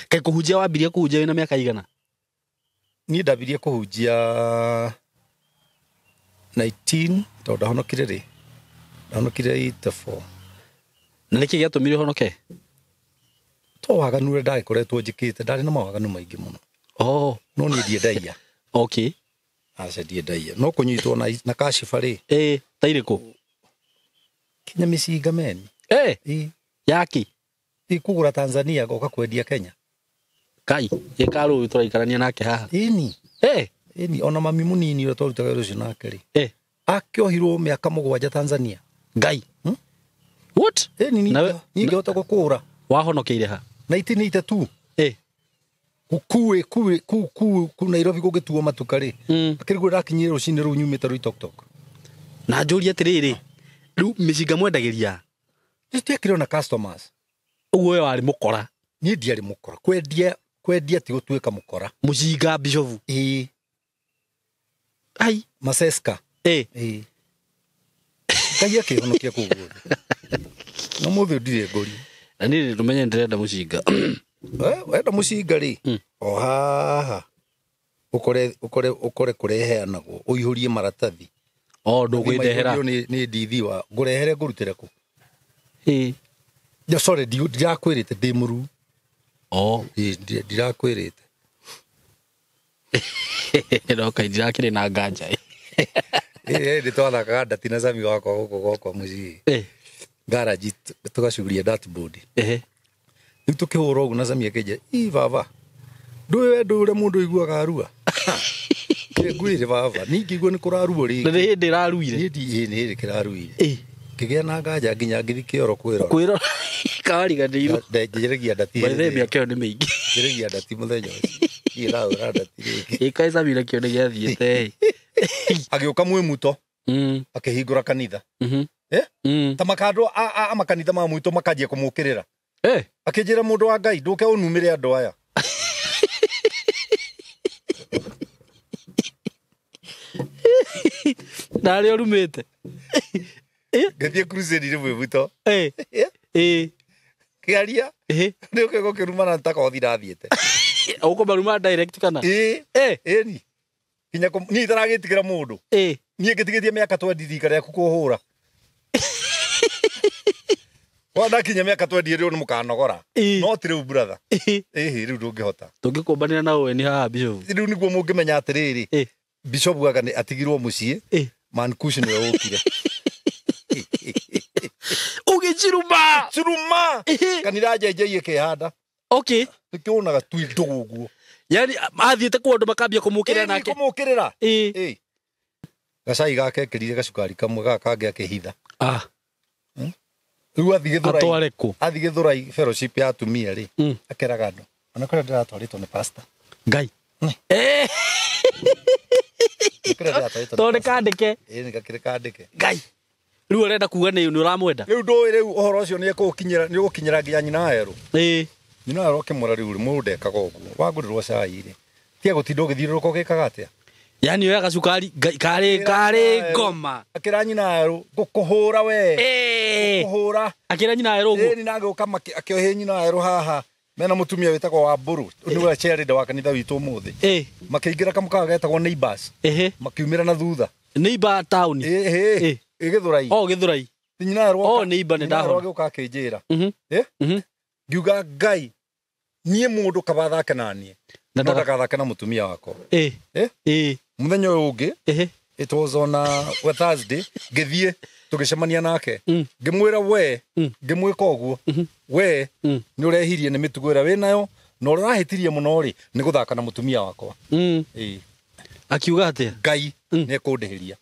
Kaĩ kũhunjia wambirie kũhunjia wĩna mĩaka igana? Niĩ ndambirie kũhunjia 19, tondũ ndahonokire rĩ, ndahonokire 84. Na nĩkĩ gĩatũmire ũhonoke? To waganu ũrĩa ndagĩkoretwo njĩkĩte, ndarĩ na mawaganu maingĩ mũno. Oh. No niĩ ndiendaia. Okay. Aca, ndiendaia, no kũnyitwo na kashiba rĩ. Ĩ, ta irĩkũ? Kinya mĩcinga meni. Ĩ. Ĩ. Yaki? Ĩ, kũgũra Tanzania goka kwendia Kenya. Kai, ĩkarũ ũyũ tũraikarania nake haha. Ĩni. Ĩ. Ĩni, ona mami mũnini ũrĩa twarutaga wĩra ũcio nake rĩ. Ĩ. Akĩohirwo mĩaka 7 Tanzania. Ngai. What? Ĩni, Nawe- niĩ ngĩhota gũkũra. Wahonokeire ha? 1982. Ĩ. Kuĩ kuĩ ku ku ku Nairobi gũgĩtuo matuka rĩ. Akĩrigwo ndakinyire rũcinĩ rũu nyumĩte Rũitoktok. Na njũrie atĩrĩrĩ, rĩu mĩcinga mwendagĩria? Tũtiakĩrĩ ona customers. Ũguo we warĩ mũkora? Niĩ ndiarĩ mũkora. Kwendia, kwendia ti gũtuĩka mũkora. Mũcinga bishofu? Ĩ. Ai. Maseska. Ĩ. Ĩ. Ngai akĩhonokia kũu guothe. No mũthĩ ndirĩ ngũri. Na niĩ ndũmenye ndĩrenda mũcinga. Wenda mũcinga rĩ, o haha ũkore, ũkore, ũkore kũreheanagwo, ũihũrie maratathi. O, ndũkwĩndehera. Maihũrio nĩ ndithi wa ngũrehere ngũrutĩre kũ? Ĩ. No, sorry, ndirakwĩrĩte ndĩ mũruu. O. Ĩ, ndirakwĩrĩte. No kai ndirakĩrĩ na nganja. Ĩ, ĩ, nĩ twathakaga ndati na Sami wakwa gũkũ gwakwa mũciĩ. Ĩ. Garage tũgacuria dartboard. Ehe. Rĩu tũkĩhũra ũguo na Sami akĩnjĩra, ĩ baba, ndũĩ we ndũĩ ũrĩa mũndũ aiguaga arua? Ngwĩre baba, niĩ ngĩigua nĩ kũraruo rĩngĩ. Na nĩ hĩndĩ ĩraruire? Niĩ ĩ, nĩ hĩndĩ kĩraruire. Ĩ. Ngĩgĩa na nganja nginya ngĩthiĩ kĩoro kwĩrora. Kwĩrora. Kawariganĩirwo. Njĩrĩgia ndati By the way, hĩndĩ ĩyo. mĩaka ĩyo nĩ mĩingĩ. Njĩrĩgia ndati mũthenya ũcio. Niĩ ndahũra ndati rĩngĩ. Ĩ, kaĩ Sami nakĩo nĩ gĩathiĩte, ĩ. Agĩũka mwĩmuto. Akĩhingũra kanitha. Eh? Ta makandũ a makanitha ma mwitũ makanjia kũmũkĩrĩra. Eh. Akĩnjĩra mũndũ wa Ngai, ndũke ũnumĩre andũ aya. Na arĩa ũrumĩte. Ngĩthiĩ crusade rĩ mwĩmuto. Eh. Eh. Kĩaria. Eh. Nĩ ũke gũkĩrumana ta kothi ndathiĩte. Ũkũmaruma direct kana? Ĩ. Eh. Ĩni. Nginya niĩ itaragĩtigĩra mũndũ. Ĩ. Niĩ ngĩtigĩtie mĩaka 20 rika rĩaku kũhũra. Wa ndakinya mĩaka 20 rĩu nĩ mũkanogora. Ĩ. No ti rĩu brother. Ĩ. Ĩhĩ, rĩu ndũngĩhota. Tũngĩkũmbanĩra na ũwe nĩ haha Bishop. Rĩu nĩguo mũngĩmenya atĩrĩrĩ. Ĩ. Bishop aga nĩ atigirwo mũciĩ. Ĩ. Mankush nĩwe ũkire. Ũgĩciruma. Ciruma. Ĩ. Kanitha njenjei ĩkĩhanda. Okay. Nĩkĩonaga tu ndũgũ ũguo. Yaani athiĩte kũu andũ makambia kũmũkĩrĩra Ĩ, nake. kũmũkĩrĩra. Ĩ. Ĩ. Gacai gake ekĩrire gacukari kamwe gaka kangĩ akĩhitha. Ah. Rĩu athiĩ Gĩthũrai. Atware kũ? Athiĩ Gĩthũrai fellowship ya atumia rĩ. Akeraga andũ. Ona kũrĩa ndĩratwarĩtwo nĩ pastor. Ngai. Nĩ. Eh. Kũrĩa ndĩratwarĩtwo nĩ Tondũ nĩ pastor. kandĩke. Ĩ, nĩ gakĩrĩ kandĩke. Ngai. Rĩu ũrenda kuga nĩ ũramwenda? Rĩu ndũĩ rĩu ũhoro ũcio nĩ ekũũkinyĩra, nĩ ũgũkinyĩra nginya nyina wa Erũ. Ĩ. Nyina wa Erũ akĩmwĩra rĩu rĩ, mũndũ ndekaga ũguo. Wagũrĩrwo cai rĩ. Tiga gũtinda ũgĩthiũrũrũka ũgĩkaga atĩa? Yaani oya gacukari, Ngai, karĩ ngoma. Akĩra nyina wa Erũ, ngũkũhũra we. Ĩ. Ngũkũhũra. Akĩra nyina wa Erũ ũguo? Ĩ, na agĩũka akĩohe nyina wa Erũ haha. Mena mũtumia wĩtagwo Wambũrũ, nĩwe chairlady wa kanitha witũ ũmũthĩ. Ĩ. Makĩingĩra kamũkawa getagwo Neighbors. Ĩhĩ. Makiumĩra na thutha. Neighbor town. Ĩ, ĩ. Ĩ. Ĩ, Gĩthũrai. O, Gĩthũrai. Nyina wa Erũ O, oka- neighbor nĩ nyina wa Erũ ndahona. agĩũka akĩnjĩra. Ĩ? Ngiuga Ngai, niĩ mũndũ kaba athake na niĩ. Na No ndaka- ndagathake na mũtumia wakwa. Ĩ. Ĩ? Ĩ. Mũthenya ũyũ ũngĩ, Ĩhĩ. it was on a Thursday, ngĩthiĩ tũgĩcemania nake. Ngĩmwĩra we, ngĩmwĩka ũguo, we nĩ ũrehirie nĩ mĩtugo ĩrĩa wĩnayo, na ũrĩa ũrahĩtirie mũno rĩ, nĩ gũthaka na mũtumia wakwa. Ĩ. Akiuga atĩa? Ngai nĩ ekũndĩhĩria.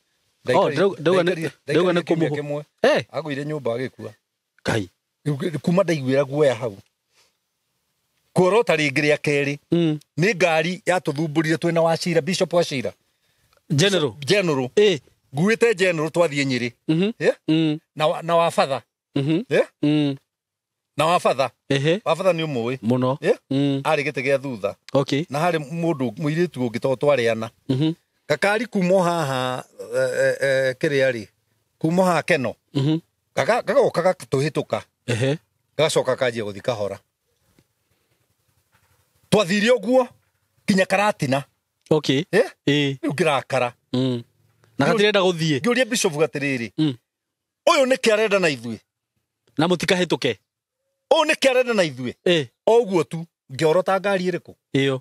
Oh, ndauga ndauga nĩ Ndaikarire kiumia kũmũhũ- kĩmwe. Eh. Agũire nyũmba agĩkua. Ngai. Rĩu kuma ndaiguĩra guoya hau. Kuorota rĩngĩ rĩa kerĩ. Nĩ ngari yatũthumbũrire twĩna Wachira, Bishop Wachira. General. General. Ĩ. Nguĩte General twathiĩ Nyĩrĩ. Eh? Na na wa batha. Eh? Na wa batha. Ehe. Wa batha nĩ ũmũĩ. Mũno. Eh? Arĩ gĩtĩ gĩa thutha. Okay. Na harĩ mũndũ mũirĩtu ũngĩ tondũ twarĩana. Gakari kuma haha, kĩrĩa rĩ, kuma haha Keno. Gagoka gatũhĩtũka. Ehe. Gagacoka kanjia gũthiĩ kahora. Twathire ũguo kinya Karatina. Okay. Eh? Ĩĩ. Rĩu ngĩrakara. Na gatirenda gũthiĩ. Ngĩũria bishop atĩrĩrĩ, ũyũ nĩkĩ arenda na ithuĩ? Na mũtikahĩtũke. Ũyũ nĩkĩ arenda na ithuĩ? Ĩĩ. O ũguo tu ngĩorota ngari ĩrĩkũ? Ĩyo.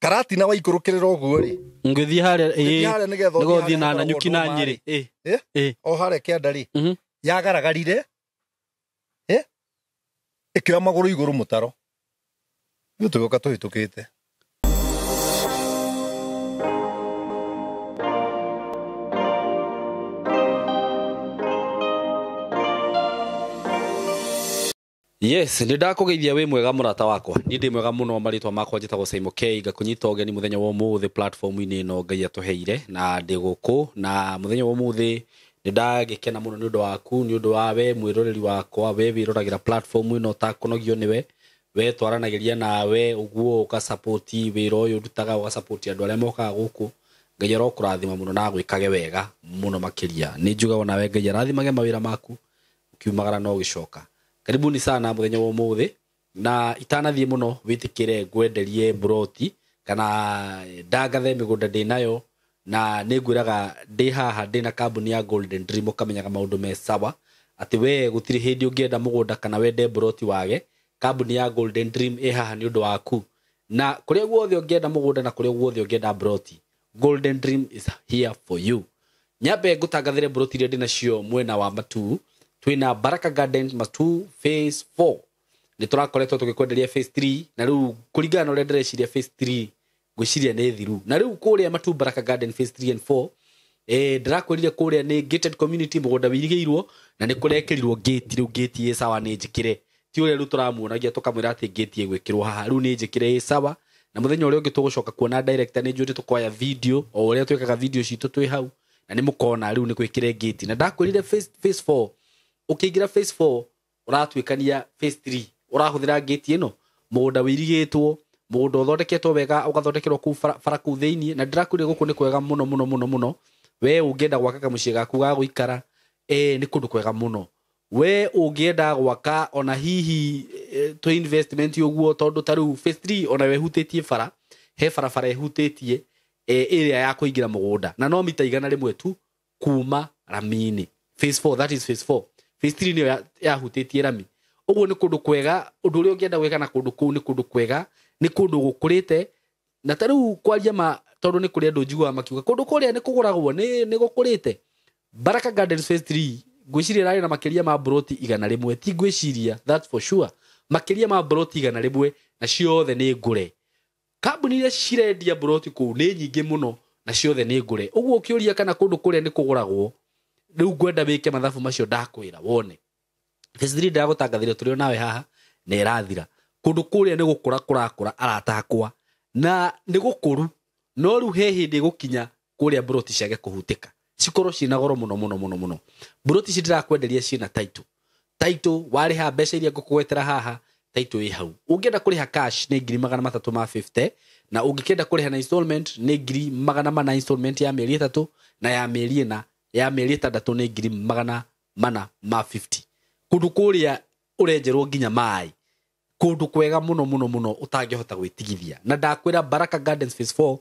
Karatina waikũrũkĩrĩra ũguo rĩ. Ngĩthiĩ harĩa Ngĩthiĩ harĩa nĩgetha ũthiĩ nĩgetha ũthiĩ harĩa na hakoragwo Nanyuki na ndũma Nyĩrĩ. rĩ. Ĩĩ. Eh? Ĩĩ. O harĩa kĩanda rĩ. Yagaragarire. Eh? Ĩkĩoya magũrũ igũrũ mũtaro. Ithuĩ tũgĩũka tũhĩtũkĩte. Yes, nĩ ndakũgeithia wĩ mwega mũrata wakwa. Niĩ ndĩ mwega mũno, marĩtwa makwa njĩtagwo Simon K, ngakũnyita ũgeni mũthenya wa ũmũthĩ platform-inĩ ĩno Ngai atũheire, na ndĩ gũkũ na mũthenya wa ũmũthĩ nĩ ndagĩkena mũno nĩ ũndũ waku, nĩ ũndũ wa we mwĩroreri wakwa, we wĩroragĩra platform ĩno ũtakũnogio nĩwe, we twaranagĩria nawe ũguo ũgasupport wĩra ũyũ ndutaga, ũgasupport andũ arĩa mokaga gũkũ. Ngai arokũrathima mũno na agwĩkage wega mũno makĩria. Nĩ njugaga onawe Ngai arathimage mawĩra maku ũkiumagara na ũgĩcoka. Karibuni sana mũthenya wa ũmũthĩ, na itanathiĩ mũno wĩtĩkĩre ngwenderie mburoti kana ndangathe mĩgũnda ndĩnayo, na nĩ ngwĩraga ndĩ haha ndĩna kambuni ya Golden Dream, ũkamenyaga maũndũ me sawa atĩ we gũtirĩ hĩndĩ ũngĩenda mũgũnda kana wende mburoti wage. Kambuni ya Golden Dream ĩ haha nĩ ũndũ waku, na kũrĩa guothe ũngĩenda mũgũnda na kũrĩa guothe ũngĩenda mburoti, Golden Dream is here for you. Nyambe ngũtangathĩre mburoti iria ndĩnacio mwena wa Matuu. Twĩna Baraka Gardens Matuu phase 4. Nĩ tũrakoretwo tũgĩkwenderia phase 3, na rĩu kũringana na ũrĩa ndĩreciria phase 3 ngwĩciria nĩ thiru. Na rĩu kũrĩa Matuu Baraka Garden phase 3 and 4, ndĩrakwĩrire kũrĩa nĩ gated community, mũgũnda wĩirigĩirwo na nĩ kũrekĩrirwo gate. Rĩu gate ĩ sawa nĩ njĩkĩre, ti ũrĩa rĩu tũramuonagia tũkamwĩra atĩ gate ĩgwĩkĩrwo haha, rĩu nĩ njĩkĩre ĩ sawa. Na mũthenya ũrĩa ũngĩ tũgũcoka kuona director nĩ njũĩ tũkoya video o ũrĩa twĩkaga video citũ twĩ hau, na nĩ mũkona rĩu nĩ gwĩkĩre gate. Na ndakwĩrire phase 4, ũkĩingĩra phase 4 ũratuĩkania phase 3, ũrahũthĩra gate ĩno, mũgũnda wĩirigĩtwo, mũgũnda ũthondeketwo wega, ũgathondekerwo kũu bara kũu thĩiniĩ. Na ndĩrakwĩrire gũkũ nĩ kwega mũno mũno mũno mũno. We ũngĩenda gwaka kamũciĩ gaku ga gũikara, nĩ kũndũ kwega mũno. We ũngĩenda gwaka ona hihi tũ investment ũguo, tondũ ta rĩu phase 3 ona we hutĩtie bara, he barabara ĩhutĩtie ĩrĩa ya kũingĩra mũgũnda, na no mita 100 tu kuma rami-inĩ. Phase 4, that is phase 4. Phase 3 nĩyo yahutĩtie rami. Ũguo nĩ kũndũ kwega, ũndũ ũrĩa ũngĩenda gwĩka na kũndũ kũu nĩ kũndũ kwega, nĩ kũndũ gũkũrĩte. Na ta rĩu kwaria ma, tondũ nĩ kũrĩ andũ njiguaga makiuga kũndũ kũrĩa nĩ kũgũragwo, nĩ gũkũrĩte. Baraka Gardens phase 3 ngwĩciria ĩrarĩ na makĩria ma mburoti 100, ti ngwĩciria, that's for sure, makĩria ma mburoti 100, na ciothe nĩ ngũre. Kambuni iria cirendia mburoti kũu nĩ nyingĩ mũno na ciothe nĩ ngũre. Ũguo ũkĩũria kana kũndũ kũrĩa nĩ kũgũragwo, rĩu ngwenda wĩke mathabu macio ndakwĩra wone. Phase 3 ndĩragũtangathĩria tũrĩ o nawe haha na ĩrathira. Kũndũ kũrĩa nĩ gũkũra kũrakũra arata akwa, na nĩ gũkũru, no rĩu he hĩndĩ ĩgũkinya kũrĩa mburoti ciage kũhutĩka, cikorwo ciĩna goro mũno mũno mũno mũno. Mburoti ici ndĩrakwenderia ciĩna title. Title warĩha mbeca iria ngũkũgwetera haha, title ĩ hau. Ũngĩenda kũrĩha cash nĩ 350,000, na ũngĩkĩenda kũrĩha na installment nĩ 400,000 installment ya mĩeri 3, na ya mĩeri 4, ya mĩeri 6 nĩ 450,000. Kũndũ kũrĩa ũrenjerwo nginya maĩ, kũndũ kwega mũno mũno mũno ũtangĩhota gwĩtigithia. Na ndakwĩra Baraka Gardens phase 4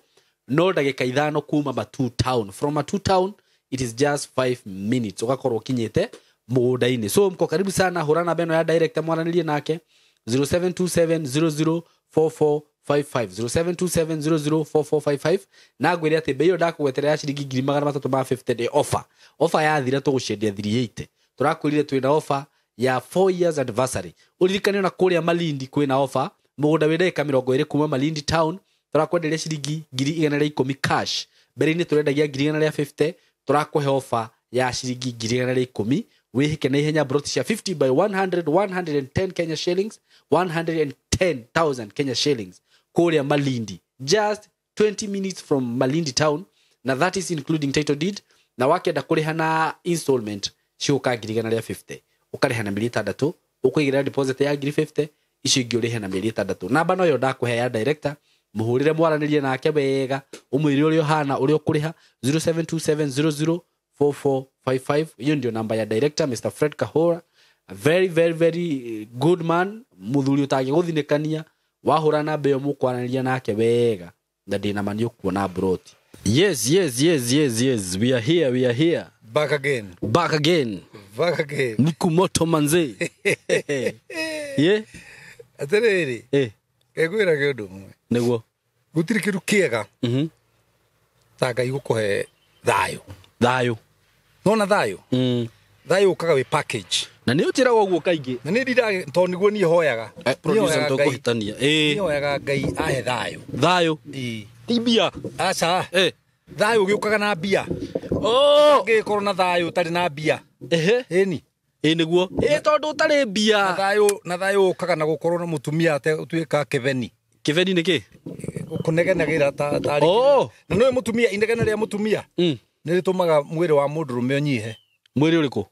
no ndagĩka 5 kuma Matuu town. From Matuu town it is just 5 minutes ũgakorwo ũkinyĩte mũgũnda-inĩ. So mko karibu sana, hũra namba ĩno ya director mwaranĩrie nake 0727004455, 0727004455, na ngwĩre atĩ bei ĩyo ndakũgwetera ya ciringi 350,000 nĩ offer. Offer yathira tũgũcendia 380. Tũrakwĩrire twĩna offer ya 4 years anniversary. Ũririkane ona kũrĩa Malindi kwĩna offer, mũgũnda wĩ ndagĩka 20 kuma Malindi town, tũrakwenderia ciringi 110,000 cash. Mbere-inĩ tũrendagia 150,000, tũrakũhe offer ya ciringi 110,000. Wĩhĩke na ihenya broti cia 50 by 100, 110 Kenya shillings, 110,000 Kenya shillings kũrĩa Malindi, just 20 minutes from Malindi town, na that is including title deed. Na wakĩenda kũrĩha na installment ciũka 150,000, ũkarĩha na mĩeri 6, ũkũigĩrĩra deposit ya 50,000, icio ingĩ ũrĩhe na mĩeri 6. Namba noyo ndakũhe ya director, mũhũrĩre mwaranĩrie nake wega, ũmwĩre ũrĩa ũhana, ũrĩa ũkũrĩha, 0727004455. Hiyo ndio namba ya director Mr. Fred Kahora, a very very very good man, mũthuri ũtangĩgũthinĩkania, Wahũra namba ĩyo mũkwaranĩria nake wega na ndĩna ma nĩ ũkuona broti. Yes, yes, yes, yes, yes. We are here, we are here. Back again. Back again. Back again. Nikumoto manze. Yeah. Atĩrĩrĩ. Eh. Ngwĩra kĩũndũ ũmwe. Nĩguo. Gũtirĩ kĩndũ kĩega. Ta Ngai gũkũhe thayũ. Thayũ. Nona thayũ? Thayũ ũkaga wĩ package. Na nĩ ũnjĩraga ũguo kaingĩ. Na nĩ ndiraga tondũ nĩguo niĩ hoyaga. Producer tũkũhĩtania. Niĩ hoyaga Ngai ahe thayũ. Thayũ. Ti mbia. Aca. Thayũ ũgĩũkaga na mbia. Oh! Ũngĩkorwo na thayũ ũtarĩ na mbia. Ehe. Ĩni. Ĩ nĩguo. Ĩ tondũ ũtarĩ mbia. Na thayũ ũkaga na gũkorwo na mũtumia ũtuĩka kĩbeni. Kĩbeni nĩ kĩ? Kũnegenagĩra ta tarĩ. Oh! Na nĩũĩ mũtumia, inegene rĩa mũtumia. Nĩ rĩtũmaga mwĩrĩ wa mũndũrũme ũnyihe. Mwĩrĩ ũrĩkũ?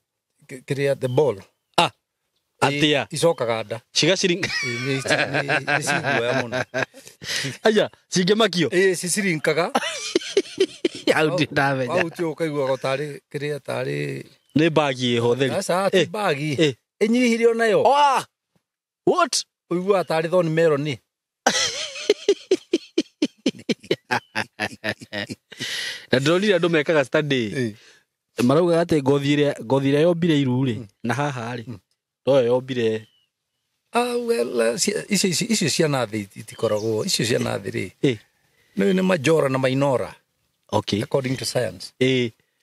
Kĩrĩa the ball. Ah. Atia. Icokaga nda. Cigaciringa. Nĩ ciguoya mũno. Aya, cingĩmakio. Ĩ cicirinkaga. Hau ndamenya. Hau tio ũkaiguaga tarĩ kĩrĩa tarĩ nĩ bagi ĩho theri. Aca, ti bagi. Ĩnyihirio nayo. Ah! What? Ũiguaga tarĩ thorn melon. Na ndĩronire andũ mekaga study. Maraugaga atĩ ngothi ĩrĩa yombire iru rĩ, na haha rĩ, noyo yombire. Ah, well, icio cia nathĩ itikoragwo, icio cia nathĩ rĩ. Nĩ majora na mainora. Okay. According to science.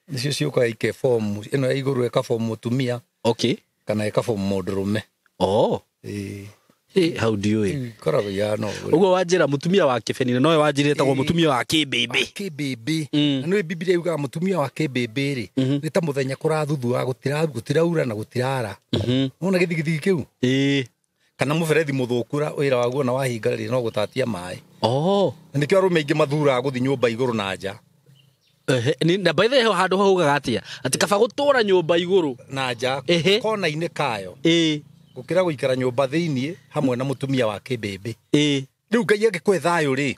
Nicio ciũkaga ikeform, ĩno ya igũrũ ĩkaform mũtumia. Okay. Kana ĩkaform mũndũrũme. Oh. Hau ndiũĩ. Ikoragwo ihana ũguo. Ũguo wanjĩra mũtumia wa kĩbeni nowe wanjĩra ĩtagwo mũtumia wa kĩmbĩmbĩ. Kĩmbĩmbĩ. Na nĩũĩ Bibilia yugaga mũtumia wa kĩmbĩmbĩ rĩ, nĩ ta mũthenya kũrathuthuaga, gũtiraura na gũtirara. Wona gĩthigithigi kĩu? Kana mũberethi mũthũku wĩra waguo na wahinga rĩ, no gũtatia maĩ. Oh. Na nĩkĩo arũme aingĩ mathuraga gũthiĩ nyũmba igũrũ na nja. Na by the way handũ haugaga atĩa? Atĩ kaba gũtũra nyũmba igũrũ na nja, kona-inĩ kayo. Gũkĩra gũikara nyũmba thĩiniĩ hamwe na mũtumia wa kĩmbĩmbĩ. Rĩu Ngai angĩkũhe thayũ rĩ,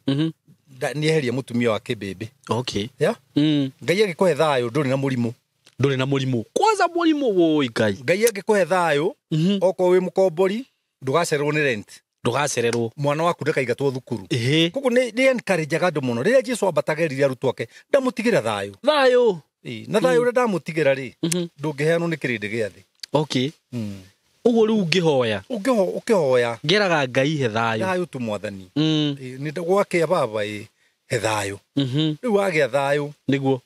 nĩeherie mũtumia wa kĩmbĩmbĩ. Okay. Yeah? Ngai angĩkũhe thayũ ndũrĩ na mũrimũ. Ndũrĩ na mũrimũ. Kwanza mũrimũ woi Ngai. Ngai angĩkũhe thayũ, okorwo wĩ mũkombori, ndũgacererwo nĩ rent. Ndũgacererwo. Mwana waku ndakaingatwo thukuru. Koguo nĩ encourage-aga andũ mũno. Rĩrĩa Jesũ ambatagĩrĩria arutwo ake, ndamũtigĩra thayũ. Thayũ. Na thayũ ũrĩa ndamũtigĩra rĩ, ndũngĩheanwo nĩ kĩrĩndĩ gĩa thĩ. Okay. Ũguo rĩu ũngĩhoya. Ũkĩhoya. Ngeraga Ngai he thayũ. Thayũ tu mwathani. Nĩ gwakĩa baba he thayũ. Rĩu wagĩa thayũ. Nĩguo.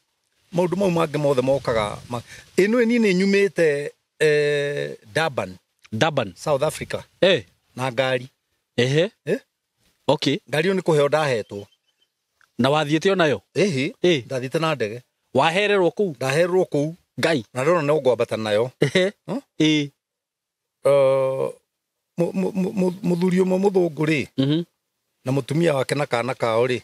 Maũndũ mau mangĩ mothe mokaga. Ĩno niĩ nĩ nyumĩte Durban. Durban. South Africa. Na ngari. Ehe. Okay. Ngari ĩyo nĩ kũheo ndahetwo. Na wathiĩte onayo? Ĩhĩ. Ndathiĩte na ndege. Wahererwo kũu? Ndahererwo kũu. Ngai. Na ndona no ngwambata nayo. Ehe. Mũthuri ũmwe mũthũngũ rĩ, na mũtumia wake na kana kao rĩ,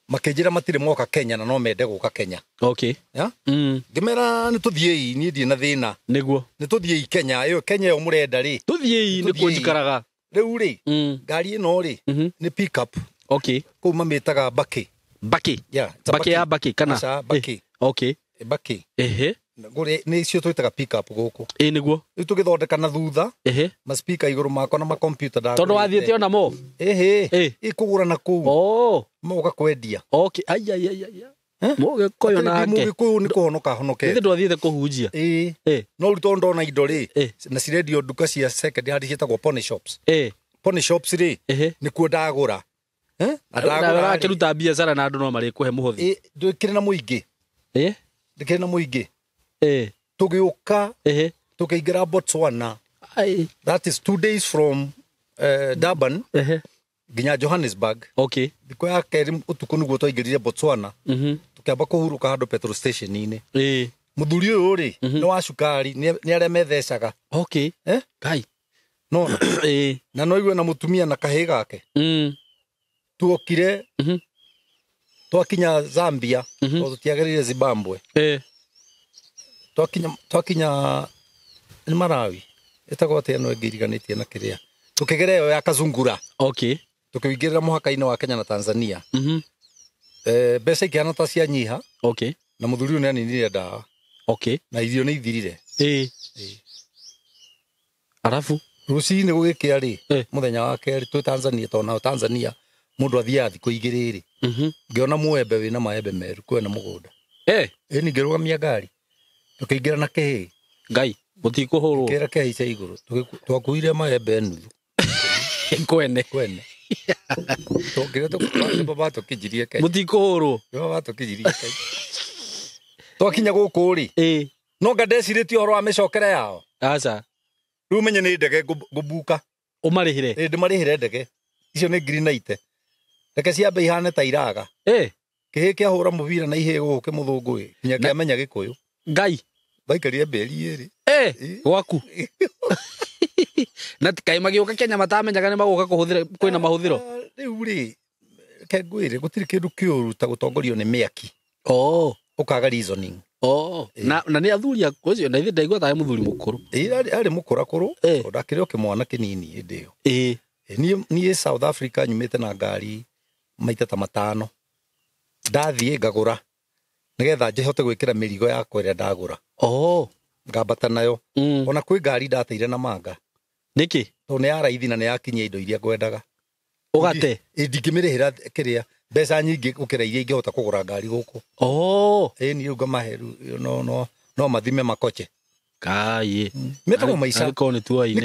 makĩnjĩra matirĩ moka Kenya na no mende gũka Kenya. Okay. Yeah? Ngĩmera nĩ tũthiĩi, niĩ ndirĩ na thĩna. Nĩguo. Nĩ tũthiĩi Kenya, ĩyo Kenya ĩyo mũrenda rĩ. Tũthiĩi nĩkuo njikaraga. Rĩu rĩ, ngari ĩno rĩ, nĩ pick up. Okay. Kũu mamĩtaga Mbakĩ. Mbakĩ? Yeah, Mbakĩ ya Mbakĩ kana? Aca, Mbakĩ. Okay. Mbakĩ. Ehe. Nĩ icio twĩtaga pick up gũkũ. Ĩ nĩguo. Rĩu tũgĩthondeka na thutha. Ehe. Ma speaker igũrũ makwa na ma computer ndagũrĩte. Tondũ wathiĩte ona mo? Ĩhĩ. Ĩkũgũra na kũu. Oh. Moka kwendia. Okay. Ai ai ai ai. Mũgĩkũyũ nake. Mũgĩkũyũ nĩ kũhonoka honokete. Githĩ ndwathiĩte kũhunjia? Ĩ. No rĩu tondũ ndona indo rĩ, na cirendio nduka cia second hand ciĩtagwo pony shops. Pony shops rĩ, nĩkuo ndagũra. Na ndagũra. Ũrakĩruta biacara na andũ no marĩkũhe mũhothi. Ndĩkĩrĩ na mũingĩ. Ndĩkĩrĩ na mũingĩ. Tũgĩũka, tũkĩingĩra Botswana. That is 2 days from Durban nginya Johannesburg. Okay. Thikũ ya kerĩ ũtukũ nĩguo twaingĩrire Botswana. Tũkĩamba kũhurũka handũ petrol station-inĩ. Mũthuri ũyũ rĩ, nĩ wa cukari, nĩ arĩa methecaga. Okay. Ngai. No. Na no igue na mũtumia na kahĩĩ gake. Tuokire, twakinya Zambia, tondũ tũtiagereire Zimbabwe. Twakinya nĩ Malawi. Ĩtagwo atĩa ĩno ĩngĩ iriganĩtie na kĩrĩa. Tũkĩgera ĩyo ya Kazungura. Okay. Tũkĩingĩrĩra mũhaka-inĩ wa Kenya na Tanzania. Mbeca ikĩhana ta cianyiha. Okay. Na mũthuri ũyũ nĩaninire ndawa. Okay. Na irio nĩ ithirire. Arabu? Rũcinĩ gũgĩkĩa rĩ, Eh. mũthenya wa kerĩ twĩ Tanzania, tondũ nao Tanzania mũndũ athiaga thikũ igĩrĩ rĩ, Mhm. ngĩona mũembe wĩna maembe meru kwena mũgũnda. Eh. Ĩni ngĩrũgamia ngari, tũkĩingĩra na kĩhĩ. Ngai, mũtikũhũrwo. Kĩra kĩhaica igũrũ, twakuire maembe nuthu. Kwene. Kwene. Tũkĩrĩa tũkĩnjirie Kenya. Mũtikũhũrwo. Tũkĩnjirie Kenya. Twakinya gũkũ rĩ, Ĩĩ. no nga ndecirĩtie ũhoro wa mĩcokere yao. Aca. Rĩu menye nĩ ndege ngũbuka. Ũmarĩhĩre. Ĩĩ, ndĩmarĩhĩre ndege. Icio nĩ ngiri na ite. Reke ciambe ihane ta iraga. Ĩĩ. Kĩhĩ kĩahũra mũbira na ihĩ gũkũ kĩmũthũngũ ĩ, nginya kĩamenya Gĩkũyũ. Ngai. Baikarire mberi ĩrĩ. Eh, Ĩĩ. gwaku. Na kaĩ magĩũka Kenya matamenyaga nĩ magũka kũhũthĩra kwĩna mahũthĩro. Rĩu rĩ, reke ngwĩre gũtirĩ kĩndũ kĩũru ta gũtongorio nĩ mĩaki. Oh. Ũkaga reasoning. Oh. Na nĩ athuri ũcio na ithe ndaigua tarĩ mũthuri mũkũrũ. Ĩĩ, arĩ mũkũrakũrũ, Eh. tondũ akĩrĩ o kĩmwana kĩnini hĩndĩ ĩyo. Ĩĩ. Niĩ South Africa nyumĩte na ngari maita ta matano. Ndathiĩ ngagũra nĩgetha njihote gwĩkĩra mĩrigo yakwa ĩrĩa ndagũra. Oh. Ngambata nayo. Mm. Ona kwĩ ngari ndateire na manga. Nĩkĩ? Tondũ nĩ ya raithi na nĩ yakinyia indo iria ngwendaga. Ũgate? Ĩ, ndingĩmĩrĩhĩra kĩrĩa mbeca nyingĩ gũkĩra iria ingĩhota kũgũra ngari gũkũ. Oh. Ĩ, niĩ rĩu ngamahe rĩu, no mathime makoche. Kai. Metagwo maica. Arĩkorwo nĩ tuoine.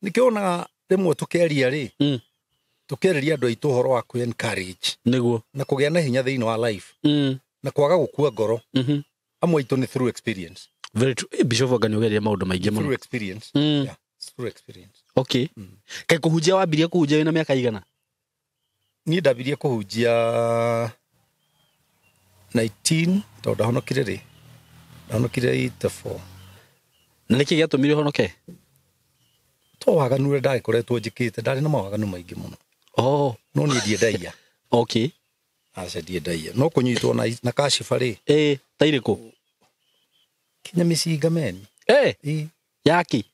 Nĩkĩo wonaga rĩmwe tũkĩaria rĩ, Mm. tũkĩarĩria andũ aitũ ũhoro wa kwĩ encourage Nĩguo. na kũgĩa na hinya thĩinĩ wa life Mm. na kwaga gũkua ngoro. Mhm. Amwe aitũ nĩ through experience. Very true. Bishop anga nĩũgereire maũndũ maingĩ mũno. Through experience. Mm. Yeah, through experience. Okay. Kaĩ kũhunjia wambirie kũhunjia wĩna mĩaka igana? Niĩ ndambirie kũhunjia 19 tondũ ndahonokire rĩ, ndahonokire 84. Na nĩkĩ gĩatũmire ũhonoke? To waganu ũrĩa ndagĩkoretwo njĩkĩte, ndarĩ na mawaganu maingĩ mũno. Oh. No niĩ ndiendaia. Okay. Aca ndiendaia. No kũnyitwo na kashiba rĩ. Ĩĩ, ta irĩkũ? Kinya mĩcinga meni. Ĩĩ. Ĩĩ. Yaki?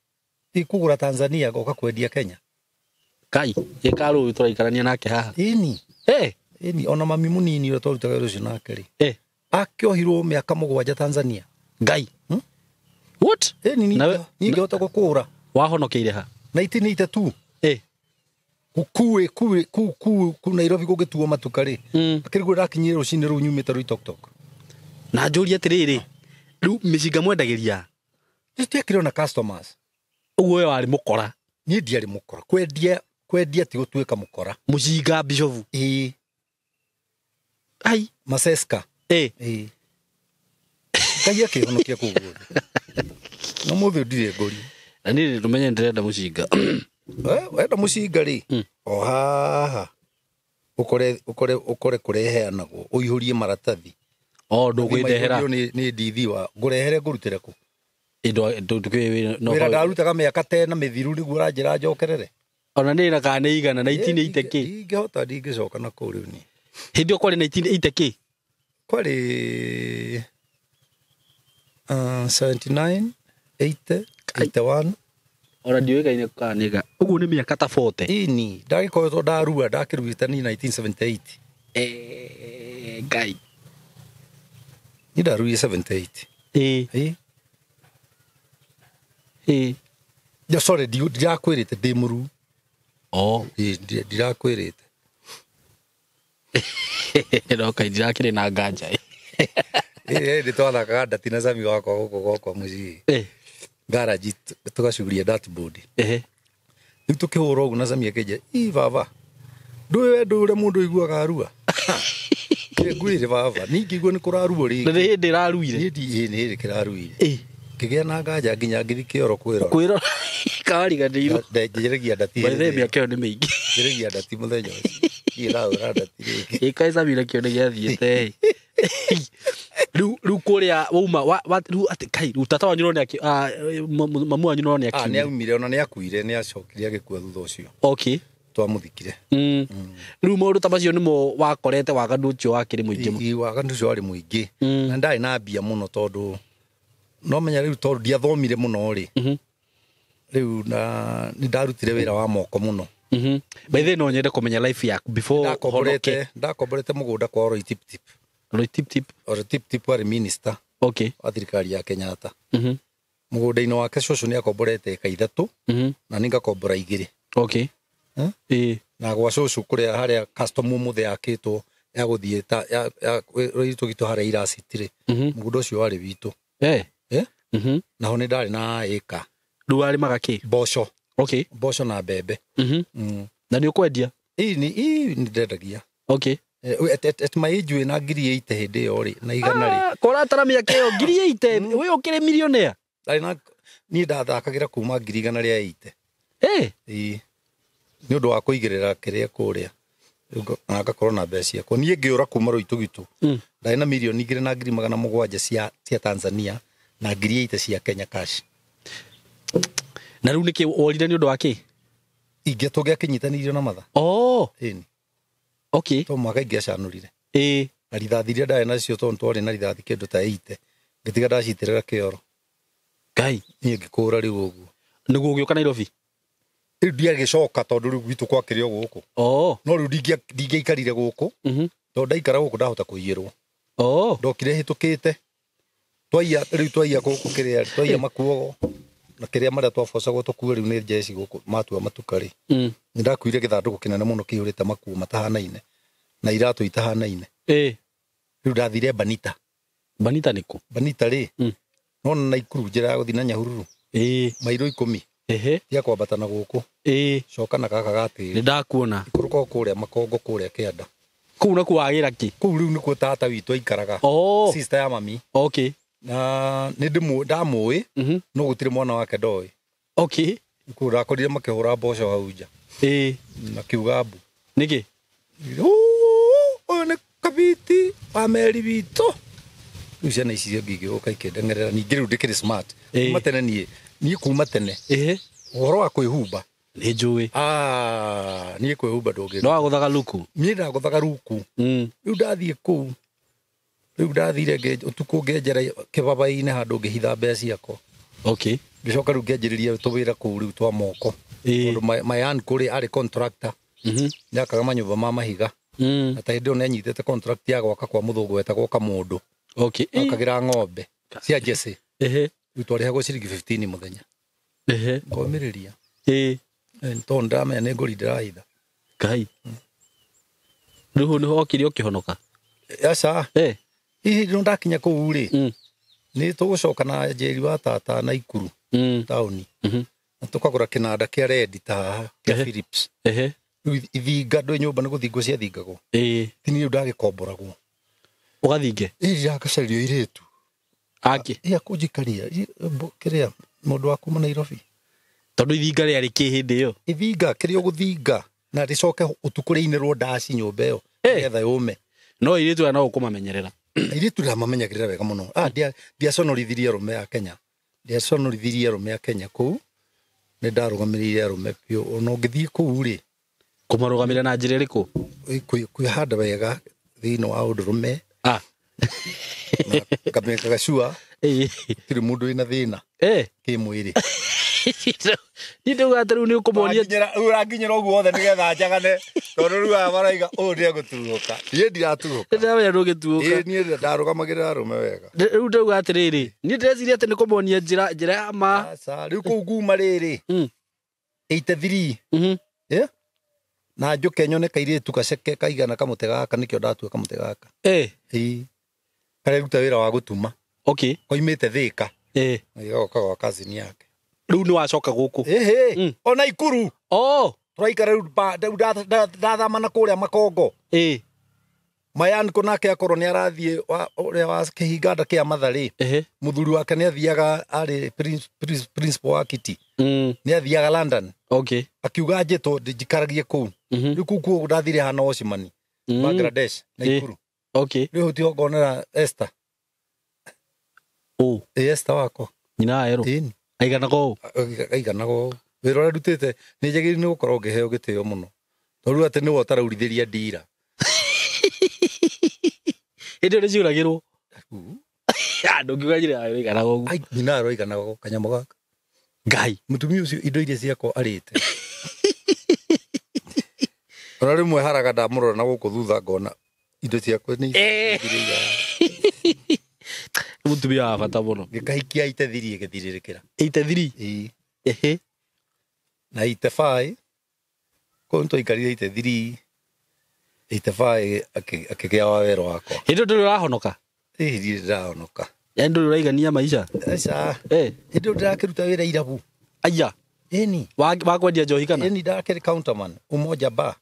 Ĩĩ, kũgũra Tanzania ngoka kwendia Kenya. Kai, ĩka rũĩ tũraikarania nake haha. Ĩni. Ĩĩ. Ĩni, ona mami mũnini ũrĩa twarutaga wĩra ũcio nake rĩ. Ĩĩ. Akĩohirwo mĩaka 7 Tanzania. Ngai. What? Ĩni, Nawe- niĩ ngĩhota gũkũra. Wahonokeire ha? 1982. Ĩĩ. Kuĩ, kuĩ, ku, ku, ku Nairobi gũgĩtuo matuka rĩ. Mm. Akĩrigwo ndakinyire rũcinĩ rũu nyumĩte Rũitoktok. Na njũrie atĩrĩrĩ, rĩu mĩcinga mwendagĩria? Tũtiakĩrĩ ona customers. Ũguo we warĩ mũkora. Niĩ ndiarĩ mũkora. Kwendia ti gũtuĩka mũkora. Mũcinga bishofu. Ĩĩ. Ai. Maseska. Ĩĩ. Ĩĩ. Ngai akĩhonokia kũu guothe. No mũthĩ ndirĩ ngũri. Na niĩ nĩtũmenye ndĩrenda mũcinga. Wenda mũcinga rĩ, Mm. o haha ũkore kũrĩa ĩheanagwo, ũihũrie maratathi. O, ndũkwĩndehera. Maihũrio nĩ ndithi wa ngũrehere ngũrutĩre kũ? Ĩndo Wĩra ndarutaga mĩaka tena mĩthiru nĩguo ũranjĩra njokerere. Ona nĩ na kana nĩ igana 1980 kĩ? Ndingĩhota, ndingĩcoka na kũu rĩu niĩ. Hĩndĩ ĩyo kwarĩ 1980 kĩ? Kwarĩ, 79, 80, 81. Ona ndiũĩkaine kana nĩ ga. Ũguo nĩ mĩaka ta 40. Ĩni, ndagĩkoretwo ndarua, ndakĩruĩte ni 1978. Ngai. Niĩ ndaruire 78. Ĩĩ. Ĩĩ. Ĩĩ. No, sorry, ndirakwĩrĩte ndĩ mũruu. Oh. Ĩĩ, ndirakwĩrĩte. No kai ndirakĩrĩ na nganja. Ĩĩ, nĩ twathakaga ndati na cami wakwa gũkũ gwakwa mũciĩ. Ĩĩ. Garage tũgacuria dartboard. Ehe. Rĩu tũkĩhũra ũguo na cami akĩnjĩra, "Ĩ baba, ndũĩ we ndũĩ ũrĩa mũndũ aiguaga arua?" Ngwĩre baba, niĩ ngĩigua nĩ kũraruo rĩngĩ. Na nĩ hĩndĩ ĩraruire. Niĩ ĩĩ, nĩ hĩndĩ kĩraruire. Ĩĩ. Ngĩgĩa na nganja nginya ngĩthiĩ kĩoro kwĩrora. Kwĩrora kawariganĩirwo. Njeragia ndati. By the way, mĩaka ĩyo nĩ mĩingĩ. Njeragia ndati mũthenya ũcio. Niĩ ndahũra ndati rĩngĩ. Ĩ kaĩ cami nakĩo nĩ gĩathiĩte ĩ. Rĩu kũrĩa wauma rĩu atĩ kai rĩu tata wanyu no nĩ mamu wanyu no nĩ Ah, nĩ akiumire. aumire ona nĩ akuire, nĩ acokire agĩkua thutha ũcio. Okay. Twamũthikire. Mm. Rĩu maũndũ ta macio nĩmo wakorete waganu ũcio wakĩrĩ mũingĩ mũno. Ĩ, waganu ũcio warĩ mũingĩ. Mm. Na ndarĩ na mbia mũno tondũ no menya rĩu tondũ ndiathomire mũno rĩ. Mhm. Rĩu na nĩ ndarutire wĩra wa moko mũno. Mhm. By the way, no nyende kũmenya life yaku before Ndakomborete, ndakomborete mũgũnda kwa Oroi Tip Tip. Oroi Tip Tip. Oroi Tip Tip warĩ minister Okay. wa thirikari ya Kenyatta. Mhm. Mũgũnda-inĩ wake cũcũ nĩ akomborete ĩka 3 na nĩ ngakombora 2. Okay. Na gwa cũcũ kũrĩa harĩa custom mũthĩ yakĩtwo ya gũthiĩ ta ya rũitũ gitũ harĩa iracitire. Mũgũnda ũcio warĩ witũ. Naho nĩ ndarĩ na ĩka. Rĩu warĩmaga kĩ? Mboco. Okay. Mboco na mbembe. Na nĩ ũkwendia? Ĩĩ nĩ ndendagia. Okay. At my age wĩna 80,000 hĩndĩ ĩyo rĩ na igana rĩ. Kũratara mĩaka ĩyo 80,000 wĩ ũkĩrĩ millionaire? Ndarĩ na niĩ ndathakagĩra kuma 180,000. Ĩĩ. Nĩ ũndũ wa kũigĩrĩra kĩrĩa kũrĩa. Na ngakorwo na mbeca ciakwa. Niĩ ngĩũra kuma rũitũ gitũ. Ndarĩ na 2,700,000 cia Tanzania na 80,000 cia Kenya cash. Na rĩu nĩkĩ worire nĩ ũndũ wa kĩ? Ingĩ tũngĩakĩnyitanĩirio na matha. Oh. Ĩni. Okay. To mwaka ingĩacanũrire. Ĩĩ. Na rithathi iria ndarĩ nacio tondũ twarĩ na rithathi kĩndũ ta 80. Ngĩtiga ndacitĩrĩra kĩoro. Ngai. Niĩ ngĩkũra rĩu ũguo. Nĩguo ũgĩũka Nairobi? Rĩu ndiagĩcoka tondũ rĩu gwitũ kwakĩrĩ o gũkũ. Oh. No rĩu ndingĩaikarire gũkũ. Tondũ ndaikara gũkũ ndahota kũiyĩrwo. Oh. Ndokire hĩtũkĩte. Twaiya rĩu twaiya gũkũ kĩrĩa twaiya makuogo. Na kĩrĩa marĩa twabocagwo tũkue rĩu nĩ jeshi gũkũ matua matuka rĩ. Nĩ ndakuire gĩthandũkũ kĩnene mũno kĩihũrĩte makuo matahanaine na iratũ itahanaine. Rĩu ndathire Banita. Banita nĩkũ? Banita rĩ. Nona Naikuru njĩra ya gũthiĩ na Nyahururu. Mairo 10. Tia kwambata na gũkũ. Coka na gaka gatĩri. Nĩ ndakuona. Ikũrũka kũrĩa Makongo kũrĩa kĩanda. Kũu nakuo wagĩra kĩ? Kũu rĩu nĩkuo tata witũ aikaraga. Oh. Sister ya mami. Okay. Na nĩ ndamũĩ no gũtirĩ mwana wake ndoĩ. Okay. Kũu ndakorire makĩhũra mboco hau nja. Makiuga mbu. Nĩkĩ? Ũyũ nĩ kabiti wa meri witũ. Rĩu ciana ici ngĩgĩũka ikĩndengerera ningĩ rĩu ndĩkĩrĩ smart. Kuma tene niĩ kuma tene. Ũhoro wa kwĩhumba. Nĩ njũĩ. Niĩ kwĩhumba ndũngĩ. No wagũthaga luku? Niĩ ndagũthaga ruku. Rĩu ndathiĩ kũu. Rĩu ndathire ũtukũ ngĩenjera kĩbabainĩ handũ ngĩhitha mbeca ciakwa. Okay. Ngĩcoka rĩu ngĩanjĩrĩria tũwĩra kũu rĩu twa moko. Tondũ my uncle rĩ arĩ contractor. Nĩakaga manyũmba ma mahiga. Na ta hĩndĩ ĩyo nĩanyitĩte contract ya gwaka kwa mũthũngũ wetagwo Kamũndũ. Okay. Akagĩra ng'ombe cia Jesse. Rĩu twarĩhagwo ciringi 15 mũthenya. Ngomĩrĩria. Tondũ ndamenya nĩ ngũri ndĩrahitha. Ngai. Rĩu nĩho okire ũkĩhonoka? Aca. Hihi rĩu ndakinya kũu rĩ, nĩ tũgũcoka na Njeri wa tata Naikuru taũni. Na tũkagũra kĩnanda kĩa rendi ta haha kĩa Philips. Rĩu ithinga ndũĩ nyũmba nĩ gũthingwo ciathingagwo. Ti niĩ rĩu ndagĩkomboragwo. Ũgathinge? Ĩĩ ndagacario irĩtu. Akĩ? Ĩĩ akũnjikaria kĩrĩa mũndũ wa kuma Nairobi. Tondũ ithinga rĩarĩ kĩ hĩndĩ ĩyo? Ithinga kĩrĩa ũgũthinga na rĩcoke ũtukũ rĩinĩrwo ndaci nyũmba ĩyo nĩgetha yũme. No irĩtu aya no ũkũmamenyerera. Airĩtu ndamamenyagĩrĩra wega mũno. Ndiaconorithirie arũme a Kenya. Ndiaconorithirie arũme a Kenya kũu. Nĩ ndarũgamĩrĩire arũme biũ. Ona ũngĩthiĩ kũu rĩ. Kũmarũgamĩrĩra na njĩra ĩrĩkũ? Kwĩhanda wega thĩinĩ wa ũndũrũme. Na ngamĩkaga sure. Gũtirĩ mũndũ wĩna thĩna. Kĩmwĩrĩ. Niĩ ndauga atĩ rĩu nĩ ũkũmonia. Ũranginyĩra ũguo wothe nĩgetha njagane. Tondũ rĩu aya maraiga ũyũ nĩegũtuthũka. Niĩ ndiratuthũka. Ndĩramenya ndũngĩtuthũka. Ĩĩ niĩ ndarũgamagĩrĩra arũme wega. Rĩu ndauga atĩrĩrĩ, niĩ ndĩreciria atĩ nĩ kũmonia njĩra ya ma. Aca, rĩu kũu nguma rĩrĩ. 83. Na njũke nyone kairĩtu gaceke kaigana kamũtĩ gaka nĩkĩo ndatua kamũtĩ gaka. Ĩĩ. Kareruta wĩra wa gũtuma. Okay. Koimĩte Thĩka. Na gĩgoka gwa cousin yake. Rĩu nĩ wacoka gũkũ? Ĩhĩ. Ona Ikuru. Oh. Tũraikara rĩu ndathama na kũrĩa Makongo. My uncle nake akorwo nĩ arathiĩ ũrĩa wa kĩhinganda kĩa Matharĩ. Mũthuri wake nĩ athiaga arĩ principal wa Kiti. Nĩ athiaga London. Okay. Akiuga njĩtwo njikaragie kũu. Rĩu kũu kuo ndathire hana Oshimani. Bangladesh na Ikuru. Okay. Rĩu tiho ngonera Esther. Oh. Ĩ Esther wakwa. Nyina wa Erũ. Ĩni. Aiganaga ũũ? Aiganaga ũũ. Wĩra ũrĩa ndutĩte nĩ njagĩrĩirwo nĩ gũkorwo ngĩheo gĩtĩo mũno. Tondũ rĩu atĩ nĩwe ũtaraurithĩria ndira. Hĩndĩ ĩyo nĩciũragĩrwo. Ndũngiuga nyina wa Erũ aiganaga ũguo. Ai, nyina wa Erũ aiganaga ũguo, kanyamũ gaka. Ngai. Mũtumia ũcio indo iria ciakwa arĩte. Ona rĩmwe haraga ndamũrora na gũkũ thutha ngona indo ciakwa nĩ ithirĩire. Mũtumia wa bata mũno. Ngĩkahikia 83 ĩgĩthirĩrĩkĩra. 83. Ĩĩ. Ehe. Na 85 kũu nĩtwaikarire 83 85 akĩgĩa wa wero wakwa. Hĩndĩ ĩyo ndũrĩ ũrahonoka? Ĩĩ ndirĩ ndĩrahonoka. Yaani ndũrĩ ũraigania maica? Aca. Eh. Hĩndĩ ĩyo ndĩrakĩruta wĩra irabu. Aya. Ĩni. Wa kwendia njohi kana? Ĩni ndakĩrĩ counterman Umoja Bar.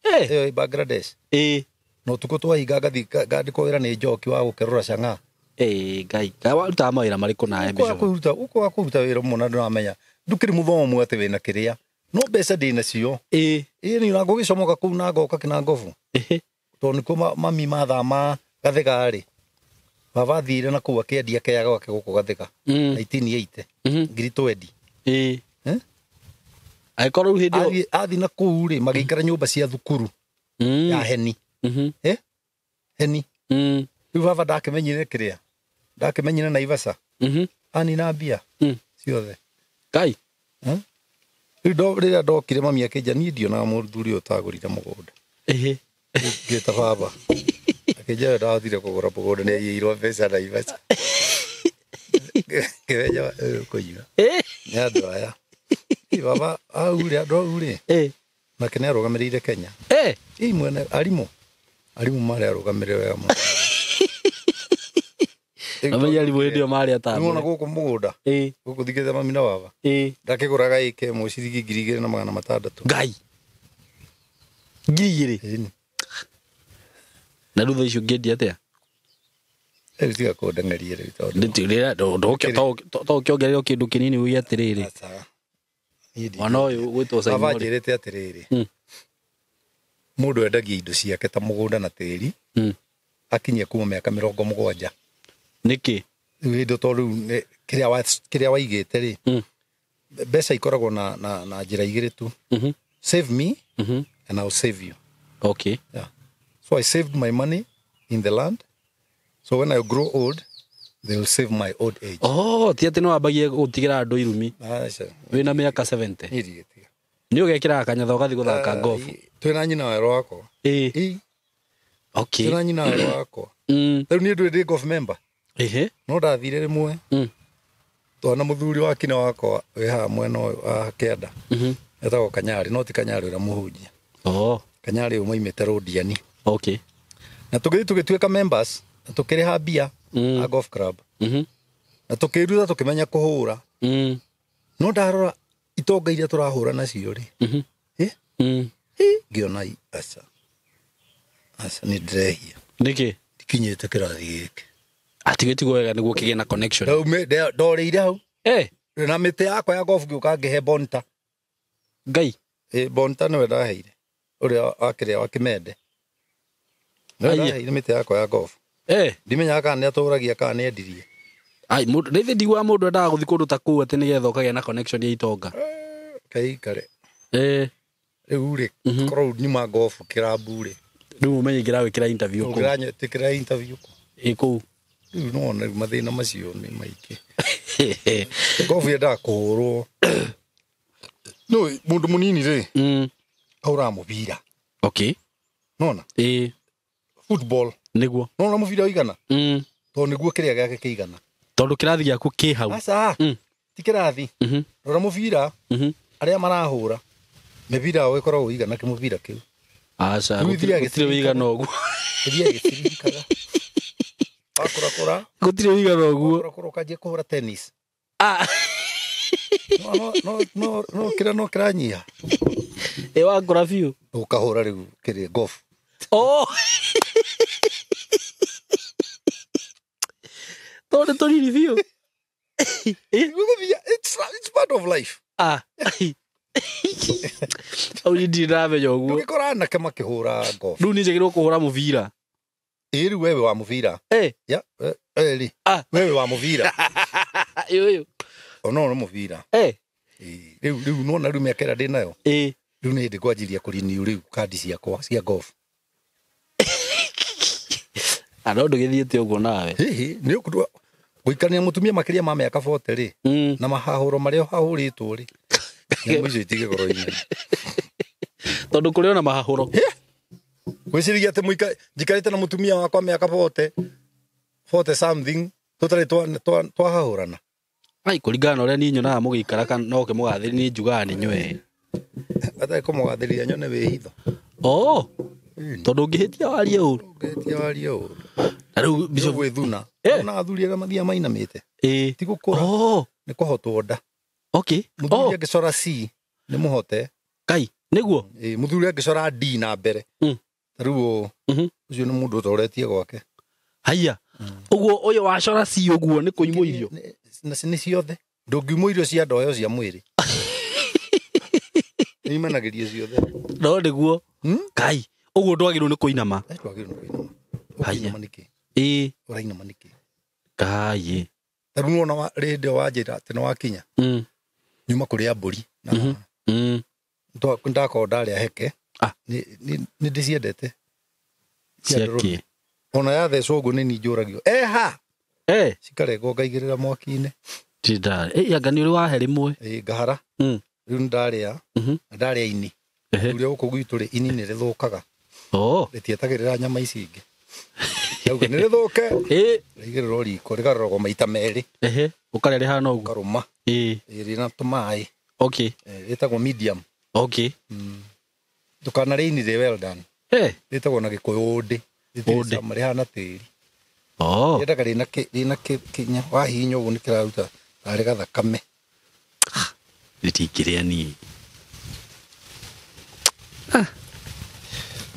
Eh. Ĩyo ĩ Bangladesh. Ĩĩ. Na ũtukũ twahinga ngathi ngandĩkwo wĩra nĩ njoki wa gũkerũra chang'aa. Ĩĩ Ngai. Ngai warutaga mawĩra marĩkũ nawe Bishop? Ũkwaga kũruta wĩra mũno ndũramenya. Ndũkĩrĩ mũthomu atĩ wĩna kĩrĩa. No mbeca ndĩnacio. Ĩĩ. Ĩni na ngũgĩcomoka kũu na ngoka kĩnangobu. Ĩhĩ. Tondũ nĩkuo mami mathama Gathĩga rĩ. Baba athire na kũu akĩendia kĩaga gwake gũkũ Gathĩga. 1980. Ngiri 20. Ĩĩ. Angĩkorwo rĩu hĩndĩ ĩyo Athi na kũu rĩ magĩikara nyũmba cia thukuru ya heni. Heni. Rĩu baba ndakĩmenyire kĩrĩa. Ndakĩmenyire Naivasha. Anina mbia ciothe. Ngai. Rĩu rĩrĩa ndokire mami akĩnja niĩ ndionaga mũthuri ũyũ ũtagũrire mũgũnda. Ĩhĩ. Ngĩta baba. Akĩnja we ndahotire kũgũra mũgũnda nĩ aiyĩirwo mbeca Naivasha. Ngĩmenya kũnyua. Nĩ andũ aya. Baba hau rĩ andũ hau rĩ. Nake nĩ arũgamĩrĩire Kenya. Ĩ mwene arimũ. Arimũ marĩ arũgamĩrĩre wega mũno. Amenye arimũ hĩndĩ ĩyo marĩ atano. Nĩwona gũkũ mũgũnda. Gũkũ thikĩte mami na baba. Ndakĩgũraga ĩka ĩmwe ciringi 2,600. Ngai. 2,000. Ĩni. Na rĩu thaa ici ũngĩendia atĩa? Rĩu tiga kũndeng'eria rĩu tondũ. To ũkĩongerera kĩndũ kĩnini uge atĩrĩrĩ. Mwana ũyũ gwĩtwo Simon. Baba anjĩrĩte atĩrĩrĩ. Mũndũ endagia indo ciake ta mũgũnda na tĩri. Akinyie kuma mĩaka 70. Nĩkĩ? Rĩu hĩndĩ tondũ rĩu kĩrĩa waigĩte rĩ. Mbeca ikoragwo na njĩra igĩrĩ tu. Save me and I'll save you. Okay. Yeah. So I saved my money in the land. So when I grow old, they will save my old age. Oh, ti atĩ nĩ wambagie gũtigĩra andũ irumi. Aca. Wĩna mĩaka 70. Niĩ ndigĩtiga. Nĩ ũgekĩraga kanyatha ũgathiĩ gũthaka golf. Twĩna nyina werũ wakwa. Ĩĩ. Okay. Twĩna nyina werũ wakwa. Rĩu niĩ ndũrĩ ndĩ golf member. Ĩhĩ. No ndathire rĩmwe. Twana mũthuri wa kina wakwa wĩ haha mwena ũyũ wa kĩanda. Etagwo Kanyarĩ, no ti Kanyarĩ ũrĩa mũhunjia. Oh. Kanyarĩ ũyũ maimĩte Rũndiani. Okay. Na tũgĩthiĩ tũgĩtuĩka members na tũkĩrĩha mbia a golf club. Na tũkĩruta tũkĩmenya kũhũra. No ndarora itonga iria tũrahũra nacio rĩ. Ngĩona aca. Aca nĩ ndĩrehia. Nĩkĩ? Ndikinyĩte kĩrathi gĩkĩ. Atigĩtigwo wega nĩguo kĩgĩe na connection. Ndorĩire hau. Na mĩtĩ yakwa ya golf ngĩũka ngĩhe Bonta. Ngai. Bonta nĩwe ndaheire. Ũrĩa wakĩrĩa wa Kĩmende. Nĩwe ndaheire mĩtĩ yakwa ya golf. Ndimenyaga kana nĩatũragia kana nĩendirie. Ai mũndũ rĩthĩ ndiguaga mũndũ endaga gũthiĩ kũndũ ta kũu atĩ nĩgetha ũkagĩa na connection ya itonga. Kaikare. Rĩu rĩ korwo nyuma golf kĩrabu rĩ. Rĩu ũmenye ingĩragwĩkĩra interview kũu. Ũngĩranyĩtĩkĩra interview kũ. Ĩ kũu. Rĩu nĩwona rĩu mathĩna macio nĩ maingĩ. Golf yendaga kũhũrwo. No mũndũ mũnini rĩ. Ahũraga mũbira. Okay. Nona? Ĩ. Football. Nĩguo. Nona mũbira ũigana? Tondũ nĩguo kĩrĩa gĩake kĩigana. Tondũ kĩrathi gĩaku kĩ hau. Aca. Ti kĩrathi. Rora mũbira. Arĩa marahũra. Mĩbira yao ĩkoragwo ĩigana kĩmũbira kĩu. Aca, gũtirĩ wĩigana ũguo. Gĩthiaga gĩciringaga. Wakũrakũra. Gũtirĩ wĩigana ũguo. Wakũrakũra ũkanjia kũhũra tennis. No no kĩrĩa no kĩranyiha. Ĩ wakũra biũ. Ũkahũra rĩu kĩrĩa golf. Oh. Tondũ tũnini biũ. It's part of life. Au niĩ ndirĩ ndamenya ũguo. Ũngĩkora anake makĩhũra golf. Rĩu niĩ njagĩrĩirwo kũhũra mũbira. Ĩ rĩu wewe wa mũbira. Ya, rĩ. Wewe wa mũbira. Ĩ ũyũ. Ona no mũbira. Rĩu rĩu nona rĩu mĩaka ĩrĩa ndĩ nayo. Rĩu nĩ hĩndĩ ngwanjiria kũrenew rĩu kandi ciakwa cia golf. No ndũgĩthiĩte ũguo nawe. Hihi nĩ ũkũndũ gũikarania mũtumia makĩria ma mĩaka 40 rĩ. Na mahahũro marĩa ũhahũrĩtwo rĩ. Nyamũ icio itigĩkorwo inene. Tondũ kũrĩ ona mahahũro. Gwĩciragia atĩ njikarĩte na mũtumia wakwa mĩaka 40 something Tũtarĩ twahahũrana. Ai kũringana na ũrĩa niĩ nyonaga mũgĩikara kana no ũkĩmũgathĩrĩria niĩ njugaga nĩ nywe. Atarĩ kũmũgathĩrĩria nyone wĩhitho. Oh, tondũ ũngĩhĩtia warie ũru. Ũngĩhĩtia warie ũru. Na rĩu Bishop gwĩthuna. Ona athuri arĩa mathiaga mainamĩte. Ti gũkũra. Nĩ kũhotwo nda. Okay. Mũthuri angĩcora C nĩ mũhote. Kai, nĩguo? Mũthuri angĩcora D na mbere. Rĩu ũcio nĩ mũndũ ũtoretie gwake. Haiya. Ũguo ũyũ wacora C ũguo nĩ kũimwo irio. Nĩ ciothe. Ndũngiumwo irio cia ndoyo cia mwĩrĩ. Nĩimanagĩria ciothe. No nĩguo. Kai, ũguo ndwagĩrĩirwo nĩ kũinama. Ndwagĩrĩirwo nĩ kũinama. Ũkũinama nĩkĩ? Ũrainama nĩkĩ? Kai. Ta rĩu nĩwona hĩndĩ ĩyo wanjĩra atĩ nĩwakinya. Nyuma kũrĩa mbũri. Ndakorwo ndarĩa heke. Nĩ ndĩciendete. Cia kĩ? Ona yathecwo ũguo nĩ niĩ njũragio. Eha! Cikarengwo ngaigĩrĩra mwaki-inĩ. Anga nĩ ũrĩ wahe rĩmwe. Ngahara. Rĩu nĩndarĩa. Na ndarĩa ini. Ũrĩa gũkũ gwitũ rĩ, ini nĩ rĩthũkaga. Rĩtietagĩrĩra nyama ici ingĩ. Rauga nĩ rĩthũke. Rĩigĩrĩrwo riko, rĩkaroragwo maita merĩ. Ũkarĩa rĩhana ũguo. Ũkarũma. Rĩna tũmaĩ. Okay. Rĩtagwo medium. Okay. Ndũkanarĩe ini rĩ well done. Rĩtagwo na Gĩkũyũ ũndĩ. Rĩtirĩ cama, rĩhana tĩri. Rĩendaga rĩna kĩnya, wahihinya ũguo nĩ kĩraruta tarĩ gathakame. Rĩtingĩrĩa niĩ.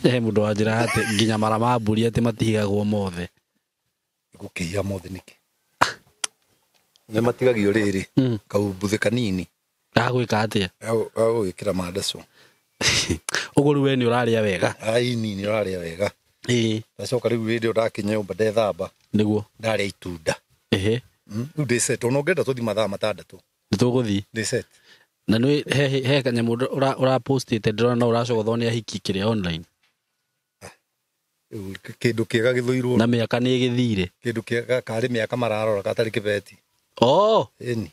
He mũndũ wanjĩra atĩ nginya mara ma mbũri atĩ matihigagwo mothe. Gũkĩhiga mothe nĩkĩ? Nĩ matigagio rĩrĩ, kaumbuthĩ kanini. Gagwĩka atĩa? Gagũgĩkĩra mandacu. Ũguo rĩu we nĩ ũrarĩa wega? Ini nĩ ũrarĩa wega. Ndacoka rĩu hĩndĩ ĩyo ndakinya nyũmba ndethamba. Nĩguo. Ndarĩa itunda. Rĩu ndĩ set, ona ũngĩenda tũthiĩ mathaa 6. Nĩ tũgũthiĩ. Ndĩ set. Na nĩ he kanyamũ ũrapostĩte ndĩrona no ũracogothwo nĩ ahiki kĩrĩa online. Kĩndũ kĩega gĩthũirwo. Na mĩaka nĩ ĩgĩthire. Kĩndũ kĩega karĩ mĩaka mararora gatarĩ kĩbeti. Ĩni.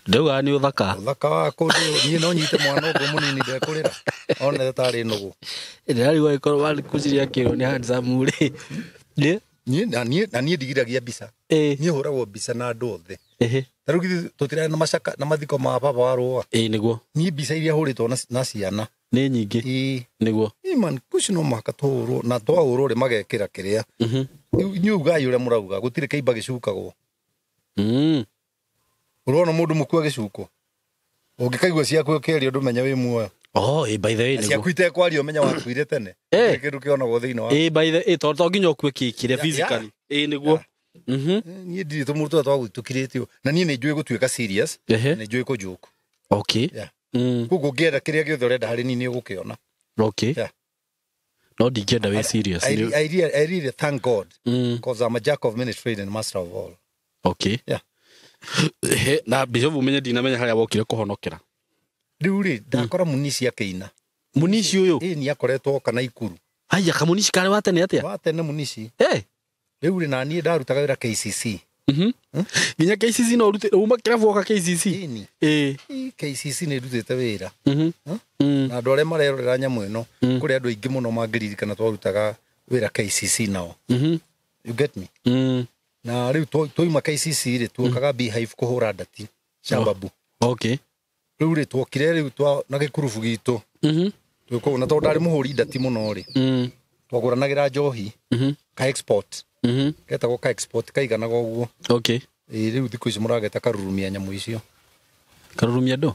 Ndaugaga nĩ ũthaka. Ũthaka wa kũndũ niĩ no nyite mwana ũguo mũnini ndekũrĩra. One tarĩ nũgũ. Ndĩrarigwo angĩkorwo warĩkuciria akĩrwo nĩ handsome rĩ. Na niĩ ndigiragia mbica. Niĩ hũragwo mbica na andũ othe. Ta rĩu githĩ tũtirarĩ na macaka na mathiko ma baba wa rũa. Nĩguo. Niĩ mbica iria hũrĩtwo na ciana. Nĩ nyingĩ. Nĩguo. Man, kuci no mũhaka tũhũrwo na twahũrwo rĩ magekĩra kĩrĩa. Inyuĩ ugai ũrĩa mũrauga gũtirĩ kĩimba gĩcukagwo. Ũrona mũndũ mũkua gĩcuko. Ũngĩkaigua ciaku ũkĩaria ndũmenya wĩ muoyo. By the way nĩguo. Ciaku itekwaria ũmenya wakuire tene. Gũtirĩ kĩndũ kĩonagwo thĩinĩ wa. By the way tondũ to nginya ũkue kĩkĩre physically. Nĩguo. Niĩ ndirĩ tũmũndũ tũrĩa twagũtũkirĩtio. Na niĩ nĩ njũĩ gũtuĩka serious. Nĩ njũĩ kũjoke. Okay. Koguo ũngĩenda kĩrĩa gĩothe ũrenda harĩ niĩ nĩ ũgũkĩona. Okay. No ndingĩenda wĩ serious. I really thank God because I'm a jack of many trades and master of all. Okay. Na Bishop umenye ndinamenya harĩa wokire kũhonokera. Rĩu rĩ ndakora Munishi akĩina. Munishi ũyũ? Nĩ akoretwo oka na Ikuru. Haiya, kamunishi karĩ wa tene atĩa? Wa tene Munishi. Rĩu rĩ na niĩ ndarutaga wĩra KCC. Nginya KCC no ũrute uma kĩrabu woka KCC? KCC nĩ ndutĩte wĩra. Na andũ arĩa marerorera nyamũ ĩno kũrĩ andũ aingĩ mũno mangĩririkana twarutaga wĩra KCC nao. You get me? Na rĩu twauma KCC rĩ tuokaga Beehive kũhũra ndati Shababu. Okay. Rĩu rĩ tuokire rĩu na gĩkurubu gitũ. Twĩ kũu na tondũ ndarĩ mũhũri ndati mũno rĩ. Twagũranagĩra njohi ka export. Getagwo ka export kaiganaga ũguo. Okay. Rĩu thikũ ici mũrageta karurumia nyamũ icio. Karurumia ndũ?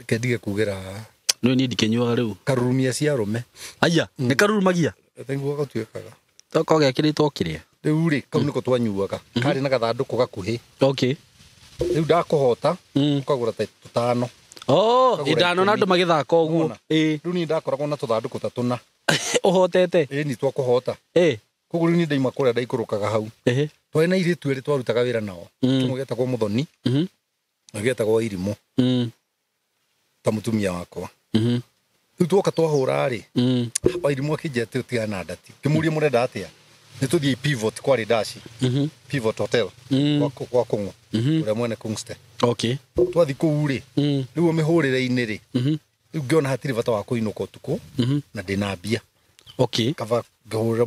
Kendige kugĩra. Nĩ niĩ ndikĩnyuaga rĩu. Karurumia cia arũme. Aya, nĩ karurumagia? Nĩguo gatuĩkaga. Tokorwo gekĩrĩtwo kĩrĩa? Rĩu rĩ kau nĩko twanyuaga. Karĩ na gathandũkũ gakuhĩ. Okay. Rĩu ndakũhota ũkagũra ta tũtano. Ithano na andũ magĩthaka ũguo. Rĩu niĩ ndakoragwo na tũthandũkũ ta tũna. Ũhotete? Nĩ twakũhota. Koguo rĩu niĩ ndaima kũrĩa ndaikũrũkaga hau. Twarĩ na airĩtu erĩ twarutaga wĩra nao. Kĩmwe gĩetagwo Mũthoni na gĩetagwo Irimũ. Ta mũtumia wakwa. Rĩu tuoka twahũra rĩ, Irimũ akĩnjĩra atĩ ũtigane na ndati. Ngĩmũria mũrenda atĩa? Nĩ tũthiĩ Pivot kwarĩ Dashi. Pivot Hotel kwa Kũng'ũ. Ũrĩa mwene Kungste. Okay. Twathiĩ kũu rĩ, rĩu mĩhũrĩre-inĩ rĩ, rĩu ngĩona hatirĩ bata wa kũinũka ũtukũ na ndĩna mbia. Okay. Kaba ngĩhũrĩra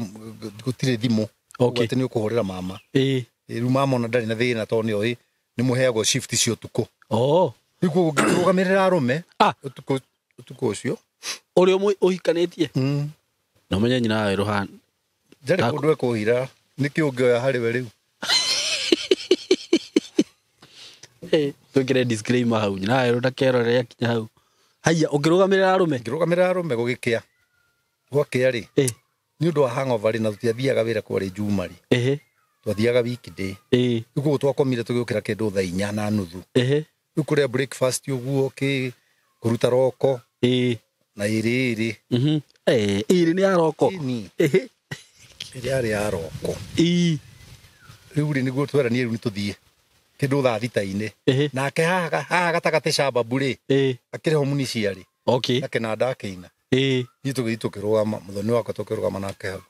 gũtirĩ thimũ. Okay. Atĩ nĩ ũkũhũrĩra mama. Ĩĩ. Rĩu mama ona ndarĩ na thĩna tondũ nĩoĩ nĩ mũheagwo shift cia ũtukũ. Oh. Rĩu koguo ngĩrũgamĩrĩra arũme Ah. ũtukũ ũtukũ ũcio. Ũrĩa ũmwe ũhikanĩtie? Mm. Na ũmenye nyina wa werũ hana. Njarĩ Ndaku- kũndũ ekũhira nĩkĩ ũngĩoya harĩ we rĩu. Twĩkĩre disclaimer hau nyina wa werũ ndakerorere akinya hau. Haiya ũngĩrũgamĩrĩra arũme? Ngĩrũgamĩrĩra arũme gũgĩkĩa. Gwakĩa rĩ Ĩĩ. nĩ ũndũ wa hangover rĩ na tũtiathiaga wĩra kwarĩ Juma rĩ. Ĩhĩ. Twathiaga weekday. Ĩĩ. Rĩu koguo twakomire tũgĩũkĩra kĩndũ thaa inya na nuthu. Ĩhĩ. Rĩu kũrĩa breakfast ũguo kĩ kũruta roko Ĩĩ. na ĩrĩ ĩrĩ. Mhm. Ĩĩ, ĩrĩ nĩ ya roko. Ĩni. Ĩhĩ. Ĩrĩa yarĩ ya roko. Ĩĩ. Rĩu rĩ nĩguo tweranire rĩu nĩ tũthiĩ kĩndũ thaa thita-inĩ. Ĩhĩ. Nake haha gatagatĩ cababu rĩ Ĩĩ. akĩrĩ ho municia rĩ Okay. na kĩnanda akĩina. Ĩĩ. Ithuĩ tũgĩthiĩ tũkĩrũgama mũthoni wakwa tũkĩrũgama nake hau.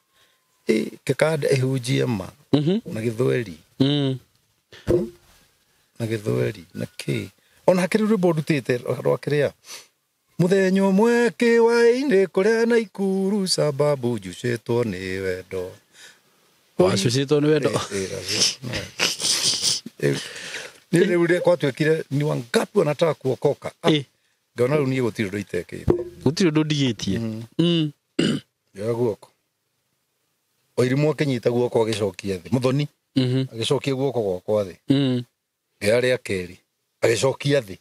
Ĩ kĩkanda ĩhunjie ma Mhm. na gĩthweri Mm. na gĩthweri na kĩ ona hakĩrĩ rwĩmbo ndutĩte rwa kĩrĩa mũthenya ũmwe kĩwainĩ kũrĩa na ikuru sababu njucĩtwo nĩ wendo. Wacucĩtwo nĩ wendo. Nĩ rĩu rĩ kwatuĩkire ni wangapi wanataka kuokoka. Ah, Ĩĩ. ngona rĩu niĩ gũtirĩ ũndũ itekĩte. Gũtirĩ ũndũ ndigĩtie. Mm. Ngĩoya guoko oirimũ akĩnyita guoko agĩcokia thĩ mũthoni Mhm. agĩcokia guoko gwakwa thĩ. Mm. Ngĩoya rĩa kerĩ agĩcokia thĩ.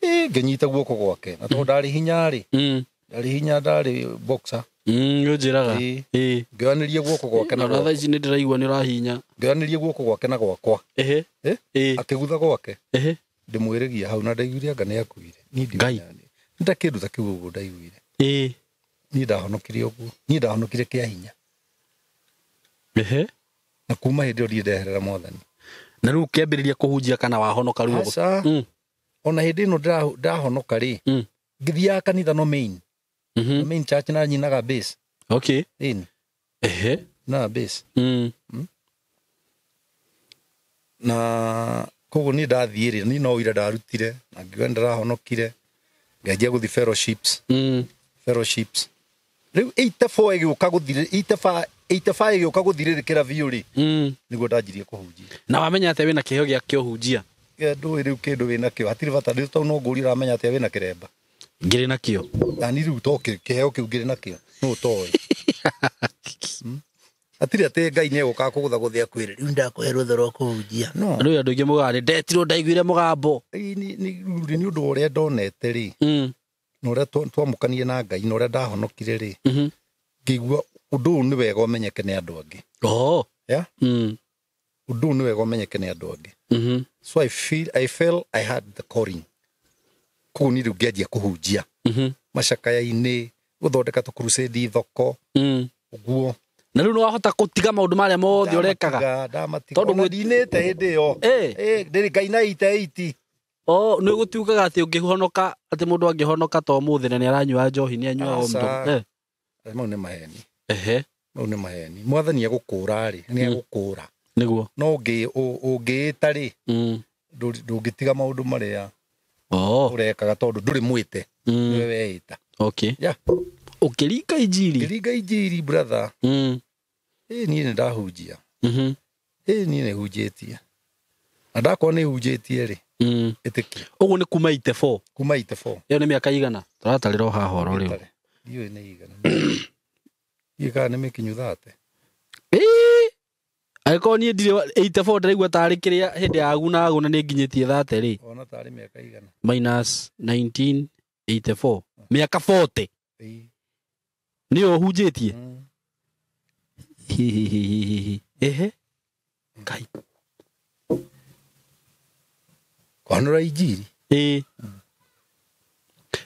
Ĩ ngĩnyita guoko gwake na tondũ ndarĩ hinya rĩ Mm. ndarĩ hinya ndarĩ boxer. Mm, nĩũnjĩraga. Ĩĩ. Ĩĩ. Ngĩoyanĩria guoko gwake na Na thaa gwakwa. ici nĩ ndĩraigua nĩ ũrahinya. Ngĩoyanĩria guoko gwake na gwakwa. Ĩhĩ. Ĩ Ĩĩ. akĩgutha gwake Ĩhĩ. ndĩmwĩrĩgia hau na ndaiguire anga nĩ akuire. Niĩ Ngai. ndiũĩ nĩ ta kĩndũ ta kĩu ũguo ndaiguire. Ĩĩ. Niĩ ndahonokire ũguo. Niĩ ndahonokire kĩa hinya. Ĩhĩ. Na kuma hĩndĩ ĩyo ndirĩ ndeherera mwathani. Na rĩu ũkĩambĩrĩria kũhunjia kana wahonoka rĩu? Aca. Mm. Ona hĩndĩ ĩno ndahonoka rĩ Mm. ngĩthiaga kanitha no main. Mhm. No main church na nyinaga bass. Okay. Ĩni. Ĩhĩ. Nyinaga bass. Mm. Na koguo niĩ ndathiĩ rĩ niĩ no wĩra ndarutire na ngiuga nĩndĩrahonokire ngĩanjia gũthiĩ fellowships. Mm. Fellowships. Rĩu 84 ĩgĩũka gũthirĩ 85 85 ĩgĩũka gũthirĩrĩkĩra biũ rĩ Mm. nĩguo ndanjirie kũhunjia. Na wamenya atĩa wĩna kĩheo gĩa kĩũhunjia? Ndũĩ rĩu kĩndũ wĩnakĩo hatirĩ bata rĩu tondũ no ngũrie ũramenya atĩa wĩna kĩremba. Ngĩrĩ nakĩo. Na niĩ rĩu to kĩheo kĩu ngĩrĩ nakĩo no ũtoĩ. Hatirĩ atĩ Ngai nĩ egũka kũgũthagũthia akwĩre rĩu ndakũhe rũtha rwa kũhunjia. No. Rĩu andũ aingĩ mugaga nĩ ndetirwo ndaiguire mũgambo. Ĩĩ, rĩu rĩ, nĩ ũndũ wa ũrĩa ndonete rĩ Mm. na ũrĩa twamũkanire na Ngai na ũrĩa ndahonokire rĩ Mhm. ngĩigua ũndũ ũyũ nĩ wega ũmenyeke nĩ andũ angĩ. Oh. Yeah? Mm. Ũndũ ũyũ nĩ wega ũmenyeke nĩ andũ angĩ. Mhm. So I feel I had the calling. Koguo niĩ rĩu ngĩanjia kũhunjia Mhm. macakaya-inĩ gũthondeka tũkrusedi thoko Mm. ũguo. Na rĩu nĩwahota gũtiga maũndũ marĩa mothe ũrekaga. Ndamatiga. Tondũ Ona ndinĩte hĩndĩ ĩyo. Ĩ. Ĩ, ndĩrĩ ngaina ite iti. Oh, nĩ gũtiugaga atĩ ũngĩhonoka atĩ mũndũ angĩhonoka to mũthĩ na nĩ aranyua njohi nĩ anyuaga o Aca. mũndũ. Eh. Mau nĩ maheni. Ehe. Mau nĩ maheni. Mwathani egũkũra rĩ, nĩ egũkũra. Nĩguo. No ũngĩĩta rĩ, Mm. ndũngĩtiga maũndũ marĩa Oh. ũrekaga tondũ ndũrĩ mwĩte. Mm. Nĩwe weĩta. Okay. Yeah. Ũkĩringa injiri. Ngĩringa injiri brother. Mm. Ĩ niĩ nĩ ndahunjia. Mhm. Ĩ niĩ nĩ hunjĩtie. Na ndakorwo nĩ hunjĩtie rĩ, Mm. ĩtĩkia. Ũguo nĩ kuma 84. Kuma 84. Ĩyo nĩ mĩaka igana? Tũratarĩra o haha oro rĩu. Ndiũĩ nĩ igana. Ndiũĩ kana nĩ mĩkinyu thate. Ĩĩ. Angĩkorwo niĩ ndirĩ 84 ndĩraigua tarĩ kĩrĩa hĩndĩ ya aguna aguna nĩ nginyĩtie thate rĩ. Ona tarĩ mĩaka igana. Minus 1984. Mĩaka 40. Ĩĩ. Nĩyo ũhunjĩtie? Mm. Hihihihihi. Ehe. Ngai. Kwanũra injiri. Ĩĩ.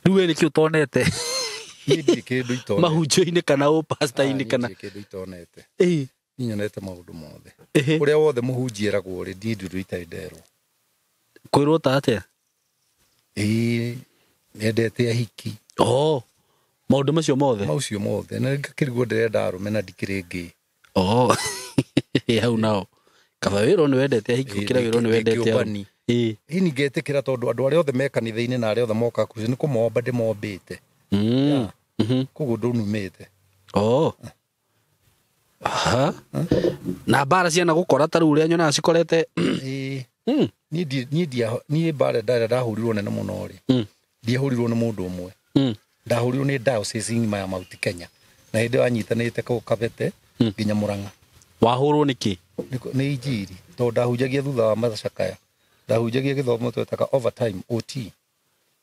Rĩu we nĩkĩ ũtonete Niĩ ndirĩ kĩndũ itonete. mahunjio-inĩ kana ũpasta-inĩ Ah, kana niĩ ndirĩ kĩndũ itonete. Ĩĩ. Niĩ nyonete maũndũ mothe. Ehe. Ũrĩa wothe mũhunjia eragwo rĩ, niĩ ndirĩ itarĩ nderwo. Kwĩrwo ta atĩa? Ĩĩ, nĩendete ahiki. Oh. Maũndũ macio mothe. Maũcio mothe. Na ngakĩrigwo ndĩrenda arũme na ndikĩrĩ ngĩ. Oh. Hau nao. Kaba wĩrwo nĩ wendete ahiki gũkĩra wĩrwo nĩ wendete arũme. Kĩũmbani. Ĩĩ. Hihi ngetĩkĩra tondũ andũ arĩa othe me kanitha-inĩ na arĩa othe mokaga kũu nĩ kũmomba ndĩmombĩte. Mm. Yeah. Mhm. Koguo ndũnumĩte. Oh. Aha. Na mbara ciana gũkora ta rĩu ũrĩa nyonaga cikorete. Ĩĩ. Niĩ mbara ndarĩa ndahũrirwo nene mũno rĩ, ndiahũrirwo nĩ mũndũ ũmwe, ndahũrirwo nĩ diocese ng'ima ya Mount Kenya, na hĩndĩ ĩyo anyitanĩte kũu Kabete nginya Murang'a. Wahũrwo nĩkĩ? Nĩ injiri, tondũ ndahunjagia thutha wa macakaya, ndahunjagia gĩthomo twetaga overtime, OT.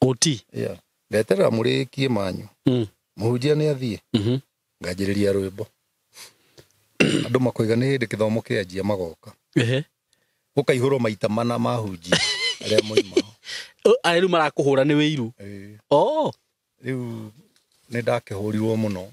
OT. Yeah. Ngeterera mũrĩkie manyu, mũhunjia nĩ athiĩ, nganjĩrĩria rwĩmbo, andũ makoiga nĩ hĩndĩ kĩthomo kĩanjia, magoka. Gũkaihũrwo maita mana mahunjia arĩa moimaho. Arĩa rĩu marakũhũra nĩ wĩiru? Ĩĩ. Oh. Rĩu nĩ ndakĩhũrirwo mũno.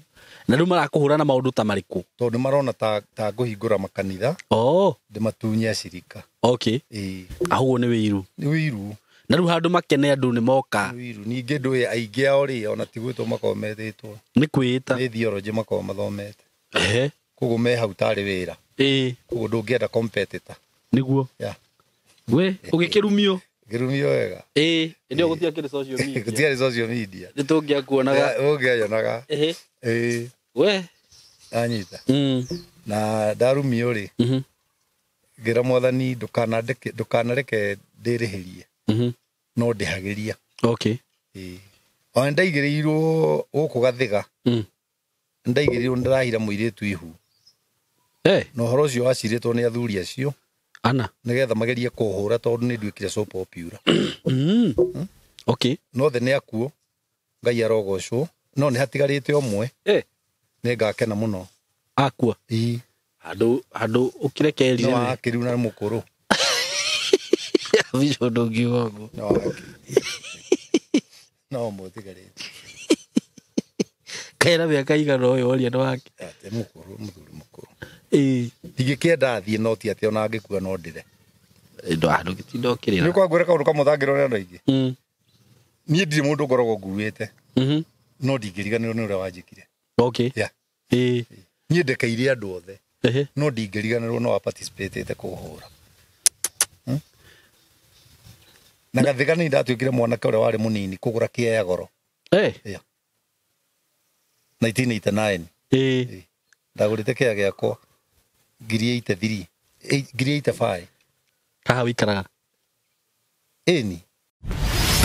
Na rĩu marakũhũra na maũndũ ta marĩkũ? Tondũ nĩ marona ta ngũhingũra makanitha, Oh. ndĩmatunye acirika. Okay. Ĩĩ. Ahũo nĩ wĩiru. Nĩ wĩiru. Na rĩu handũ makene andũ nĩ moka. Nĩ wĩiru. Ningĩ ndũĩ aingĩ ao rĩ, ona ti gwĩtwo makoragwo metĩtwo. Nĩ kwĩĩta. Nĩ theology makoragwo mathomete. Ehe. Koguo me hau tarĩ wĩra. Ĩĩ. Koguo ndũngĩenda competitor. Nĩguo. Yeah. We ũgĩkĩrumio. Ngĩrumio wega. Ĩĩ, hĩndĩ ĩyo gũtiakĩrĩ social media. Gũtiarĩ social media. Nĩ tũngĩakuonaga. Ũngĩanyonaga. Ehe. Ĩĩ. We. Anyita. Na ndarumio rĩ, ngĩra mwathani ndũkanareke ndĩrĩhĩrie, no ndĩhagĩria. Okay. Ĩĩ. Ona ndaigĩrĩirwo gũkũ Gathiga, ndaigĩrĩirwo ndĩrahira mũirĩtu ihu. Na ũhoro ũcio wacirĩtwo nĩ athuri acio. Ana. Nĩgetha magerie kũhũra tondũ nĩ nduĩkire so popular. Okay. No othe nĩ akuo, Ngai arogocwo, no nĩ hatigarĩte ũmwe. Nĩ ngakena mũno. Akua. Ĩĩ. Handũ ũkĩrekerire. No akĩrĩu na mũkũrũ. Bicho ndũngiuga ũguo. No akĩrĩu. No ũmwe ũtigarĩte. Kaĩra mĩaka igana ũyũ oria nĩ wake. Atĩ mũkũrũ, mũthuri mũkũrũ. Ĩĩ. Ndingĩkĩenda athiĩ no ti atĩ ona angĩkua no ndĩre. Ndũgĩtinda ũkĩrĩra. Nĩ kwangwĩra kaũndũ kamwe ũtangĩrwo nĩ andũ aingĩ. Niĩ ndirĩ mũndũ ngoragwo nguĩte. No ndingĩriganĩrwo nĩ ũrĩa wanjĩkire. Okay. Yeah. Ĩĩ. Niĩ ndekeire andũ othe. Ehe. No ndingĩriganĩrwo no wa participate kũhũra. Na Gathiga nĩ ndatuĩkire mwanake ũrĩa warĩ mũnini kũgũra kĩa ya goro. Yeah. 1989. Ĩĩ. Ndagũrĩte kĩa gĩakwa 1983, 1985. Haha wĩikaraga? Ĩni.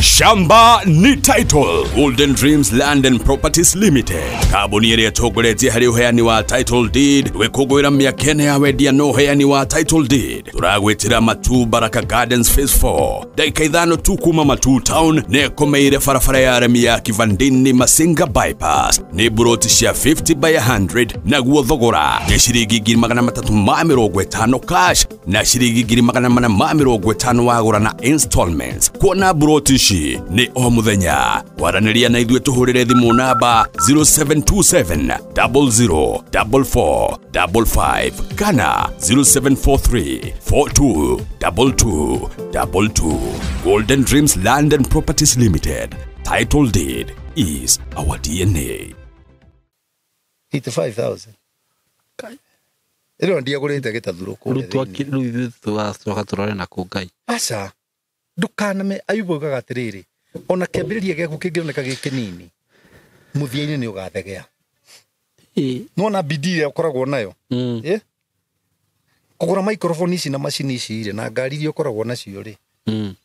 Shamba ni title. Golden Dreams Land and Properties Limited, kambuni ĩrĩa ĩtongoretie harĩ ũheani wa title deed, gwĩkũngũĩra mĩaka ĩna ya wendia na ũheani wa title deed. Tũragwĩtĩra Matu Baraka Gardens Phase 4, ndagĩka 5 tu kuma Matu Town, na ĩkomeire barabara ya aremi ya Kivandini Masinga Bypass. Nĩ buroti cia 50 by 100, naguo thogora nĩ ciringi 350,000 cash na ciringi 450,000 wagũra na installments. Kuona buroti ici nĩ o mũthenya. Kwaranĩria na ithuĩ tũhũrĩre thimũ namba 0727 00 44 55 kana 0743 42 22 22. Golden Dreams Land and Properties Limited. Title deed is our DNA. 85,000. Ĩro ndiagũrĩte gĩtathuro kũrĩa thĩinĩ. Rĩu ithuĩ tũgacoka tũrore na kũ Ngai. Aca. Ndũkaname Ayubu oigaga atĩrĩrĩ, ona kĩambĩrĩria gĩaku kĩngĩoneka gĩ kĩnini, mũthia-inĩ nĩ ũgathegea. Nĩwona bidii ĩrĩa ũkoragwo nayo? Kũgũra microphone ici na macini ici rĩ, na ngari iria ũkoragwo nacio rĩ.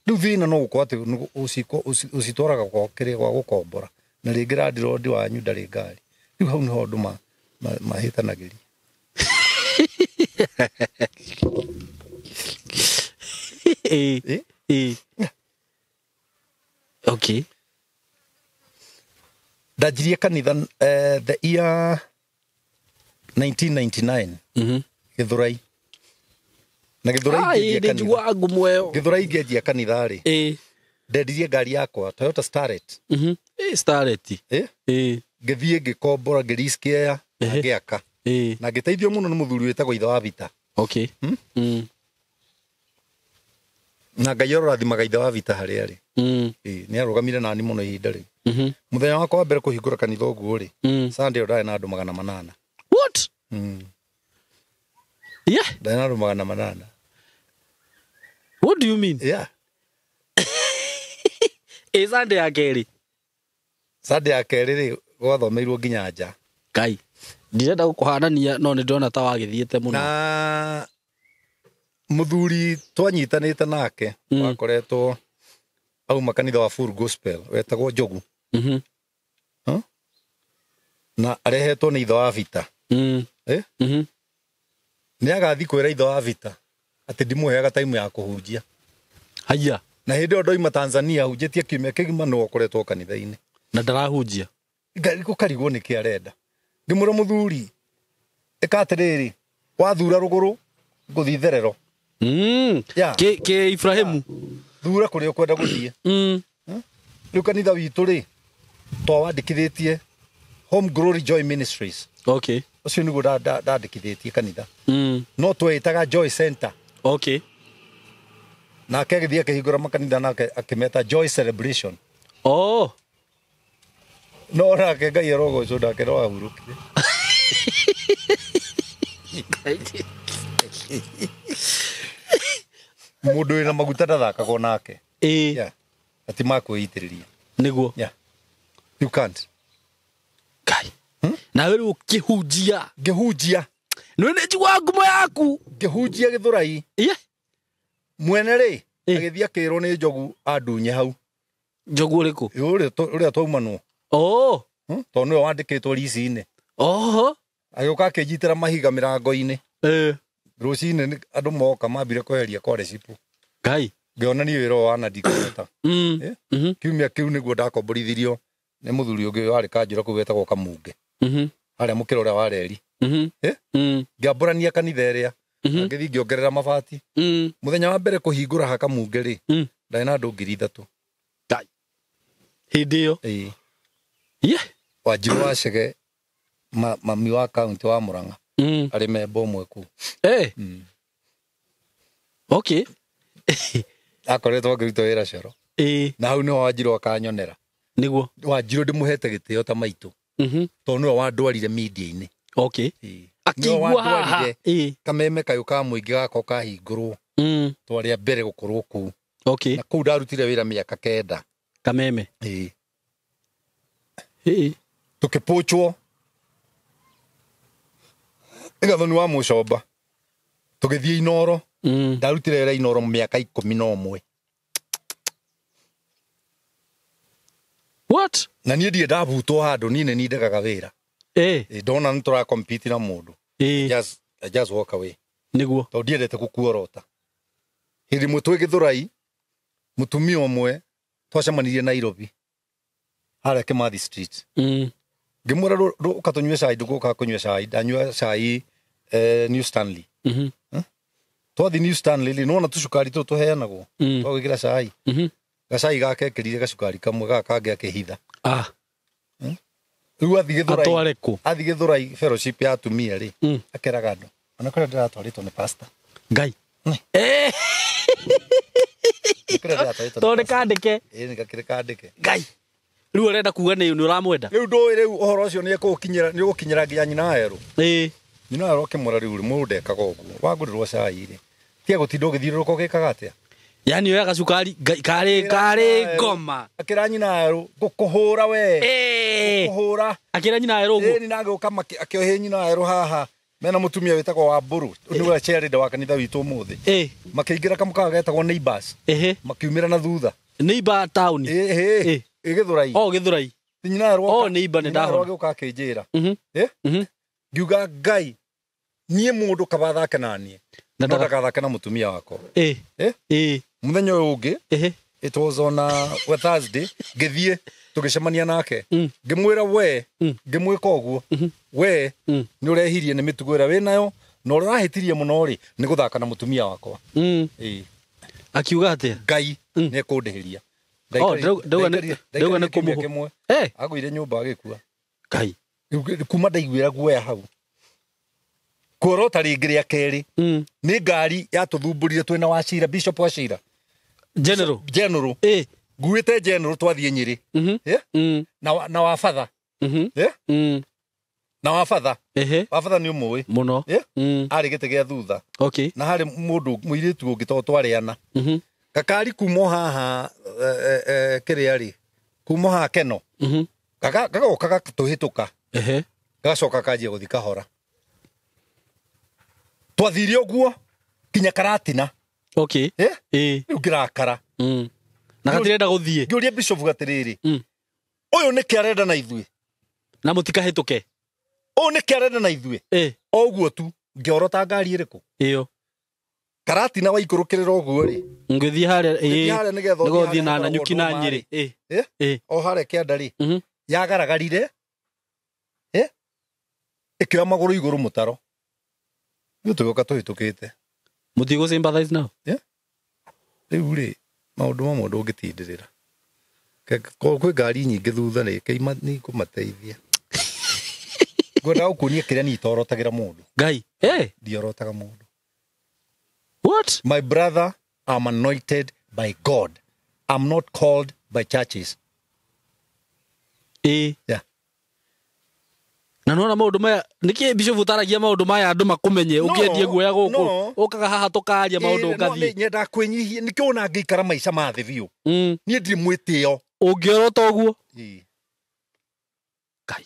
Rĩu thĩna no gũkorwo atĩ ũcitwaraga kĩrĩa gwa gũkombora, na rĩngĩ landlord wanyu ndarĩ ngari. Rĩu hau nĩho andũ mahĩtanagĩria. Okay. Ndanjirie kanitha the year 1999. Gĩthũrai. Na Gĩthũrai ngĩanjia kanitha. Nĩnjiguaga ngumo ĩyo. Gĩthũrai ngĩanjia kanitha rĩ. Ndendirie ngari yakwa Toyota Starlet. Starlet. Ngĩthiĩ ngĩkombora, ngĩ-risk ĩya, na ngĩaka. Na ngĩteithio mũno nĩ mũthuri wĩtagwo ithe wa Vita. Okay. Na Ngai arorathimaga ithe wa Vita harĩa arĩ. Nĩ arũgamire nani mũno ihinda rĩu. Mũthenya wakwa wa mbere kũhingũra kanitha ũguo rĩ, Sunday ĩyo ndarĩ na andũ 800. What? Yeah. Ndarĩ na andũ 800. What do you mean? Yeah. Ĩ Sunday ya kerĩ. Sunday ya kerĩ rĩ, gwathomeirwo nginya nja. Ngai. Ndirenda gũkũhanania no nĩ ndĩrona ta wagĩthiĩte mũno. Na muthuri twanyitanĩte nake wakoretwo auma kanitha wa Full Gospel wetagwo Njogu. Mhm. Na arehetwo nĩ ithe wa Vita. Eh? Mhm. Nĩ agathi kwĩra ithe wa Vita atĩ ndimũheaga time ya kũhunjia. Haya. Na hĩndĩ ĩyo ndoima Tanzania hunjĩtie kiumia kĩgima nĩwe ũkoretwo kanitha-inĩ. Na ndarahunjia. Gũkarigwo nĩkĩ arenda. Ndĩmwĩra mũthuri ĩka atĩrĩrĩ, wathura rũgũrũ ngũthiĩ therero. Yeah. Ke Ibrahimu. Thura kũrĩa ũkwenda gũthiĩ. Rĩu kanitha witũ rĩ twawandĩkithĩtie Home Glory Joy Ministries. Okay. Ũcio nĩguo ndandĩkithĩtie kanitha. No tweĩtaga Joy Center. Okay. Nake agĩthiĩ akĩhingũra makanitha nake akĩmeta Joy Celebration. Oh. No nake Ngai arogocwo nake no ahurũkire. Mũndũ wĩna maguta ndathakagwo nake. Ĩĩ. Yeah. Ati makwĩitĩrĩria. Nĩguo. Yeah. You can't. Ngai. Nawe rĩu ũkĩhunjia. Ngĩhunjia. Nĩ nĩ njiguaga ngumo yaku. Ngĩhunjia Gĩthũrai. Iye. Mwene rĩ agĩthiĩ akĩrwo nĩ Njogu andunye hau. Njogu ũrĩkũ? Ũrĩa twaumanwo. Oh. Tondũ nĩwe wandĩkĩtwo rici-inĩ. Oho. Agĩũka akĩnjitĩra mahiga mĩrango-inĩ. Rũcinĩ andũ moka mambire kweheria kware cipũ. Ngai. Ngĩonania wĩra ũyũ wa na ndikũhota. Kiumia kĩu nĩguo ndakomborithirio nĩ mũthuri ũngĩ warĩ kanjũra kũu wetagwo Kamunge. Harĩa mũkĩra ũrĩa wa reri. Ngĩambũrania kanitha ĩrĩa. Ngĩthiĩ ngĩongerera mabati. Mũthenya wa mbere kũhingũra ha Kamunge rĩ, ndarĩ na andũ 3,000. Ngai. Hĩndĩ ĩyo. Ĩĩ. Yeah. Wanjirũ wa Chege mami wa kaunti wa Murang'a. Arĩ memba ũmwe kũu. Okay. Akoretwo akĩruta wĩra coro. Na hau nĩho Wanjirũ akanyonera. Nĩguo. Wanjirũ ndĩmũhete gĩtĩo ta maitũ. Tondũ nĩwe wandwarire media-inĩ. Okay. Nĩwe Akĩigua haha. wandwarire kameme kayũ ka mũingĩ gako kahingũrwo. Twarĩ a mbere gũkorwo kũu. Okay. Na kũu ndarutire wĩra mĩaka 9. Kameme. Ĩĩ. Ĩĩ. Tũkĩpũchwo. Ĩgathoni wa Mũcomba. Tũgĩthiĩ Inoro. Ndarutire wĩra Inoro mĩaka 11. What? Na niĩ ndirĩ ndabutwo handũ, niĩ nĩ nindegaga wĩra. Ndona nĩ tũracompete na mũndũ. I just walk away. Nĩguo. Tondũ ndiendete gũkuorota. Hĩndĩ ĩmwe twĩ Gĩthũrai, mũtumia ũmwe twacemanirie Nairobi. Harĩa Kimathi Street. Ngĩmwĩra ũka tũnyue cai, ndũgũka kũnyua cai, ndanyua cai New Stanley. Twathiĩ New Stanley rĩ, nĩwona tũcukari tũtũ tũheanagwo. Twagwĩkĩra cai. Gacai gake ekĩrire gacukari kamwe gaka kangĩ akĩhitha. Rĩu athiĩ Gĩthũrai. Atware kũ? Athiĩ Gĩthũrai fellowship ya atumia rĩ, akeraga andũ. Ona kũrĩa ndĩratwarĩtwo nĩ pastor. Ngai. Tondũ nĩ kandĩke. Ĩĩ, nĩ gakĩrĩ kandĩke. Ngai. Rĩu arenda kuga nĩ ũramwenda. Rĩu ndũĩ rĩu ũhoro ũcio nĩ ekũũkinyĩra, nĩ ũgũkinyĩra nginya nyina wa Erũ. Nyina wa Erũ akĩmwĩra rĩu mũndũ ndekaga ũguo. Wangũrĩrwo cai rĩ. Tiga gũtinda ũgĩthiũrũrũka ũgĩkaga atĩa? Yaani oya gacukari karĩ karĩ ngoma. Akĩra nyina wa Erũ ngũkũhũra we. Ngũkũhũra. Akĩra nyina wa Erũ ũguo. Ĩĩ, na agĩũka akĩohe nyina wa Erũ haha. Mena mũtumia wĩtagwo Wambũrũ, nĩwe chairlady wa kanitha witũ ũmũthĩ. Makĩingĩra kamũkawa getagwo Neighbors. Makiumĩra na thutha. Neighbor town. Ĩĩ, Gĩthũrai. Oh, Gĩthũrai. Nyina wa Erũ Oh, neighbor nĩ nyina wa Erũ ndahona. agĩũka akĩnjĩra. Ngiuga Ngai, niĩ mũndũ kaba athake na niĩ. Na No ndagathake na mũtumia wakwa. Mũthenya ũyũ ũngĩ, it was on a Thursday, ngĩthiĩ tũgĩcemania nake. Ngĩmwĩra we, ngĩmwĩka ũguo, we nĩ ũrehirie nĩ mĩtugo ĩrĩa wĩnayo, na ũrĩa ũrahĩtirie mũno rĩ, nĩ gũthaka na mũtumia wakwa. Akiuga atĩa? Ngai nĩ ekũndĩhĩria. Oh, ndauga nĩ kũmũhũ. Agũire nyũmba agĩkua. Ngai. Kuma ndaiguĩra guoya hau. Kuorota rĩngĩ rĩa kerĩ. Nĩ ngari yatũthumburire twĩna Wachira, Bishop Wachira. General. General. Nguĩte General twathiĩ Nyĩrĩ. Na wa batha. Na wa batha. Wa batha nĩ ũmũĩ. Mũno. Arĩ gĩtĩ gĩa thutha. Okay. Na harĩ mũndũ mũirĩtu ũngĩ tondũ twarĩana. Gakari kuma haha kĩrĩa rĩ, kuma haha Keno. Gagoka gatũhĩtũka. Gagacoka kanjia gũthiĩ kahora. Twathire ũguo kinya Karatina. Okay. Eh? Ĩĩ. Rĩu ngĩrakara. Na gatirenda gũthiĩ. Ngĩũria bishop atĩrĩrĩ, ũyũ nĩkĩ arenda na ithuĩ? Na mũtikahĩtũke. Ũyũ nĩkĩ arenda na ithuĩ? Ĩĩ. O ũguo tu ngĩorota ngari ĩrĩkũ? Ĩyo. Karatina waikũrũkĩrĩra ũguo rĩ. Ngĩthiĩ harĩa Ngĩthiĩ harĩa nĩgetha ũthiĩ nĩgetha ũthiĩ na harĩa Nanyuki na hetagwo Nyĩrĩ. Ĩĩ. Ĩĩ? Ĩĩ. O harĩa kĩanda rĩ. Mhm. Yagaragarire. Ĩĩ? Ĩkĩoya magũrũ igũrũ mũtaro. Ithuĩ tũgĩũka tũhĩtũkĩte. Mũtigũ sympathize nao? Ĩĩ? Rĩu rĩ, maũndũ mamwe ndũngĩtindĩrĩra. Kwĩ ngari nyingĩ thutha rĩ, nĩ ikũmateithia. Ngwendaga gũkuonia kĩrĩa niĩ itorotagĩra mũndũ. Ngai. Ĩĩ. Ndiorotaga mũndũ. What? My brother, I'm anointed by God. I'm not called by churches. Ĩĩ. Yeah. Na nona maũndũ maya nĩkĩ bishop ũtaragia maũndũ maya andũ makũmenye No, ũkĩendie guoya gũkũ no. ũkaga haha tũkaria maũndũ Ĩĩ, no, ũgathiĩ. nĩ nyendaga kwĩnyihia nĩkĩo ona ngĩikara maica ma thĩ biũ. Niĩ ndirĩ mwĩtĩo. Ũngĩorota ũguo. Ĩĩ. Ngai.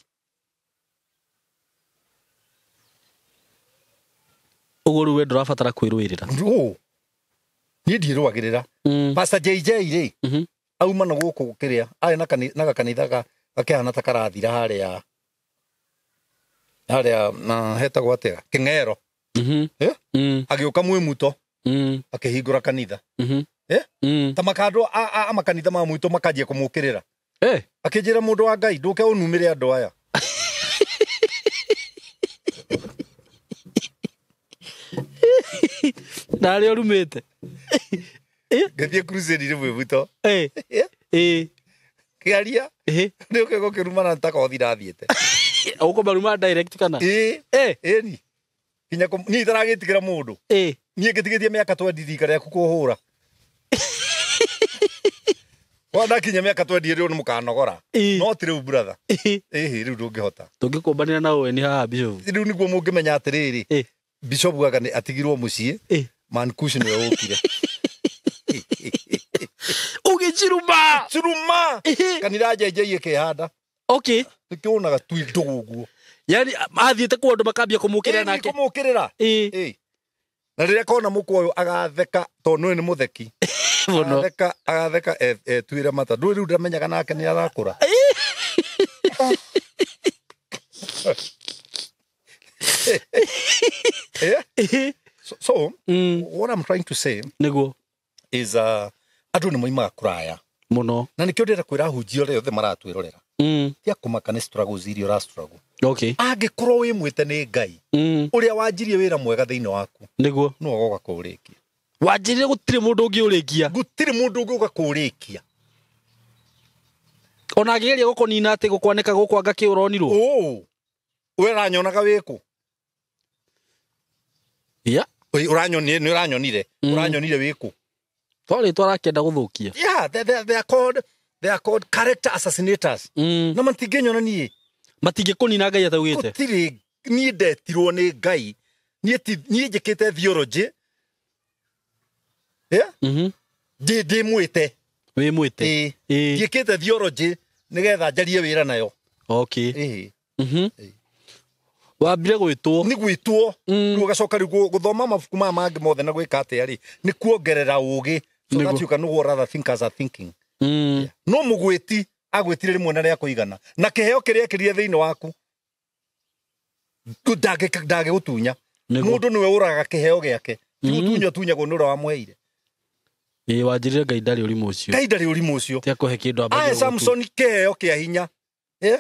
Ũguo rĩu we ndũrabatara kwĩrũĩrĩra. Ũ. Niĩ ndiĩrũagĩrĩra. Pastor JJ rĩ, auma na gũkũ kĩrĩa, arĩ na gakanitha gakĩhana ta karathira harĩa harĩa na hetagwo atĩa Kĩng'ero. Eh? Agĩũka Mwĩmuto akĩhingũra kanitha. Eh? Ta makandũ a makanitha ma Mwĩto makanjia kũmũkĩrĩra. Eh. Akĩnjĩra mũndũ wa Ngai ndũke ũnumĩre andũ aya. Na arĩa ũrumĩte. Ngĩthiĩ crusade-inĩ Mwĩmuto. Eh. Eh? Ĩĩ. Kĩaria Ĩhĩ. nĩũke gũkĩrumana ta kothi ndathiĩte. Ũkũmaruma direct kana? Ĩĩ. Eh. Ĩni. Kinya niĩ itaragĩtigĩra mũndũ. Ĩĩ. Niĩ ngĩtigĩtie mĩaka 20 rika rĩaku kũhũra. Wa ndakinya mĩaka 20 rĩu nĩ mũkanogora. Ĩĩ. No ti rĩu brother. Ĩhĩ. Ĩhĩ rĩu ndũngĩhota. Tũngĩkũmbanĩra na ũeni haha bishop. Rĩu nĩguo mũngĩmenya atĩrĩrĩ. Ĩĩ. Bishop Gwaga nĩ atigirwo mũciĩ. Ĩĩ. Mankush nĩwe ũkire. Ũgĩciruma. Ciruma. Ĩhĩ. Kanitha JJ ĩkĩhanda. Okay. Nĩkĩonaga tu ndũgũ ũguo. Yani athiĩte kũu andũ makambia kũmũkĩrĩra Ĩĩ, nake. kũmũkĩrĩra. Ĩĩ. Ĩĩ. Na rĩrĩa kona mũkwa ũyũ agatheka tondũ nĩwe nĩ mũtheki. Mũno. Agatheka agatheka etuĩre mata. Ndũĩ rĩu ndamenyaga nake nĩ arakũra. Eh? Ĩhĩ. So what I'm trying to say Nĩguo. is andũ nĩ moimaga kũraya. Mũno. Na nĩkĩo ndĩrenda kwĩra ahunjia arĩa othe maratwĩrorera. Tia kũmaka nĩ struggles iria ũra struggle. Okay. Angĩkorwo wĩ mwĩte nĩ Ngai, ũrĩa wanjirie wĩra mwega thĩinĩ waku, Nĩguo. nĩwe ũgoka kũũrĩkia. Wanjĩrire gũtirĩ mũndũ ũngĩ ũrĩkia. Gũtirĩ mũndũ ũngĩ ũka kũũrĩkia. Ona angĩgeria gũkũnina atĩ gũkwanĩka gũkwanga kĩ ũronirwo. Ũ. We ũranyonaga wĩkũ? Yeah. Ĩ, ũranyonire nĩ ũranyonire. Ũranyonire wĩkũ? Twarĩ twarakĩenda gũthũkia. Yeah, they are called character assassinators. Na matingĩnyona niĩ. Matingĩkũnina Ngai ataugĩte. Gũtirĩ niĩ ndetirwo nĩ Ngai. Niĩ niĩ njĩkĩte theology. Yeah? Ndĩ mwĩte. Wĩ mwĩte. Ĩĩ. Ĩĩ. Njĩkĩte theology nĩgetha njarie wĩra nayo. Okay. Ĩĩ. Wambire gwĩtwo. Nĩ gwĩtwo. Rĩu ũgacoka rĩu gũthoma mabuku maya mangĩ mothe na gwĩka atĩa rĩ, nĩ kuongerera ũgĩ. So Nĩguo. that you can know what other thinkers are thinking. No mũgwĩti agwĩtire rĩmwe na rĩa kũigana. Na kĩheo kĩrĩa ekĩrire thĩinĩ waku ndangĩgũtunya. Nĩguo. Mũndũ nĩwe ũraga kĩheo gĩake. Ti gũtunywo atunyagwo nĩ ũrĩa wamũheire. Ĩĩ wanjĩrire Ngai ndarĩ ũrimũ ũcio. Ngai ndarĩ ũrimũ ũcio. Ti akũhe kĩndũ ambagie Ahe gũgũtunya. Samson kĩheo kĩa hinya. Eh?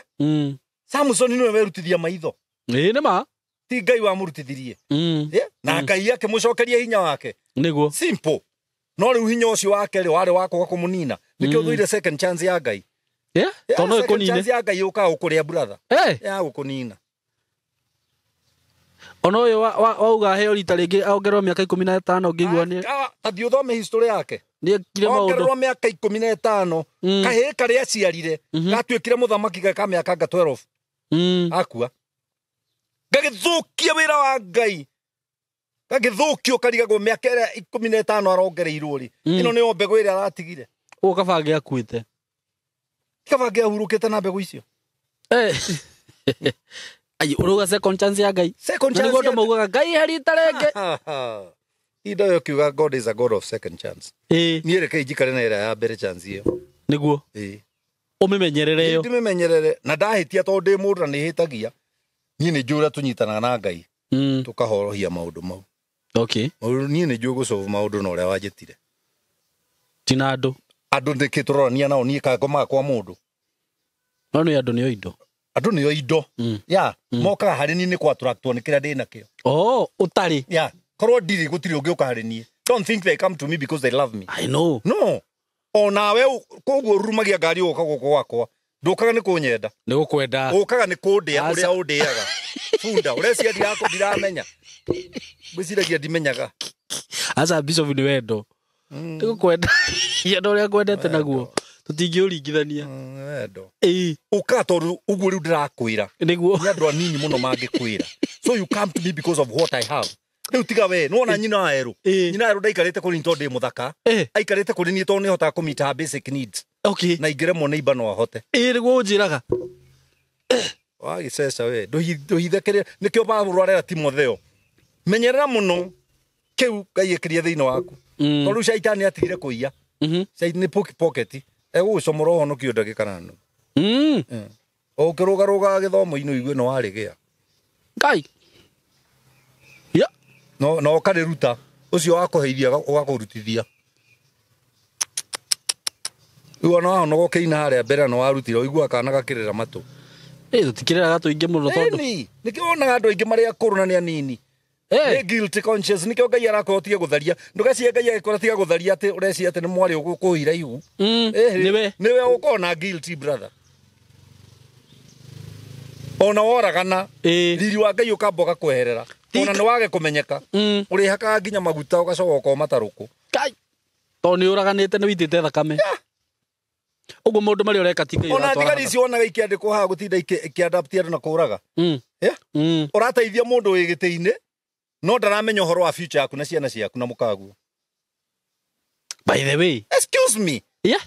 Samson nĩwe werutithia maitho. Ĩĩ nĩ ma. Ti Ngai wamũrutithirie. Eh? Na Ngai akĩmũcokeria hinya wake. Nĩguo. Simple. No rĩu hinya ũcio wake rĩ warĩ wa kwaga kũmũnina. Nĩkĩo thũire second chance ya Ngai. Yeah? Yeah, Tondũ no second ĩkũnine. chance ya Ngai yũkaga gũkũrĩa brother. Eh. Ya gũkũnina. Ona ũyũ wauga aheo rita rĩngĩ ongererwo mĩaka 15 ngĩigua nĩ Ta thiĩ ũthome history yake. nĩ ekire maũndũ. Ongererwo mĩaka 15. Kahĩĩ karĩa aciarire gatuĩkire mũthamaki ka mĩaka nga 12. Akua. Gagĩthũkia wĩra wa Ngai. Gagĩthũkio karigagwo mĩaka ĩrĩa 15 arongereirwo rĩ. Ĩno nĩyo mbegũ ĩrĩa aratigire. Ũguo kaba angĩakuĩte. Kaba angĩahurũkĩte na mbegũ icio. Eh. Ai uruga second chance ya Ngai. Second Na chance nĩguo andũ ya- maugaga Ngai harĩ tarenge. Indo yo kiuga God is a God of second chance. Ĩĩ Niĩ reke njikare na ĩrĩa ya mbere chance ĩyo. nĩguo Ĩĩ. ũmĩmenyerere ĩyo. Ndĩmĩmenyerere na ndahĩtia tondũ ndĩ mũndũ na nĩhĩtagia. Niĩ nĩ njũĩ ũrĩa tũnyitanaga na Ngai tũkahorohia maũndũ mau. Okay. Maũndũ niĩ nĩ njũĩ gũsolve maũndũ na ũrĩa wanjĩtire. Tina andũ. Andũ nĩkĩ tũrorania nao niĩ kangomaga kwa mũndũ. No nĩ andũ nĩo indo. Andũ nĩo indo. Ya, mokaga harĩ niĩ nĩ kũ-attractwo nĩ kĩrĩa ndĩ nakĩo. Oh, ũtarĩ. Ya, korwo ndirĩ gũtirĩ ũngĩũka harĩ niĩ. Don't think they come to me because they love me. I know. No. Onawe koguo ũrurumagia ngari ũgoka gũkũ gwakwa. Ndũkaga nĩ kũnyenda. Nĩ gũkwenda. Ũkaga nĩ kũndĩa Aca. ũrĩa ũndĩaga. Bunda, ũreciria ndiramenya. Ngwĩciragia ndimenyaga. Aca Bishop nĩ wendo. Nĩ gũkwenda. Yenda ũrĩa ngwendete naguo. Tũtingĩũringithania. Wendo. Ĩĩ Ũkaga tondũ ũguo rĩu ndĩrakwĩra. nĩguo. Nĩ andũ anini mũno mangĩkwĩra. So you come to me because of what I have. Rĩu tiga we, nĩwona nyina wa erũ. Ĩĩ. Nyina wa erũ ndaikarĩte kũrĩ niĩ tondũ ndĩ mũthaka. Eh. Aikarĩte kũrĩ niĩ tondũ nĩhotaga kũ meet her basic needs. Okay. Na ingĩremwo nĩ imba no ahote. Ĩĩ nĩguo ũnjĩraga. Wagĩceca we, ndũhithe kĩrĩa nĩkĩo Paulo arera Timotheo. Menyerera mũno kĩu Ngai ĩkĩrie thĩinĩ waku. Tondũ rĩu caitani atigire kũiya. Caitani nĩ pocket. Egũgũcomora ũhonokio ndagĩka na nuthu. O ũkĩrũgarũgaga gĩthomo-inĩ ũigue nĩ warĩgĩa. Ngai. Ya. No na ũkarĩruta ũcio wakũheithia ũgakũrutithia. Rĩu ona wahonoka ũkĩina harĩa mbere na warutire ũiguaga kana gakĩrĩra matũ. Ĩĩ tũtikĩrĩraga tũingĩ mũno tondũ. Ĩni, nĩkĩo wonaga andũ aingĩ marĩ akũrũ na nĩ anini. Nĩ guilty conscious nĩkĩo Ngai arakwĩra ũtige gũtharia. Ndũgecirie Ngai agĩkwĩra tiga gũtharia atĩ ũreciria atĩ nĩ mwarĩ ũgũkũhira ihu. Nĩwe. Nĩwe ũkorwo na guilty brother. Ona woragana riri wa Ngai ũkamba ũgakweherera. Ona nĩ wage kũmenyeka. Ũrĩhakaga nginya maguta ũgacoka ũkoma ta rũkũ. Ngai. Tondũ nĩ ũraganĩte nĩ witĩte thakame. Ũguo maũndũ marĩa ũreka ti Ngai Ona ũratwara thigari ici wonaga ikĩandĩkwo haha gũtinda ikĩadapti andũ na kũraga. Ũrateithia mũndũ wĩ gĩtĩ-inĩ no ndaramenya ũhoro wa future yaku na ciana ciaku na mũkaguo. By the way. Excuse me. Yeah.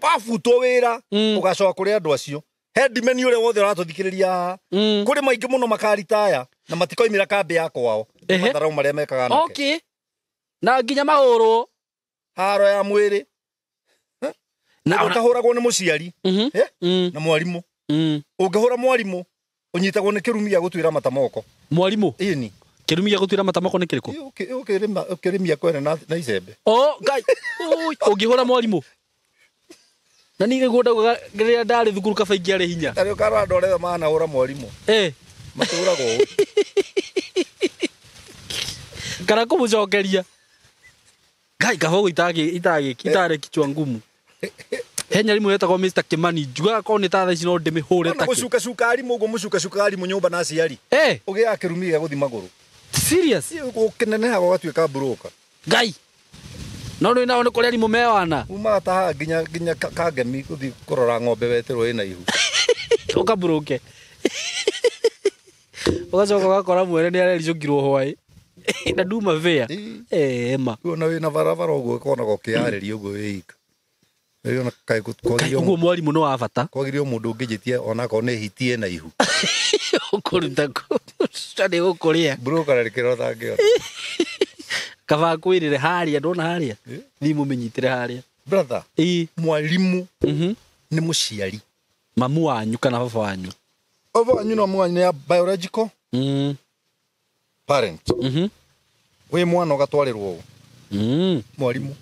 Wabutwo wĩra ũgacoka kũrĩ andũ acio. He ndimeni ũrĩa wothe ũratũthikĩrĩria haha. Kũrĩ maingĩ mũno makaritaya na matikoimĩra kambĩ ya kwao. Matharau marĩa mekaga anake. Okay. Na nginya mahũrwo. Haro ya mwĩrĩ. Na Ũndũ ũtahũragwo nĩ mũciari. Na mwarimũ. Ũngĩhũra mwarimũ ũnyitagwo nĩ kĩrumi gĩa gũtuĩra mata moko. Mwarimũ? Ĩni. Kĩrumi gĩa gũtuĩra mata moko nĩ kĩrĩkũ? Ũkĩrĩmia kwene na icembe. Oh, Ngai. Ũngĩhũra mwarimũ. Na niĩ nĩguo ndaugaga rĩrĩa ndarĩ thukuru kaba ingĩarĩ hinya. Tarĩ ũkarora andũ arĩa manahũra mwarimũ. Matũragwo ũũ. Kana kũmũcokeria. Ngai kaba ũguo itarĩ kichwa ngumu. He nyarimũ yetagwo Mr. Kimani njugaga korwo nĩ ta thaa ici no ndĩmĩhũre Ona takĩ. gũcukacuka arimũ ũguo mũcukacukaga arimũ nyũmba na aciari. Ũgĩaga kĩrumi gĩa gũthiĩ magũrũ. Serious? Ũkĩnenehaga ũgatuĩka broker. Ngai. No nĩ nao nĩ kũrĩ arimũ me wana. Umaga ta haha nginya Kangemi gũthiĩ kũrora ng'ombe wetĩrwo ĩna ihu. Ũkaburũke. Ũgacoka ũgakora mwene nĩ arericũkirwo hwaĩ. Na nduma bĩa. Ma. Ona wĩna barabara ũguo ũkonaga ũkĩyarĩria ũguo wĩ ika. Ona kaĩ Ũguo mwarimũ nĩ wa bata. Kwagĩrĩire mũndũ ũngĩnjĩtia onakorwo nĩ hiti ĩna ihu. Ũkũruta kũ? Nĩ gũkũrĩa. Broker rĩkĩra ũtangĩona. Kaba kwĩrĩre harĩa ndona harĩa. Thiĩ mũmĩnyitĩre harĩa. Brother. Mwarimũ nĩ mũciari. Mamu wanyu kana baba wanyu. Baba wanyu na mamu wanyu nĩ ya biological parent. Wĩ mwana ũgatwarĩrwo ũũ. Mwarimũ.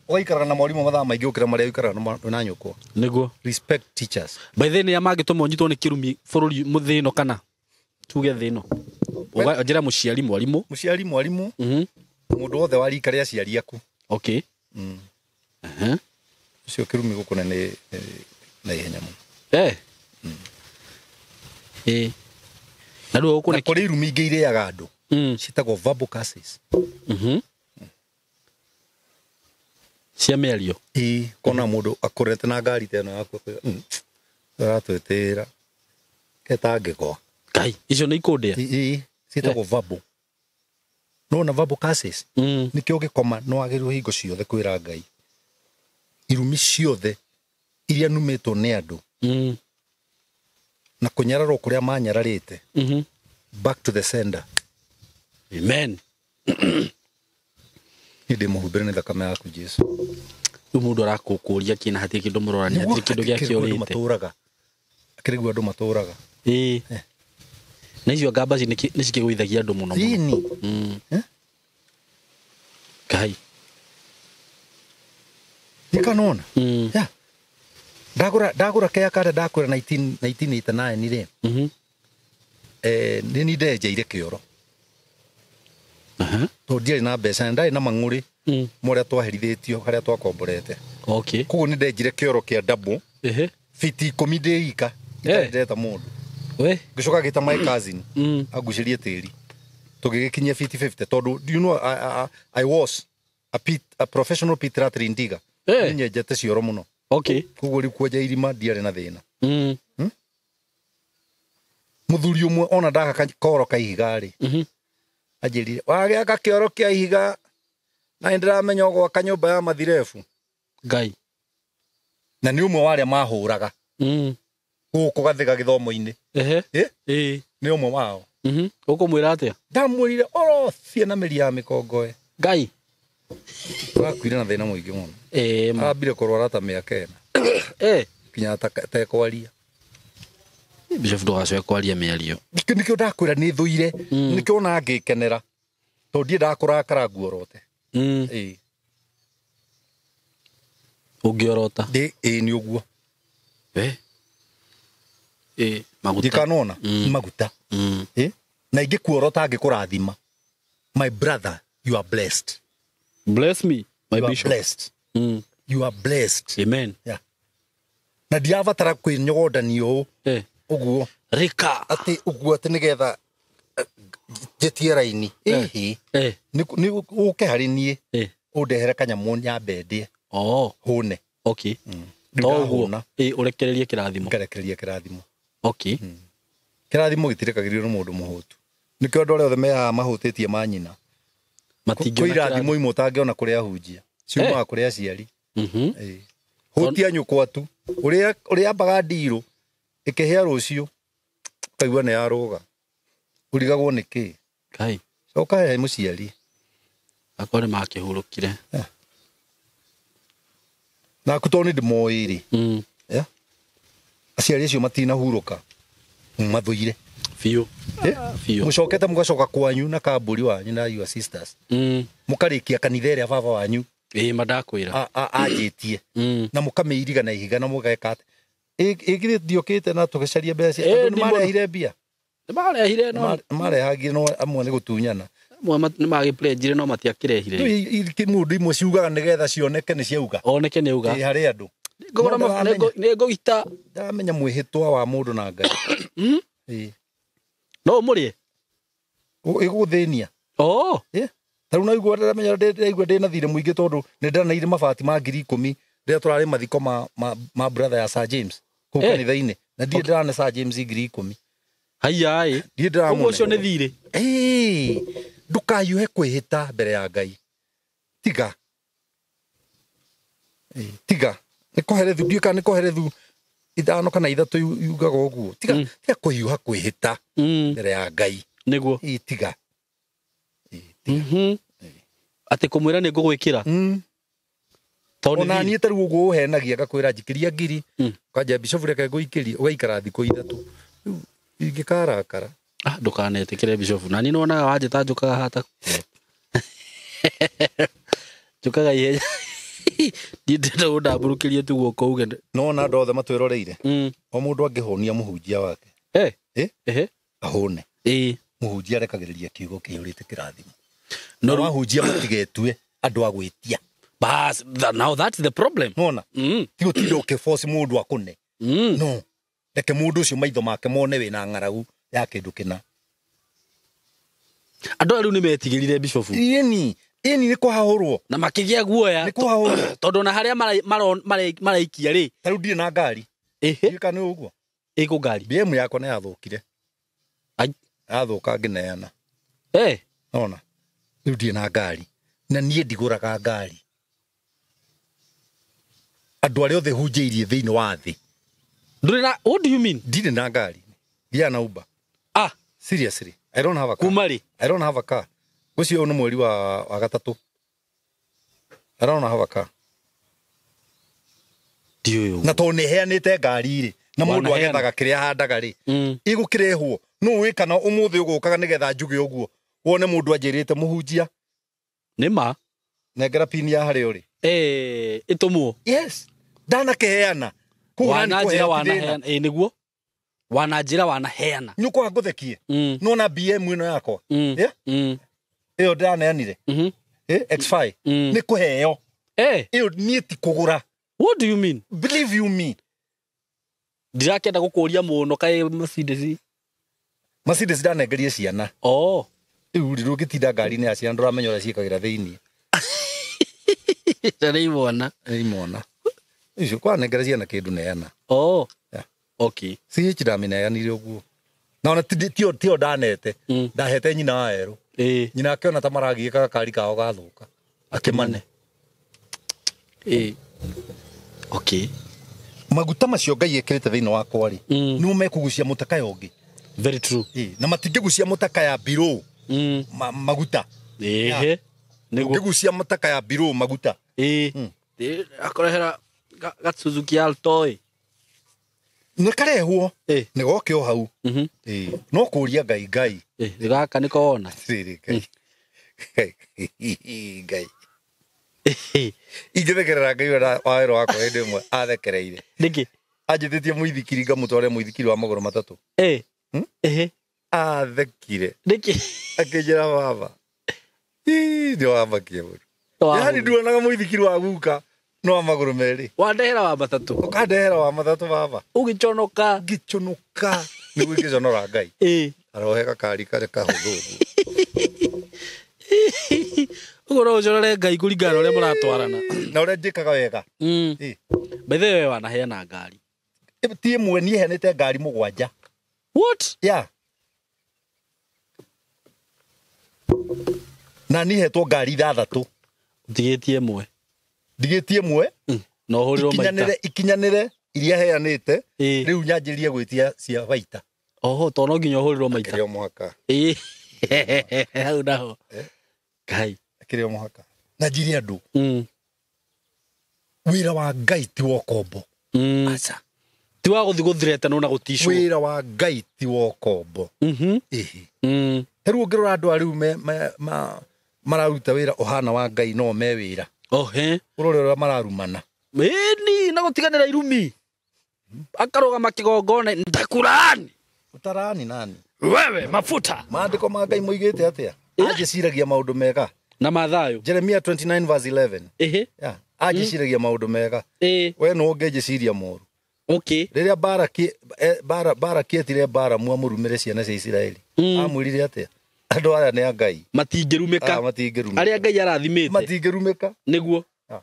Ũgaikaraga na mwarimũ mathaa maingĩ gũkĩra marĩa ũikaraga na nyũkwa. Nĩguo. Respect teachers. By the way, nĩa mangĩtũma ũnyitwo nĩ kĩrumi bũrũri thĩ ĩno kana tuge thĩ ĩno. Njĩra mũciari mwarimũ. Mũciari mwarimũ. Mũndũ wothe wa rika rĩa aciari aku. Okay. Ũcio kĩrumi gũkũ nĩ na ihenya mũno. Na rĩu gũkũ Na kũrĩ irumi ingĩ irĩaga andũ. Ciĩtagwo verbal curses. Cia mĩario. Ĩĩ, kona mũndũ akũrete na ngari ta ĩno yaku akoiga, aratwĩtĩĩra. Ketangĩgwa. Ngai, icio nĩ ikũndĩa. Ĩĩ, ciĩtagwo verbal. Nĩwona verbal curses? Nĩkĩo ũgĩkoma nĩ wagĩrĩirwo hingo ciothe kwĩra Ngai. Irumi ciothe iria numĩtwo nĩ andũ. Na kũnyararwo kũrĩa manyararĩte. Back to the sender. Amen. Niĩ ndĩ mũhumbĩre nĩ thakame yaku Jesu. Rĩu mũndũ arakũkũria kĩna hatirĩ kĩndũ mũrorania, hatirĩ kĩndũ gĩakĩũrĩte. Matũraga. Akĩrĩguo andũ matũraga. Ĩĩ. Na icio ngamba nĩ cikĩgũithagia andũ mũno mũno. Ĩni. Ngai. Nikanona. Yeah. Ndagũra kea karĩa ndakwĩra 1989 rĩ. Nĩ ni ndenjeire kĩoro. Tondũ ndiarĩ na mbeca, ndarĩ na mang'ũrĩ marĩa twaherithĩtio harĩa twakomborete. Okay. Koguo nĩ ndenjire kĩoro kĩa double. Fiti 10 ndĩ ika. Itarĩ ndeta mũndũ. We. Ngĩcoka ngĩta my cousin. Angucĩrie tĩri. Tũgĩgĩkinyia fiti 50 tondũ do you know I was a professional pit latrine digger. Nĩ nyenjete cioro mũno. Okay. Koguo rĩu kwenja irima ndiarĩ na thĩna. Mũthuri ũmwe ona ndaka koro ka ihiga rĩ. Anjĩrire wagĩaka kĩoro kĩa ihiga na nĩndĩramenya ũgwaka nyũmba ya mathirebu. Ngai. Na nĩ ũmwe wa arĩa mahũraga. Gũkũ Gathĩga gĩthomo-inĩ. Nĩ ũmwe wao. Ũkũmwĩra atĩa? Ndamwĩrire orothiĩ na mĩri ya mĩkongoe. Ngai. Akuire na thĩna mũingĩ mũno. Ambire kũrwara ta mĩaka ĩna. Kinya atekwaria. Bishop ndũgacoke kwaria mĩario. Nĩkĩo ndakwĩra nĩ thũire. Nĩkĩo ona ngĩkenera. Tondũ ndiendaga kũrakara nguorote. Ũngĩorota. Ĩĩ nĩ ũguo. Maguta. Ndikanona maguta. Na ingĩkuorota ngĩkũrathima. My brother, you are blessed. Bless me, my you bishop. Are blessed. You are blessed. Amen. Yeah. Na ndiabatara kwĩnyogondanio ũũ. Ũguo. Rika. Atĩ ũguo atĩ nĩgetha njĩtie raini. Ĩhĩ. Nĩ ũke harĩ niĩ. Ũndehere kanyamũ nyambe ndĩe. Hũne. Okay. To ũguo. Ũrekererie kĩrathimo. Ngarekereria kĩrathimo. Okay. Kĩrathimo gĩtirekagĩrio nĩ mũndũ mũhũtu. Nĩkĩo andũ arĩa othe mehaha mahũtĩtie manyina. Matingĩona Kwĩ irathimo imwe ũtangĩona kũrĩ ahunjia. Ciumaga kũrĩ aciari. Hũtia nyũkwa tu. Ũrĩa ambaga ndirũ ĩkĩhĩa rũciũ ũkaigua nĩ yarũga. Ũrigagwo nĩ kĩ? Ngai. Coka he mũciari. Akorwo nĩ makĩhurũkire. Naku tondũ nĩ ndĩmoĩ rĩ. Aciari acio matinahurũka. Mathũire. Biũ. Biũ. Mũcokete mũgacoka kwanyu na kambũri wanyu na your sisters. Mũkarĩkia kanitha ĩrĩa baba wanyu. Ĩĩ mandakwĩra. Anjĩtie. Na mũkamĩiriga na ihiga na mũgeka atĩ. Ĩgithĩ ndiokĩte na tũgĩcaria mbeca. Andũ nĩ marehire mbia. Nĩ marehire no. Marehagire no amwe nĩ gũtunyana. Amwe nĩ magĩpledgire no matiakĩrehire. Rĩu mũndũ imwe ciugaga nĩgetha cioneke nĩ ciauga. Oneke nĩ auga. Ĩĩ harĩ andũ. Nĩ ngũgita. Ndaramenya mwĩhĩtwa wa mũndũ na Ngai. Ĩĩ. No mũrĩe? Ĩgũgũthĩnia. Ta rĩu naigua ndĩramenya ndĩraigua ndĩna thirĩ mũingĩ tondũ nĩ ndĩraneire mabati ma 10,000 rĩrĩa tũrarĩ mathiko ma brother ya Sir James kũu kanitha-inĩ. Na ndirĩ ndĩrane Sir James 10,000. Haiya ĩ. Ndirĩ ndĩramũne. Ũguo ũcio nĩ thirĩ. Ndũkahiũhe kwĩhĩta mbere ya Ngai. Tiga. Tiga. Nĩ koherethu ndiũĩ kana nĩ koherethu 5 kana 3 yugaga ũguo. Tiga tiga kũhiũha kwĩhĩta mbere ya Ngai. Nĩguo. Tiga. Atĩ kũmwĩra nĩ ngũgwĩkĩra. Ona niĩ ta rĩu ũguo ũhenagia ngakwĩra njikĩria 1,000. Ũkanjia Bishop reke ngũikĩrie ũgaikara thikũ 3. Rĩu ingĩkarakara. Ndũkanetĩkĩre Bishop. Na niĩ nĩwonaga wanjĩta njũkaga hata. Njũkaga ihenya. Ndindenda ũndambũrũkĩrie tu guoko uge. Nĩwona andũ othe matwĩroreire. O mũndũ angĩhũnia mũhunjia wake. Ahũne. Mũhunjia arekagĩrĩria kiugo kĩiyũrĩte kĩrathimo. No rĩu ahunjia matigetue andũ a gwĩtia. Bas, now that's the problem. Nona. Ti gũtinda ũkĩforce mũndũ akũne. No. Reke mũndũ ũcio maitho make mone wĩna ng'aragu ya kĩndũ kĩna. Andũ aya rĩu nĩ metigĩrire Bishop. Ĩni, ĩni nĩ kũhahũrwo. Na makĩgĩa guoya. Nĩ kũhahũrwo. Tondũ ona harĩa maraikia rĩ. Ta rĩu ndirĩ na ngari. Ndiũĩ kana nĩ ũguo. Ĩkũ ngari. BM yakwa nĩ yathũkire. Yathũka ngĩneana. Nona. Rĩu ndirĩ na ngari. Na niĩ ndigũraga ngari. Andũ arĩa othe hunjĩirie thĩinĩ wa thĩ. Ndũrĩ na, what do you mean? Ndirĩ na ngari. Thiaga na Uber. Ah, Seriously, I don't have a car. kuma rĩ? I don't have a car. Ũcio nĩ mweri wa gatatũ. I don't have a car. Ndiũĩ ũguo. Na tondũ nĩ heanĩte ngari rĩ, na mũndũ Wanaheana. agethaga kĩrĩa ahandaga rĩ, Mm. igũkĩrehwo nũ wĩ kana ũmũthĩ ũgũkaga nĩgetha njuge ũguo wone mũndũ anjĩrĩte mũhunjia Nĩ ma. nengera pini ya harĩa ũrĩ. Eh, ĩtũmwo. Yes, ndanakeheana. Koguo nani Wananjĩra kũhea ti thĩna. wanaheana. Ĩ nĩguo. Wananjĩra wanaheana. Nĩ ũkwaga ngũthekie. Mm. Nĩwona BM ĩno yakwa. Mm. Yeah? Mm. Ĩyo ndĩraneanire. Mhm. Eh, X5. Mm. Nĩ kũheo. Eh, Ĩyo niĩ ti kũgũra. what do you mean? Believe you me. Ndirakĩenda gũkũria mũno kaĩ Mercedes. Mercedes ndanengerie ciana. Oh. Rĩu rĩ ndũngĩtinda ngari-inĩ ya ciana ndũramenya ũrĩa ciĩkagĩra thĩinĩ. Ndarĩ imona. Nĩ imona. Icio kwanengera ciana kĩndũ neana. Oh. Yeah. Okay. CH ndamĩneanire ũguo. Na ona tio ndanete. Mm. Ndahete nyina wa erũ. Eh. Nyina akĩona ta maragiĩka gakari kao gathũka. Akĩmane. Eh. Okay. Maguta macio Ngai ekĩrĩte thĩinĩ wakwa rĩ, Mm. nĩmo mekũgucia mũtakaya ũngĩ. Very true. Ĩ, na matingĩgucia mũtakaya mbirũ Mm. maguta. Ehe. Nĩguo. Ũngĩgucia mũtakaya mbirũ maguta. Eh. Mm. Eh, akorehera ga Suzuki Alto ĩ. Nĩ karehwo. Eh. Nĩ goke o hau. Mhm. Ĩ, no kũria Ngai Ngai. Eh, gaka nĩko wona. Atĩrĩrĩ Ngai. Ngai. Eh. Ingĩthekerera Ngai ũrĩa wa wĩra wakwa hĩndĩ ĩmwe athekereire. Nĩkĩ? Anjĩtĩtie mũithikiri ngamũtware mũithikiri wa magũrũ matatũ. Eh. Hmm? Ehe. Athekire. Nĩkĩ? Akĩnjĩra baba. Ii, nĩ wamakia mũno. Yaani nduonaga mũithikiri wa guka no wa magũrũ merĩ. Wandehera wa matatũ. Ũkandehera wa matatũ baba. Ũgĩconoka. Ngĩconoka. Nĩguo ingĩconora Ngai. Eh. Arohe gakari karĩa kahũthũ ũguo. Ũguo no ũcorore Ngai kũringana na ũrĩa mũratwarana. Na ũrĩa njĩkaga wega. Mm. Ĩ. By the way wanaheana ngari. Ti ĩmwe niĩ heanĩte ngari mũgwanja. What? Yeah. Na niĩ hetwo ngari ithathatũ. Ũtigĩtie ĩmwe. Ndigĩtie ĩmwe. Mm. Na ũhũrĩrwo maita. Ikinyanĩre ikinyanĩre iria heanĩte. Ĩ. Rĩu nyanjĩrĩrie gwĩtia cia baita. Oho, to no nginya ũhũrĩrwo maita. Kĩrĩ o mũhaka. Ĩ. Hau naho. Ngai. Kĩrĩ o mũhaka. Na njire andũ. Mm. Wĩra wa Ngai ti wa ũkombo. Mm. Aca. Ti wa gũthiĩ gũthiretanwo na gũticwo. Wĩra wa Ngai ti wa ũkombo. Mhm. Ĩhĩ. Mm. Ta rĩu ũngĩrora andũ a rĩu mararuta wĩra ũhana wa Ngai no me wĩra. Ohe. Ũrore ũrĩa mararumana. Ĩni na gũtiganĩra irumi. Akarũgama kĩgongona ndakuraani. Ũtarani nani? Wewe mafuta. Maandĩko ma Ngai moigĩte atĩa? Anjĩciragia maũndũ mega. Na mathayo. Jeremia 29 verse 11. Ehe. Yeah. Anjĩciragia maũndũ mega. Ĩ. We nũ ũngĩnjĩciria moru. Okay. Rĩrĩa Baraki etire Baramu amũrumĩre ciana cia Isiraeli. Mm. Amwĩrire atĩa? Andũ aya nĩ a Ngai. Matingĩrumĩka. Ah, matingĩrumĩka. Arĩa Ngai arathimĩte. Matingĩrumĩka. Nĩguo. Ah.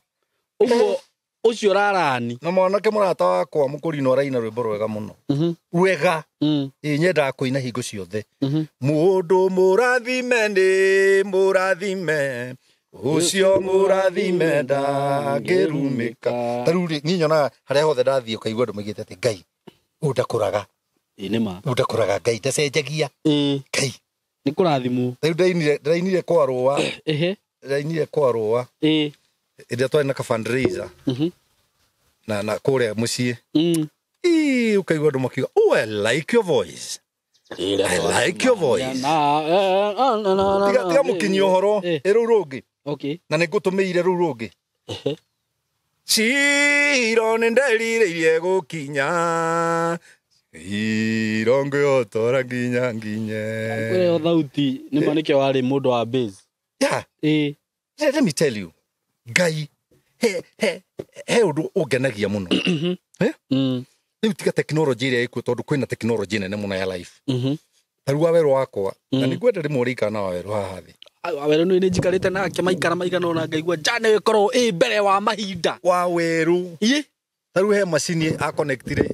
Ũguo ũcio ũrarani. Na mwanake mũrata wakwa mũkũrinũ araina rwĩmbo rwega mũno. Mhm. Rwega. Mm. Ĩ nyendaga kũina hingo ciothe. Mhm. Mũndũ mũrathime nĩ mũrathime ũcio mũrathime ndangĩrumĩka. Ta rĩu rĩ, niĩ nyonaga harĩa hothe ndathiĩ ũkaigua andũ maigĩte atĩ Ngai ũyũ ndakũraga, Ĩ nĩ ma. ũyũ ndakũraga, Ngai ndacenjagia, Ĩ. Ngai. Nĩ kũrathimwo. Ta rĩu ndĩrainire kwa rũa, Ehe. ndĩrainire kwa rũa Ĩ. hĩndĩ ĩrĩa twarĩ na ka fundraiser Mhm. na kũrĩa mũciĩ. Mm. Ĩ, ũkaigua andũ makiuga, oh, I like your voice. I like your voice. Tiga mũkinyi ũhoro, Eh. ĩ rũu rũngĩ. Okay. Na nĩ ngũtũmĩire rũu rũngĩ. Ehe. Ciro nĩ nderirĩirie gũkinya Ciro ngĩotora nginya nginye. Kũrĩ thauti nĩ ma nĩkĩo warĩ mũndũ wa bass. Yeah, Ĩ. let me tell you. Ngai he ũndũ ũngenagia mũno. Eh? Mm. Rĩu tiga tekinoronjĩ ĩrĩa ĩkuo tondũ kwĩna tekinoronjĩ nene mũno ya life. Mhm. Ta rĩu wawerũ wakwa, na Mm. nĩngwenda rĩmwe ũrĩikara na wawerũ haha thĩ. Wawerũ nĩ njikarĩte nake maikara maigana ũna ngaigua njane ĩkorwo ĩ mbere wa mahinda. Wawerũ. Ĩ. Ta rĩu he macini akonektire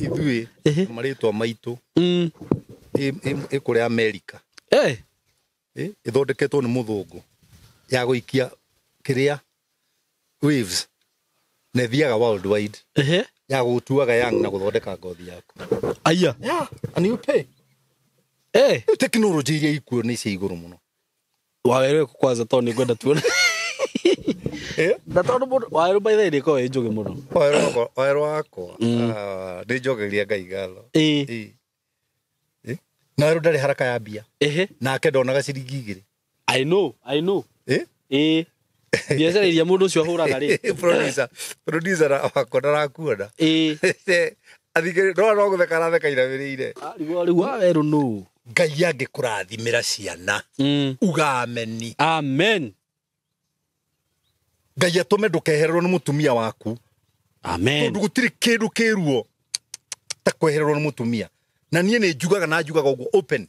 ithuĩ Ehe. na marĩtwa maitũ Mm. ĩ kũrĩa Amerika. Eh. Ĩthondeketwo nĩ mũthũngũ ya gũikia kĩrĩa waves na ĩthiaga worldwide. Ehe. Ya gũtuaga young na gũthondeka ngothi yaku. Aya. Yeah, and you pay. Eh. Rĩu technology iria ikuo nĩ cia igũrũ mũno. Waweru kwanza tondũ nĩ ngwenda tuone. Eh? Na tondũ mũndũ waweru by the way nĩkoragwo ĩ njũgĩ mũno. Waweru wakwa nĩ njokeria Ngai ngatho. Ĩĩ. Ĩĩ. Ĩ? Na waweru ndarĩ haraka ya mbia. Ehe. Nake ndonaga ciringi 2. I know, I know. Ĩ? Ĩĩ. Biacara iria mũndũ ũcio ahũraga rĩ. Producer wakwa ndarakuona. Ĩĩ. Athikĩrĩ no no gũtheka aratheka inamĩrĩire. Arigwo rĩu waweru nũ? Ngai angĩkũrathimĩra ciana uga ameni. Amen. Ngai atũme ndũkehererwo nĩ mũtumia waku. Amen. Tondũ gũtirĩ kĩndũ kĩruo ta kwehererwo nĩ mũtumia. Na niĩ nĩ njugaga na njugaga ũguo open.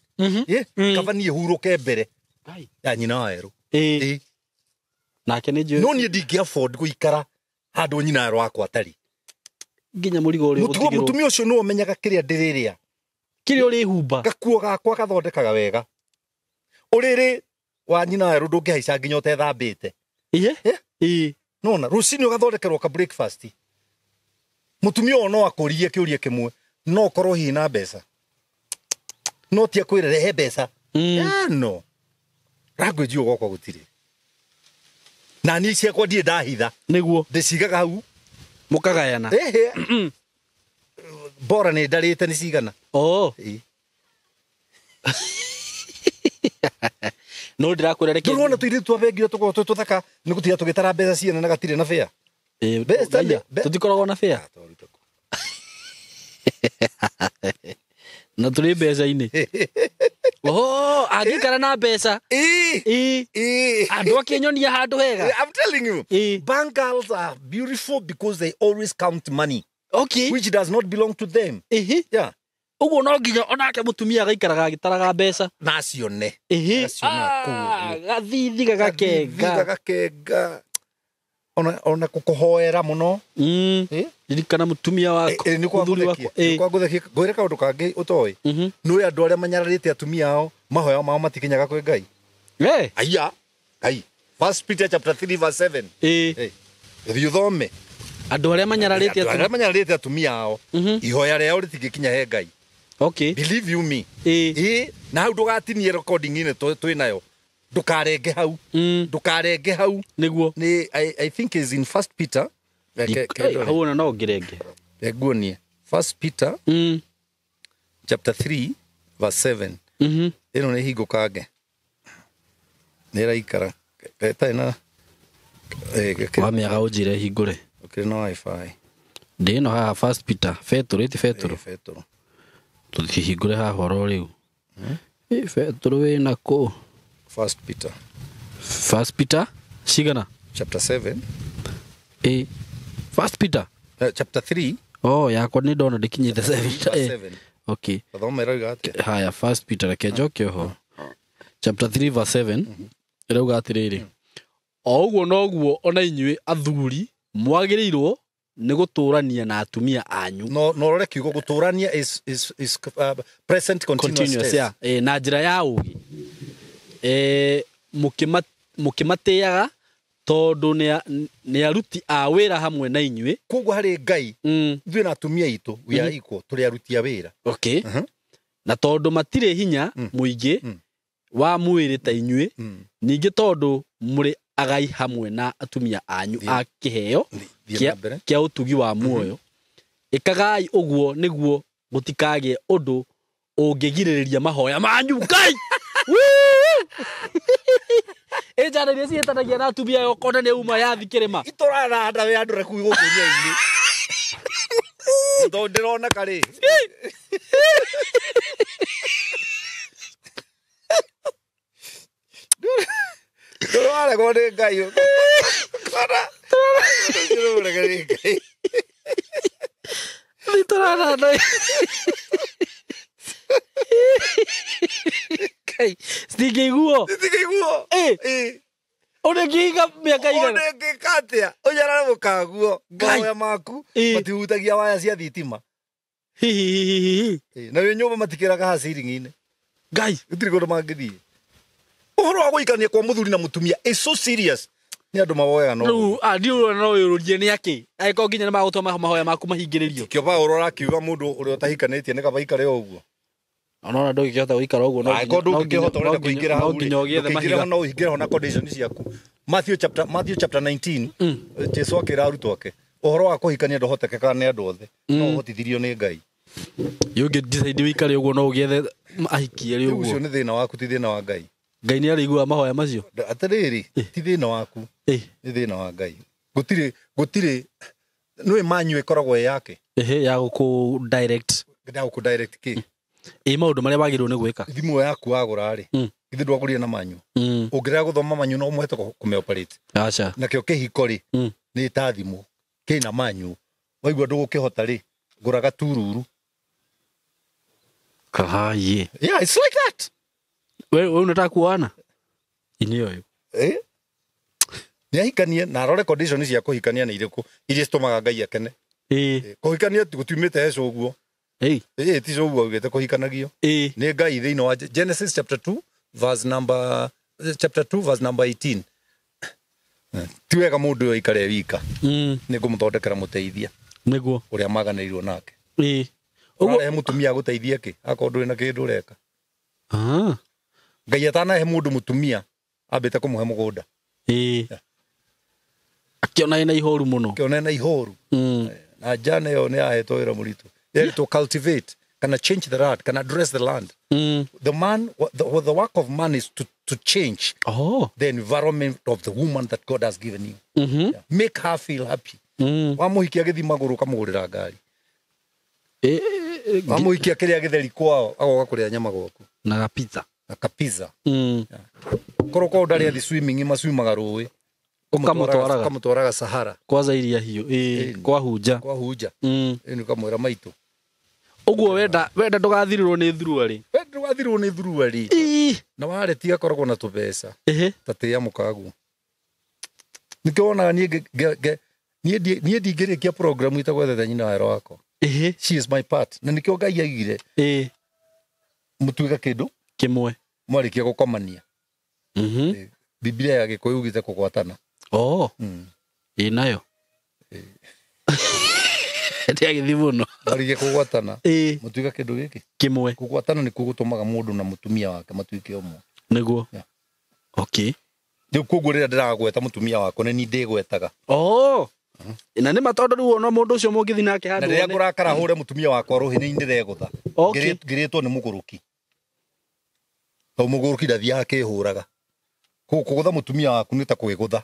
Kaba niĩ hurũke mbere Ngai. ya nyina wa Waweru. Ĩĩ. Ĩ. Nake nĩ njũĩ No niĩ ndingĩ afford gũikara handũ nyina wa Waweru wakwa atarĩ. nginya mũrigo ũrĩa ũgũtigĩrwo. Mũtumia ũcio nĩwe ũmenyaga kĩrĩa ndĩrĩrĩa. Kĩrĩa ũrĩhumba. Gakuo gakwa gathondekaga wega. Ũrĩrĩ wa nyina wa Waweru ndũngĩhaica nginya ũtethambĩte. Ĩĩ. Eh? Ĩĩ. Nona rũcinĩ ũgathondekerwo ka breakfast. Mũtumia ũyũ no akũrie kĩũria kĩmwe, no ũkorwo hihi na mbeca. No ti akwĩre rehe mbeca. No. Language ĩyo gwakwa gũtirĩ. Na niĩ ciakwa ndirĩ ndahitha. Nĩguo. Ndĩcigaga hau. Mũkagayana. Ĩhĩ. Bora nĩ ndarĩte nĩ cigana. Oh. Ĩĩ. No ndĩrakwĩra reke. Ndũrona tũirĩtu twa bengi ũrĩa tũkoragwo twĩ tũthaka nĩ gũtiga tũgĩtara mbeca ciene na gatirĩ na bĩa. Ĩĩ, Mbeca Ngaia, tũtikoragwo na bĩa. Na tũrĩ mbeca-inĩ. Oho, angĩikara na mbeca. Ĩĩ. Ĩĩ. Ĩĩ. Andũ akĩnyonia handũ hega. I'm telling you, Ĩĩ. bank girls are beautiful because they always count money, Okay. which does not belong to them. Ĩhĩ. Yeah. Ũguo no nginya onake mũtumia agaikaraga agĩtaraga mbeca. Na acione. Ĩhĩ. Aciona kũu ũguo. Gathithi gagakenga. Gakenga. Ona kũkũhoera mũno. Ĩ? Ririkana mũtumia waku. Ĩ, nĩ kwa mũthuri ngũthekia. waku. Nĩ Ĩ. kwa ngũthekia. Ngwĩre kaũndũ kangĩ ũtoĩ. Nĩ andũ arĩa manyararĩte atumia ao, mahoya mao matikinyaga kwĩ Ngai. Eh. Aya. Ngai. First Peter chapter 3 verse 7. Ĩ. Ĩ. Thiĩ ũthome. Andũ arĩa manyararĩte Andũ arĩa manyararĩte atumia ao, ihoya rĩao rĩtingĩkinya he Ngai. Okay. Believe you me. Ĩ. Ĩ, na hau ndũgatinie recording-inĩ twĩ nayo. Ndũkarenge hau. Ndũkarenge hau. Nĩguo. Nĩ I think is in First Peter. Hau ona no ngĩrenge. Nguonie. First Peter chapter 3 verse 7. Ĩno nĩ hingũkange. Nĩ ĩraikara. Ĩtarĩ na Wamĩaga ũnjĩre hingũre. Ũkĩrĩ na wifi. Ndĩ ĩno haha First Peter. Betũrũ ĩti Betũrũ. Betũrũ. Tũthihingũre haha oro rĩu. Ĩ Betũrũ wĩna kũ? First Peter. First Peter cigana? Chapter 7. Ĩ. First Peter. Chapter 3. Oh, yakwa nĩ ndona ndĩkinyĩte 7. Verse 7. Okay. Thoma ĩrauga atĩa? Haya, First Peter reke njoke oho. Chapter 3 verse 7 ĩrauga atĩrĩrĩ. O ũguo noguo ona inyuĩ athuri mwagĩrĩirwo nĩ gũtũrania na atumia anyu. No no rore kiugo gũtũrania is present continuous Continuous, tense. yeah. Ĩ, na njĩra ya ũũgĩ. Mũkĩmatĩaga tondũ nĩ aruti a wĩra hamwe na inyuĩ. Koguo harĩ Ngai ithuĩ na atumia aitũ we are equal, tũrĩ aruti a wĩra. Okay. Na tondũ matirĩ hinya mũingĩ wa mwĩrĩ ta inyuĩ, ningĩ tondũ mũrĩ agai hamwe na atumia anyu a kĩheo Thiĩ na mbere. kĩa ũtugi wa muoyo. Ĩkagai ũguo nĩguo gũtikagĩe ũndũ ũngĩgirĩrĩria mahoya manyu. Ngai! Ĩ njana iria ciĩtanagia na atumia aya ũkona nĩ uma yathi kĩrĩma. Itũraranda wĩ andũ reku gũkũ iria-inĩ. Tondũ ndĩroneka rĩ. Ndũraregwo nĩ Ngai. Kana ndũrarega nĩ Ngai. Nĩ tũraranda. Ngai, citingĩiguo. Citingĩiguo. Ĩ. Ĩ. Ũrĩngĩiga mĩaka igana. Ũngĩka atĩa? Ũnyarare mũkaguo. Ngai. Mahoya maku Ĩ. matihutagia waya cia thitima. Hihihihihi. Ĩ, Na wĩ nyũmba matikĩraga haha ceiling-inĩ. Ngai. Gũtirĩ kũndũ mangĩthiĩ. Ũhoro wa gũikania kwa mũthuri na mũtumia is so serious. Nĩ andũ mawoyaga no Rĩu ndiũ no wĩyũrie nĩ akĩ angĩkorwo nginya nĩ magũtũma mahoya maku mahingĩrĩrio. Kĩo Paũlũ arakiuga mũndũ ũrĩa ũtahikanĩtie nĩ kaba aikare o ũguo. Ona ndũngĩkĩhota gũikara ũguo no Angĩkorwo ndũngĩkĩhota ũrenda kũingĩra no hau rĩ, nginya ũgĩethe ndũkĩingĩre mahiga. ho no ũingĩre ho na condition ciaku. Matthew chapter 19 Jesu akĩra arutwo ake ũhoro wa kũhikania ndũhotekekaga nĩ andũ othe no ũhotithirio nĩ Ngai. Ũngĩ decide wĩikare ũguo no ũgĩethe ahiki erĩ Rĩu ũcio ũguo. nĩ thĩna waku, ti thĩna wa Ngai. Ngai nĩ arĩiguaga mahoya macio. Atĩrĩrĩ, ti thĩna waku, nĩ thĩna wa Ngai. Gũtirĩ nĩũĩ manyu ĩkoragwo ĩ yake. Ehe, ya gũkũ direct. Ndagũkũ direct kĩ? Ĩ maũndũ marĩa wagĩrĩirwo nĩ gwĩka. Thimũ yaku wagũra rĩ, githĩ ndwagũrire na manyu? Ũngĩrega gũthoma manyu no mũhote kũmĩoperate. Aca. Nakĩo kĩhiko rĩ, nĩ ta thimũ kĩna manyu, waigua ndũgũkĩhota rĩ, ngũra gatururu. Kahaye. Yeah, it's like that. We unataka kuoana? Ini ũyũ. Eh? Nĩ ahikanie na arore condition cia kũhikania nĩ irĩkũ iria citũmaga Ngai akene. Kũhikania gũtiumĩte he cũguo. Ĩ ti cũguo augĩte kũhikanagio. Nĩ Ngai thĩinĩ wa Genesis chapter 2 verse number chapter 2 verse number 18. Ti wega mũndũ ũyũ aikare wika. Nĩ ngũmũthondekera mũteithia Nĩguo. ũrĩa maganĩirwo nake. Ũguo Ũrarehe mũtumia agũteithie kĩ akorwo ndũrĩ na kĩndũ ũreka. Ah. Ngai atanahe mũndũ mũtumia ambĩte kũmũhe mũgũnda. Akĩona ĩna ihoru mũno. Kĩona ena ihoru. Na njane ĩyo nĩ yahetwo wĩra mũritũ. To cultivate, kana change the land, kana dress the land. The man, the work of man is to change the environment of the woman that God has given you. Yeah. Make her feel happy. Wamũhikia gĩthi magũrũ ũkamũgũrĩra ngari. Wamũhikia kĩrĩa gĩtheri kwao agoka kũrĩa nyama gwaku. Na gapizza. Na kapizza. Korwo kwao ndarĩ athi swimming macuimaga rũĩ. Ũkamũtwaraga. Ũkamũtwaraga Sahara. Kwaza iria hiũ. Kwa hunja. Kwa hunja. Ĩni ũkamwĩra maitũ. Ũguo wenda ndũgathirĩrwo nĩ thuruarĩ. Wenda ndũgathirĩrwo nĩ thuruarĩ. Na wareti akoragwo na tũbeca. Ta tĩa mũkaguo. Nĩkĩo wonaga niĩ ndingĩrĩkia programu itagwethete nyina wa wĩra wakwa. She is my part. Na nĩkĩo Ngai aigire. Mũtuĩke kĩndũ kĩmwe. Mwarĩkia gũkomania. Biblia ya Gĩkũyũ ugĩte kũgwatana. Ĩ nayo. Ndĩagĩthiĩ mũno. Mwarĩkia kũgwatana. Mũtuĩke kĩndũ gĩkĩ kĩmwe. Kũgwatana nĩkuo gũtũmaga mũndũ na mũtumia wake matuĩke ũmwe. Nĩguo. Okay. Rĩu koguo rĩrĩa ndĩragweta mũtumia wakwa nĩ niĩ ndĩgwetaga. Na nĩ ma tondũ rĩu ona mũndũ ũcio mũngĩthiĩ nake handũ. Na rĩrĩa ngũrakara hũre mũtumia wakwa rũhĩ nĩ ndĩregũtha. Ngĩrĩtwo nĩ mũgũrũki. Tondũ mũgũrũki ndathiaga akĩhũraga. Kũgũtha mũtumia waku nĩ ta kwĩgũtha.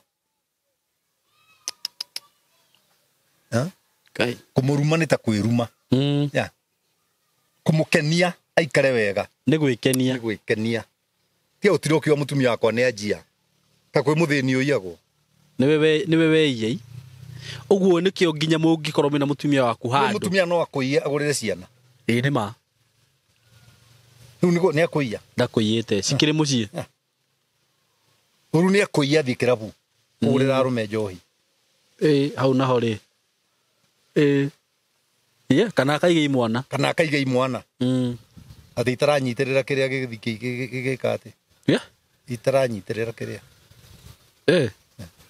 Kũmũruma nĩ ta kwĩruma. Kũmũkenia aikare wega. Nĩ gwĩkenia. Nĩ gwĩkenia. Tiga gũtirĩ ũkiuga mũtumia wakwa nĩ anjia. Ta kwĩ mũthĩni ũiyagwo. Nĩwe weiye. Ũguo nĩkĩo nginya mũngĩkorwo mwĩna mũtumia waku handũ. Mũtumia no akũiye agũrĩre ciana. Ĩĩ nĩ ma. Rĩu nĩ akũiya. Ndakũiyĩte cikĩrĩ mũciĩ. Rĩu nĩ akũiya athiĩ kĩrabu kũgũrĩra arũme njohi. Hau naho rĩ. Kana akaige imwana. Kana akaige imwana. Atĩ itaranyitĩrĩra kĩrĩa gĩgĩthiĩ gĩgĩka atĩ. Itaranyitĩrĩra kĩrĩa.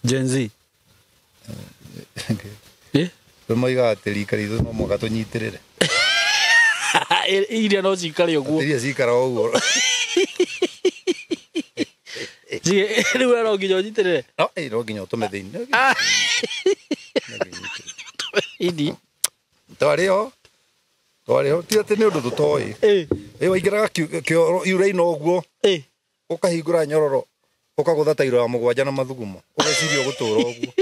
Gen Z. Moigaga atĩ rika ritũ no mũhaka tũnyitĩrĩre. Iria no cikare ũguo. Iria cikaraga ũguo. Rĩu no nginya ũnyitĩrĩre. No nginya ũtũme thĩinĩ. Ini. Twarĩ ho. Ti atĩ nĩ ũndũ tũtoĩ. Waingĩraga kĩoro uraina ũguo. Ũkahingũra nyororo ũkagũtha tairo ya mũgwanja na mathugumo. Ũgeciria ũgũtũra ũguo.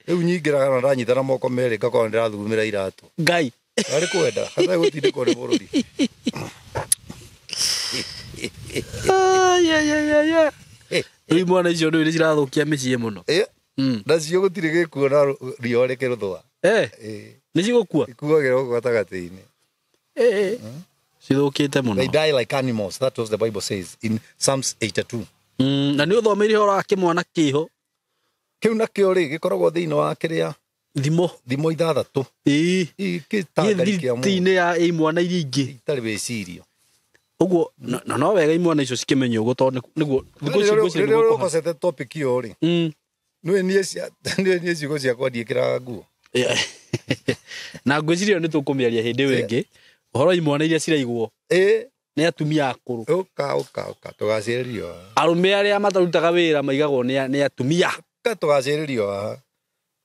Rĩu nyingĩraga na ndanyita na moko merĩ ngakorwo nĩndĩrathugumĩra iratũ. Ngai. Arĩ kwenda hatarĩ gũtindĩkwo nĩ bũrũri. Rĩu imwana icio nĩ cirathũkia mĩciĩ mũno. Nacio gũtirĩ gĩkuo na riũa rĩkĩrũthũa. Nĩ cigũkua? Ikuagĩra gũkũ gatagatĩ-inĩ. Cithũkĩte mũno. They die like animals, that was the Bible says in Psalms 82. Na nĩ ũthomeire ũhoro wa kĩmwana kĩho. Kĩu nakĩo rĩ gĩkoragwo thĩinĩ wa kĩrĩa thimo 6. Gĩtangari kĩa mũndũ. Thĩinĩ ya imwana iria ingĩ. Itarĩ wĩcirio. Ũguo no wega imwana icio cikĩmenye ũguo tondũ nĩguo thikũ ici ngwĩciria Rĩrĩa ũkocete topic ĩyo rĩ. Nĩ niĩ ciugo ciakwa ndiĩkĩraga nguo. Na ngwĩciria nĩ tũkũmĩaria hĩndĩ ĩyo ĩngĩ ũhoro wa imwana iria ciraigwo nĩ atumia akũrũ. Ũka ũka ũka tũgacĩrĩrio haha. Arũme arĩa matarutaga wĩra maigagwo nĩ atumia. Ũka tũgacĩrĩrio haha.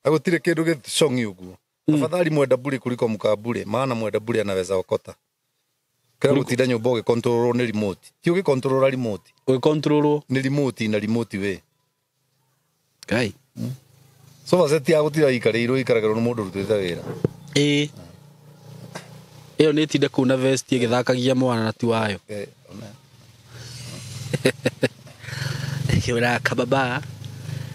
Na gũtirĩ kĩndũ gĩcong'i ũguo. Afadhali mwenda bure kuliko mkabure, maana mwenda bure anaweza okota. Kira gũtinda nyũmba ũgĩkontrolwo nĩ remote. Ti ũgĩkontrolora remote. Ũgĩkontrolwo Nĩ remote na remote we. Ngai. Sofa set ya gũtira ikarĩirwo ikaragĩrwo nĩ mũndũ ũrutĩte wĩra. Ĩĩ. Ĩyo nĩ ĩtinde kũu na vest ĩgĩthakagia mwana na ti wayo. Ona. Ĩkĩũra kababa.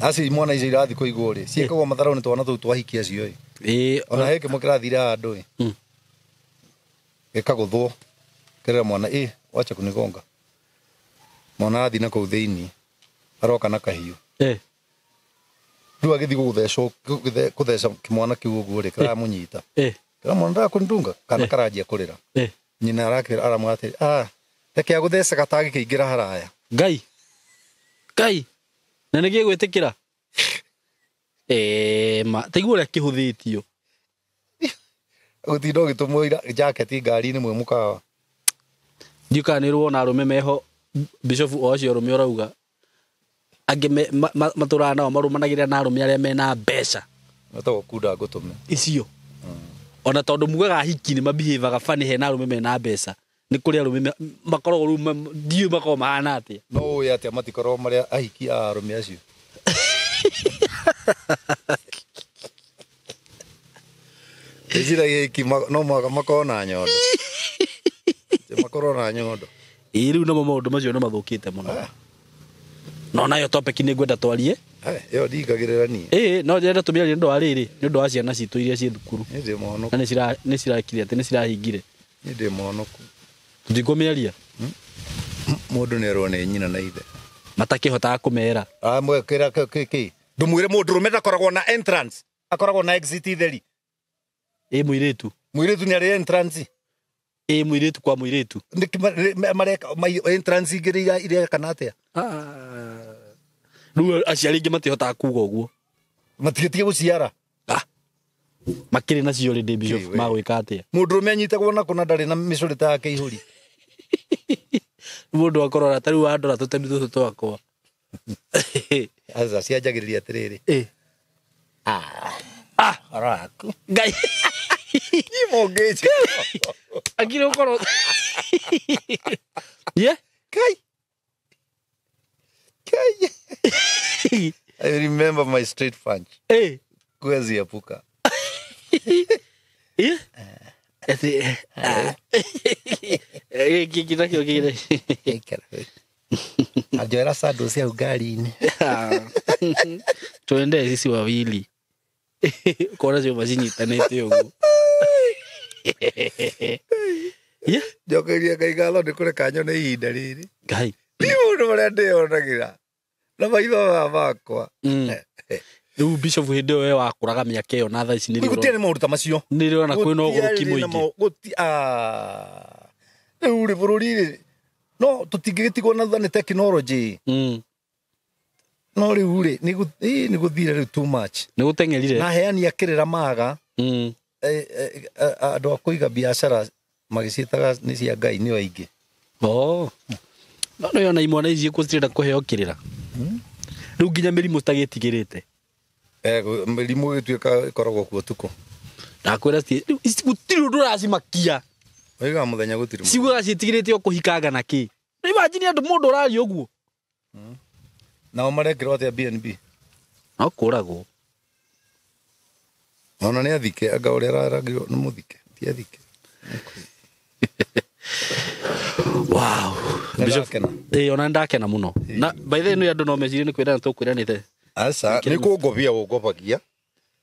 Acio imwana icio irathiĩ kũigwo rĩ, ciĩkagwo matharau nĩ twana tũu twahiki acio ĩ. Ĩĩ. Ona he kĩmwe kĩrathire handũ ĩ. Gĩkagũthwo. Kĩrera mwana ĩ, wacha kunigonga. Mwana athiĩ na kũu thĩinĩ. Aroka na kahiũ. Rĩu agĩthiĩ gũthecwo kũtheca kĩmwana kĩu ũguo rĩ, kĩramũnyita. Kĩra mwana ndakũndunga kana karanjia kũrĩra. Nyina arakĩra aramwĩra atĩrĩ, ah, reke agũthece gatangĩkĩingĩra haraya. Ngai. Ngai. Na nĩ gĩgwĩtĩkĩra. Ma taiguo ũrĩa kĩhũthĩtio. Gũtinda ũgĩtũmwo jaketi ngari-inĩ mwĩ mũkawa. Ndiũ kana nĩ ũrona arũme meho bishop o acio arũme ũrauga angĩ matũraga nao marũmanagĩrĩra na arũme arĩa mena mbeca. Metagwo kunda ngũtũme. Icio. Ona tondũ mugaga ahiki nĩ mabihevaga funny hena arũme mena mbeca. Nĩ kũrĩ arũme makoragwo rĩu ndiũĩ makoragwo mahana atĩa. No ũĩ atĩa matikoragwo marĩa ahiki a arũme acio. Ndĩciragia ahiki no mũhaka makorwo na nyondo. Makorwo na nyondo. Ĩĩ rĩu namo maũndũ macio nĩ mathũkĩte mũno. No nayo topic nĩ ngwenda twarie. Ĩyo ndingagĩrĩra niĩ. Ĩĩ no ndĩrenda tũmĩarie nĩ ũndũ wa rĩrĩ, nĩ ũndũ wa ciana citũ iria ciĩ thukuru. Niĩ ndĩ mũhonoku. Na nĩ cirakire atĩ nĩ cirahingire. Niĩ ndĩ mũhonoku. Tũtikũmĩaria. Mũndũ nĩ erwo nĩ nyina na ithe. Matakĩhotaga kũmera. Mwekĩra kĩ? Ndũmwĩre mũndũrũme ndakoragwo na entrance, akoragwo na exit theri. Ĩ mũirĩtu. Mũirĩtu nĩ arĩ entrance. Ĩ mũirĩtu kwa mũirĩtu. Nĩkĩ mareka entrance igĩrĩ ireka atĩa? Rĩu aciari aingĩ matihotaga kuga ũguo. Matigĩtige gũciara. Makĩrĩ nacio rĩ Bishop magwĩka atĩa? Mũndũrũme anyitagwo na kũna ndarĩ na mĩcũrĩ ta yake ihũri. Mũndũ akorora ta rĩu wandora tũtemi tũtũ twakwa. Aca cianjagĩrĩria atĩrĩrĩ. Araku. Ngai. Nimũngĩnjĩka. Akiri ũkorwo. Ye? Kai. Kai. I remember my straight punch. Kwezi epuka. Anjoera sandals cia ngari-inĩ. Tuende sisi wawili. Kora cio macinyitanĩte ũguo. Yeah. Njokeria Ngai ngatho nĩ kũreka nyone ihinda rĩrĩ. Ngai. Ti maũndũ marĩa ndĩyonagĩra na maitho maya makwa. Rĩu Bishop hĩndĩ ĩyo we wakũraga mĩaka ĩyo na thaa ici nĩ Gũtiarĩ maũndũ ta macio. Nĩ ndĩrona kwĩna ũgũrũki mũingĩ. Rĩu rĩ bũrũri-rĩ no tũtingĩgĩtigwo na thutha nĩ tekinoronjĩ. No rĩu rĩ nĩ gũthire rĩu too much. Nĩ gũteng'erire. Na heani a kĩrĩra maga. Andũ a kũiga biacara magĩciĩtaga nĩ cia Ngai nĩo aingĩ. Oh. No nĩ ona imwana ici cirenda kũheo kĩrĩra. Rĩu nginya mĩrimũ citagĩtigĩrĩte. Mĩrimũ ĩgĩtuĩka ĩkoragwo kuo ũtukũ. Ndakwĩra gũtirĩ ũndũ ũracimakia. Oigaga mũthenya gũtirĩ. Ciugaga ciĩtigĩrĩte o kũhikanga na kĩ. Imagine andũ mũndũ ũraria ũguo. Nao marekĩrwo atĩa BNB? No kũragwo. Ona nĩ athike anga ũrĩa araragirwo nĩ mũthike, ti athike. Wow. Ona ndakena mũno. Na by the way andũ no mecirie nĩ kwĩrana tũkwĩranĩte. Aca, nĩ kũngobia ũngobagia.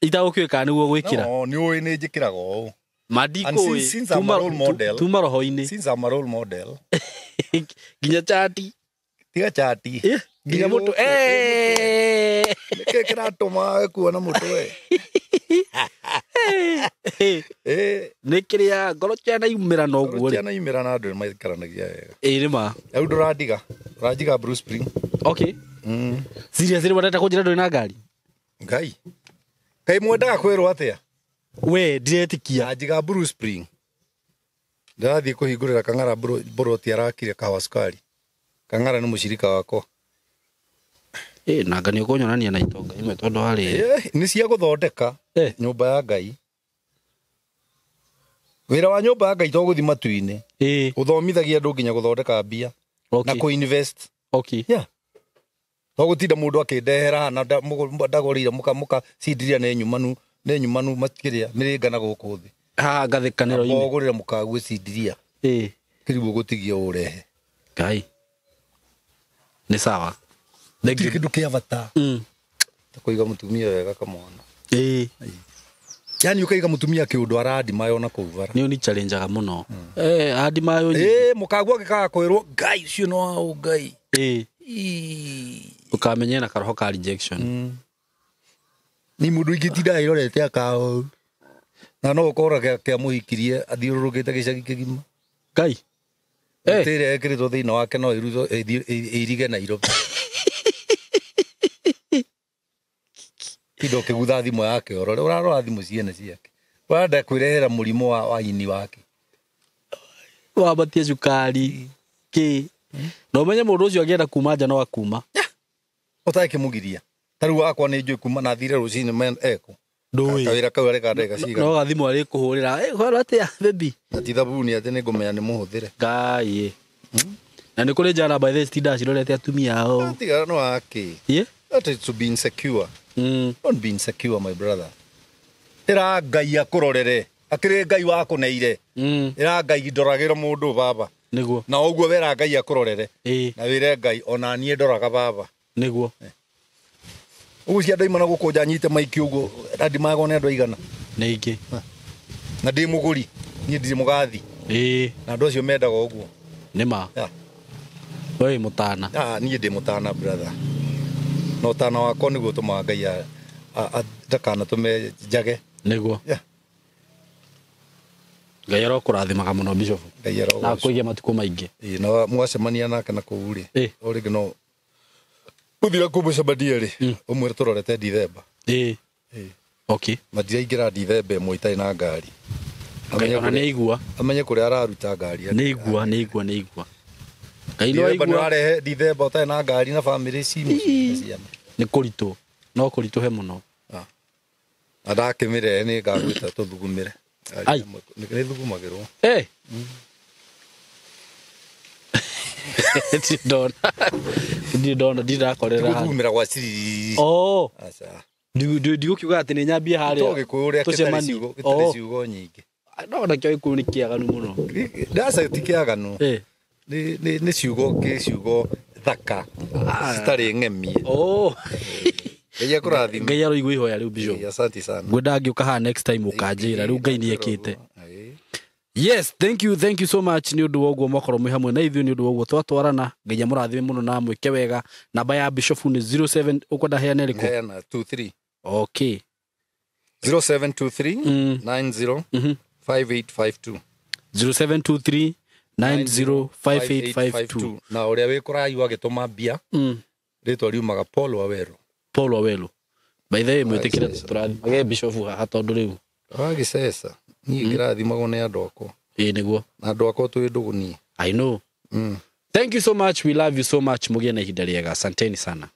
Itagũkĩũĩ kana nĩguo gwĩkĩra. No, nĩ ũĩ nĩ njĩkĩraga ũũ. Mandikũĩ. Tuma roho-inĩ. Since I'm a role model. Nginya chati. Tiga chati. Nginya mũtwe. Nĩkĩ kĩratũma kuona mũtwe? Nĩ kĩrĩa ngoro cianaumĩra no ũguo rĩ. Cianaumĩra na andũ nĩmaikaranagia wega. Ĩĩ nĩ ma. Rĩu ndũrandiga. Ũranjiga Blue Spring. Okay. Seriously wendete kũnjĩra ndũrĩ na ngari? Ngai kai mwendaga kwĩrwo atĩa? We ndiretikia. Anjiga Blue Spring. Ndarathiĩ kũhingũrĩra Kang'ara boroti arakire kahawa cukari. Kang'ara nĩ mũcirika wakwa. Nanga nĩ ũkũnyonania na itonga imwe tondũ harĩ nĩ cia gũthondeka nyũmba ya Ngai. Wĩra wa nyũmba ya Ngai to gũthiĩ matu-inĩ. Ũthomithagia andũ nginya gũthondeka mbia na kũ-invest. Okay. Yeah. To gũtinda mũndũ akĩndehera na ndagũrĩire mũka cindiria nĩ nyumanu matikĩrĩa mĩrĩnga na gũkũ thĩ. Ha ngathĩkanĩro-inĩ. Ũgũrĩre mũkaguo cindiria. Kĩrigwo gũtigia ũrehe. Ngai. Nĩ sawa. Thank you. Kĩndũ kĩa bata. Ta kũiga mũtumia wega kamwana. Yani ũkaiga mũtumia kĩũndũ arandimayo na kũu bara. Nĩ ũni challengeaga mũno. Andimayo nyingĩ. Mũkaguo angĩkaga kwĩrwo Ngai ũcio no wa Ngai. Ũkamenye na karoho ka rejection. Ni mũndũ ingĩtinda ĩrorete akao. Na no ũkora kĩa mũhikirie athiũrũrũkĩte gĩcagi kĩgima. Ngai. Tĩrĩa ĩkĩrĩtwo thĩinĩ wake no ĩrutwo ĩirige Nairobi. Tindo kĩgutha thimũ yake ũrore ũrarora thimũ ciene ciake. Ũrenda kwĩrehera mũrimũ wa ini wake. Wambatie cukari kĩ. Na ũmenye mũndũ ũcio angĩenda kuma nja no akuma. Ũtakĩmũgiria. Ta rĩu wakwa nĩ njũĩ kuma na thire rũcinĩ eko. Ndũĩ. Kawĩra kau areka ndagĩka cigana. No gathimũ arĩkũhũrĩra. Horo atĩa baby. Na ti thabuni atĩ nĩ ngũmenya nĩ mũhũthĩre. Ngai. Na nĩ kũrĩ njara by the way citindaga cirorete atumia ao. Tiga no akĩ. That is to be insecure. Don't be insecure, my brother. Ĩra Ngai akũrorere. Akĩrĩ Ngai wakũneire. Ĩra Ngai ndoragĩra mũndũ baba. Nĩguo. Na ũguo wera Ngai akũrorere. Na wĩre Ngai ona niĩ ndoraga baba. Nĩguo. Ũguo cia ndaimana gũkũnja nyite maiki ũguo andimagwo nĩ andũ aigana. Nĩ ingĩ. Na ndĩ mũgũri, niĩ ndirĩ mũgathi. Na andũ acio mendaga ũguo. Nĩ ma. We wĩ mũtana. Niĩ ndĩ mũtana brother. Na ũtana wakwa nĩguo ũtũmaga Ngai ndakanatũme njage. Nĩguo. Ngai arokũrathimaga mũno Bishop. Ngai arogocwo. Na akũige matukũ maingĩ. Na mwacemania nake na kũu rĩ. O rĩngĩ no ũthira kũmũcemania rĩ, ũmwĩre tũrorete Dithemba. Okay. Na ndiraingĩra Dithemba ĩmwe itarĩ na ngari. Ona nĩ aigua. Amenye kũrĩa araruta ngari. Nĩ aigua, nĩ aigua, nĩ aigua. Ngai no aigua. Nĩ ũrarehe Dithemba ũtarĩ na ngari na bamĩrĩ ci mũciĩ na ciana. Nĩ kũritũ. No kũritũhe mũno. Na ndakĩmĩrehe nĩ ngagwĩta tũthugumĩre. Nĩ thugumagĩrwo. Ndona ndirakorera. Gũthugumĩra gwa ciriri. Aca. Ndigũkiuga atĩ nĩ nyambie harĩa. To Gĩkũyũ ũrĩa gĩtarĩ ciugo nyingĩ. No nakĩo Gĩkũyũ nĩ kĩaganu mũno. Ndaca ti kĩaganu. Nĩ ciugo kĩ ciugo thaka citarĩ ng'emie. Ngai akũrathime. Ngai aroigua ihoya rĩu Bishop. Asante sana. Ngwenda ngĩũka haha next time ũkanjĩra rĩu Ngai nĩ ekĩte. Yes, thank you so much nĩ ũndũ wa ũguo mwakorwo mwĩ hamwe na ithuĩ nĩ ũndũ wa ũguo twatwarana. Ngai amũrathime mũno na amwĩke wega. Namba ya Bishop nĩ 07 ũkwenda heane ĩrĩkũ? Heana 23. Okay. 0723 90 5852. 0723 90 5852. Na ũrĩa wĩ kũraihu agĩtũma mbia rĩtwa riumaga Paul Waweru. Paul Waweru. By the way mwĩtĩkĩre tũrathimage Bishop haha tondũ rĩu wagĩceca niĩ ngĩrathimagwo nĩ andũ akwa. Nĩguo. Na andũ akwa twĩ ndũgũ niĩ. I know. Thank you so much. We love you so much. Mũgĩe na ihinda rĩega. Asanteni sana.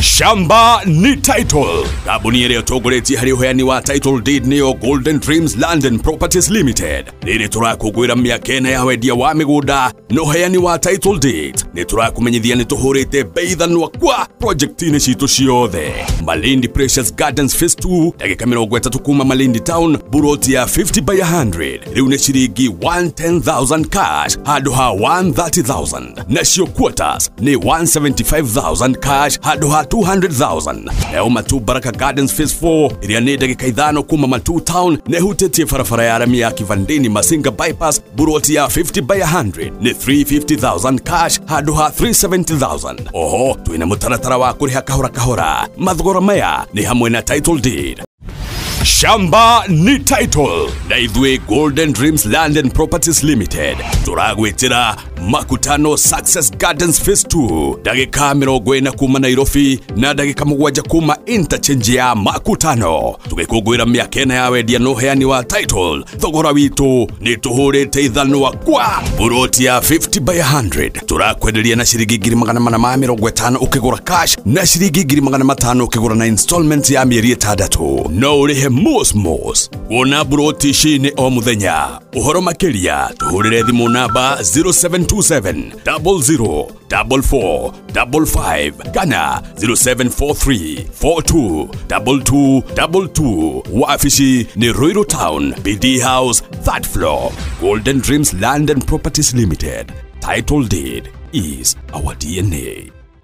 Shamba ni title. Kambuni ĩrĩa ĩtongoretie harĩ ũheani wa title deed nĩyo Golden Dreams Land and Properties Limited. Rĩrĩ tũrakũngũĩra mĩaka ĩna ya wendia wa mĩgũnda na ũheani wa title deed. Nĩ tũrakũmenyithia nĩ tũhũrĩte bei thanwa kwa project-inĩ citũ ciothe. Malindi Precious Gardens Phase 2, ndagĩka 30 kuma Malindi Town, buroti ya 50 by 100. Rĩu nĩ ciringi 110,000 cash handũ ha 130,000. Nacio quarters nĩ 175,000 cash handũ ha 200,000. Leo Matu Baraka Gardens Phase 4 ĩrĩa nĩ ndagĩka 5 kuma Matu Town na ĩhutĩtie barabara ya rami ya Kivandini Masinga Bypass, buroti ya 50 by 100 nĩ 350,000 cash handũ ha 370,000. Oho twĩna mũtaratara wa kũrĩha kahora kahora. Mathogora maya nĩ hamwe na title deed. Shamba ni title na ithuĩ Golden Dreams Land and Properties Limited tũragwĩtĩra Makutano Success Gardens Phase 2, ndagĩka 40 kuma Nairobi na ndagĩka 7 kuma interchange ya Makutano. Tũgĩkũngũĩra mĩaka 4 ya wendia na ũheani wa title, thogora witũ nĩ tũhũrĩte ithanwa kwa buroti ya 50 by 100 tũrakwenderia na ciringi 450 ũkĩgũra cash na ciringi 500 ũkĩgũra na installment ya mĩeri 6. No ũrĩhe mos wona buroti ici nĩ o mũthenya. Ũhoro makĩria tũhũrĩre thimũ namba 0727 00 44 55 kana 0743 42 22 22. Wabici nĩ Ruiru Town, BD House, 3rd floor. Golden Dreams Land and Properties Limited. Title deed is our DNA.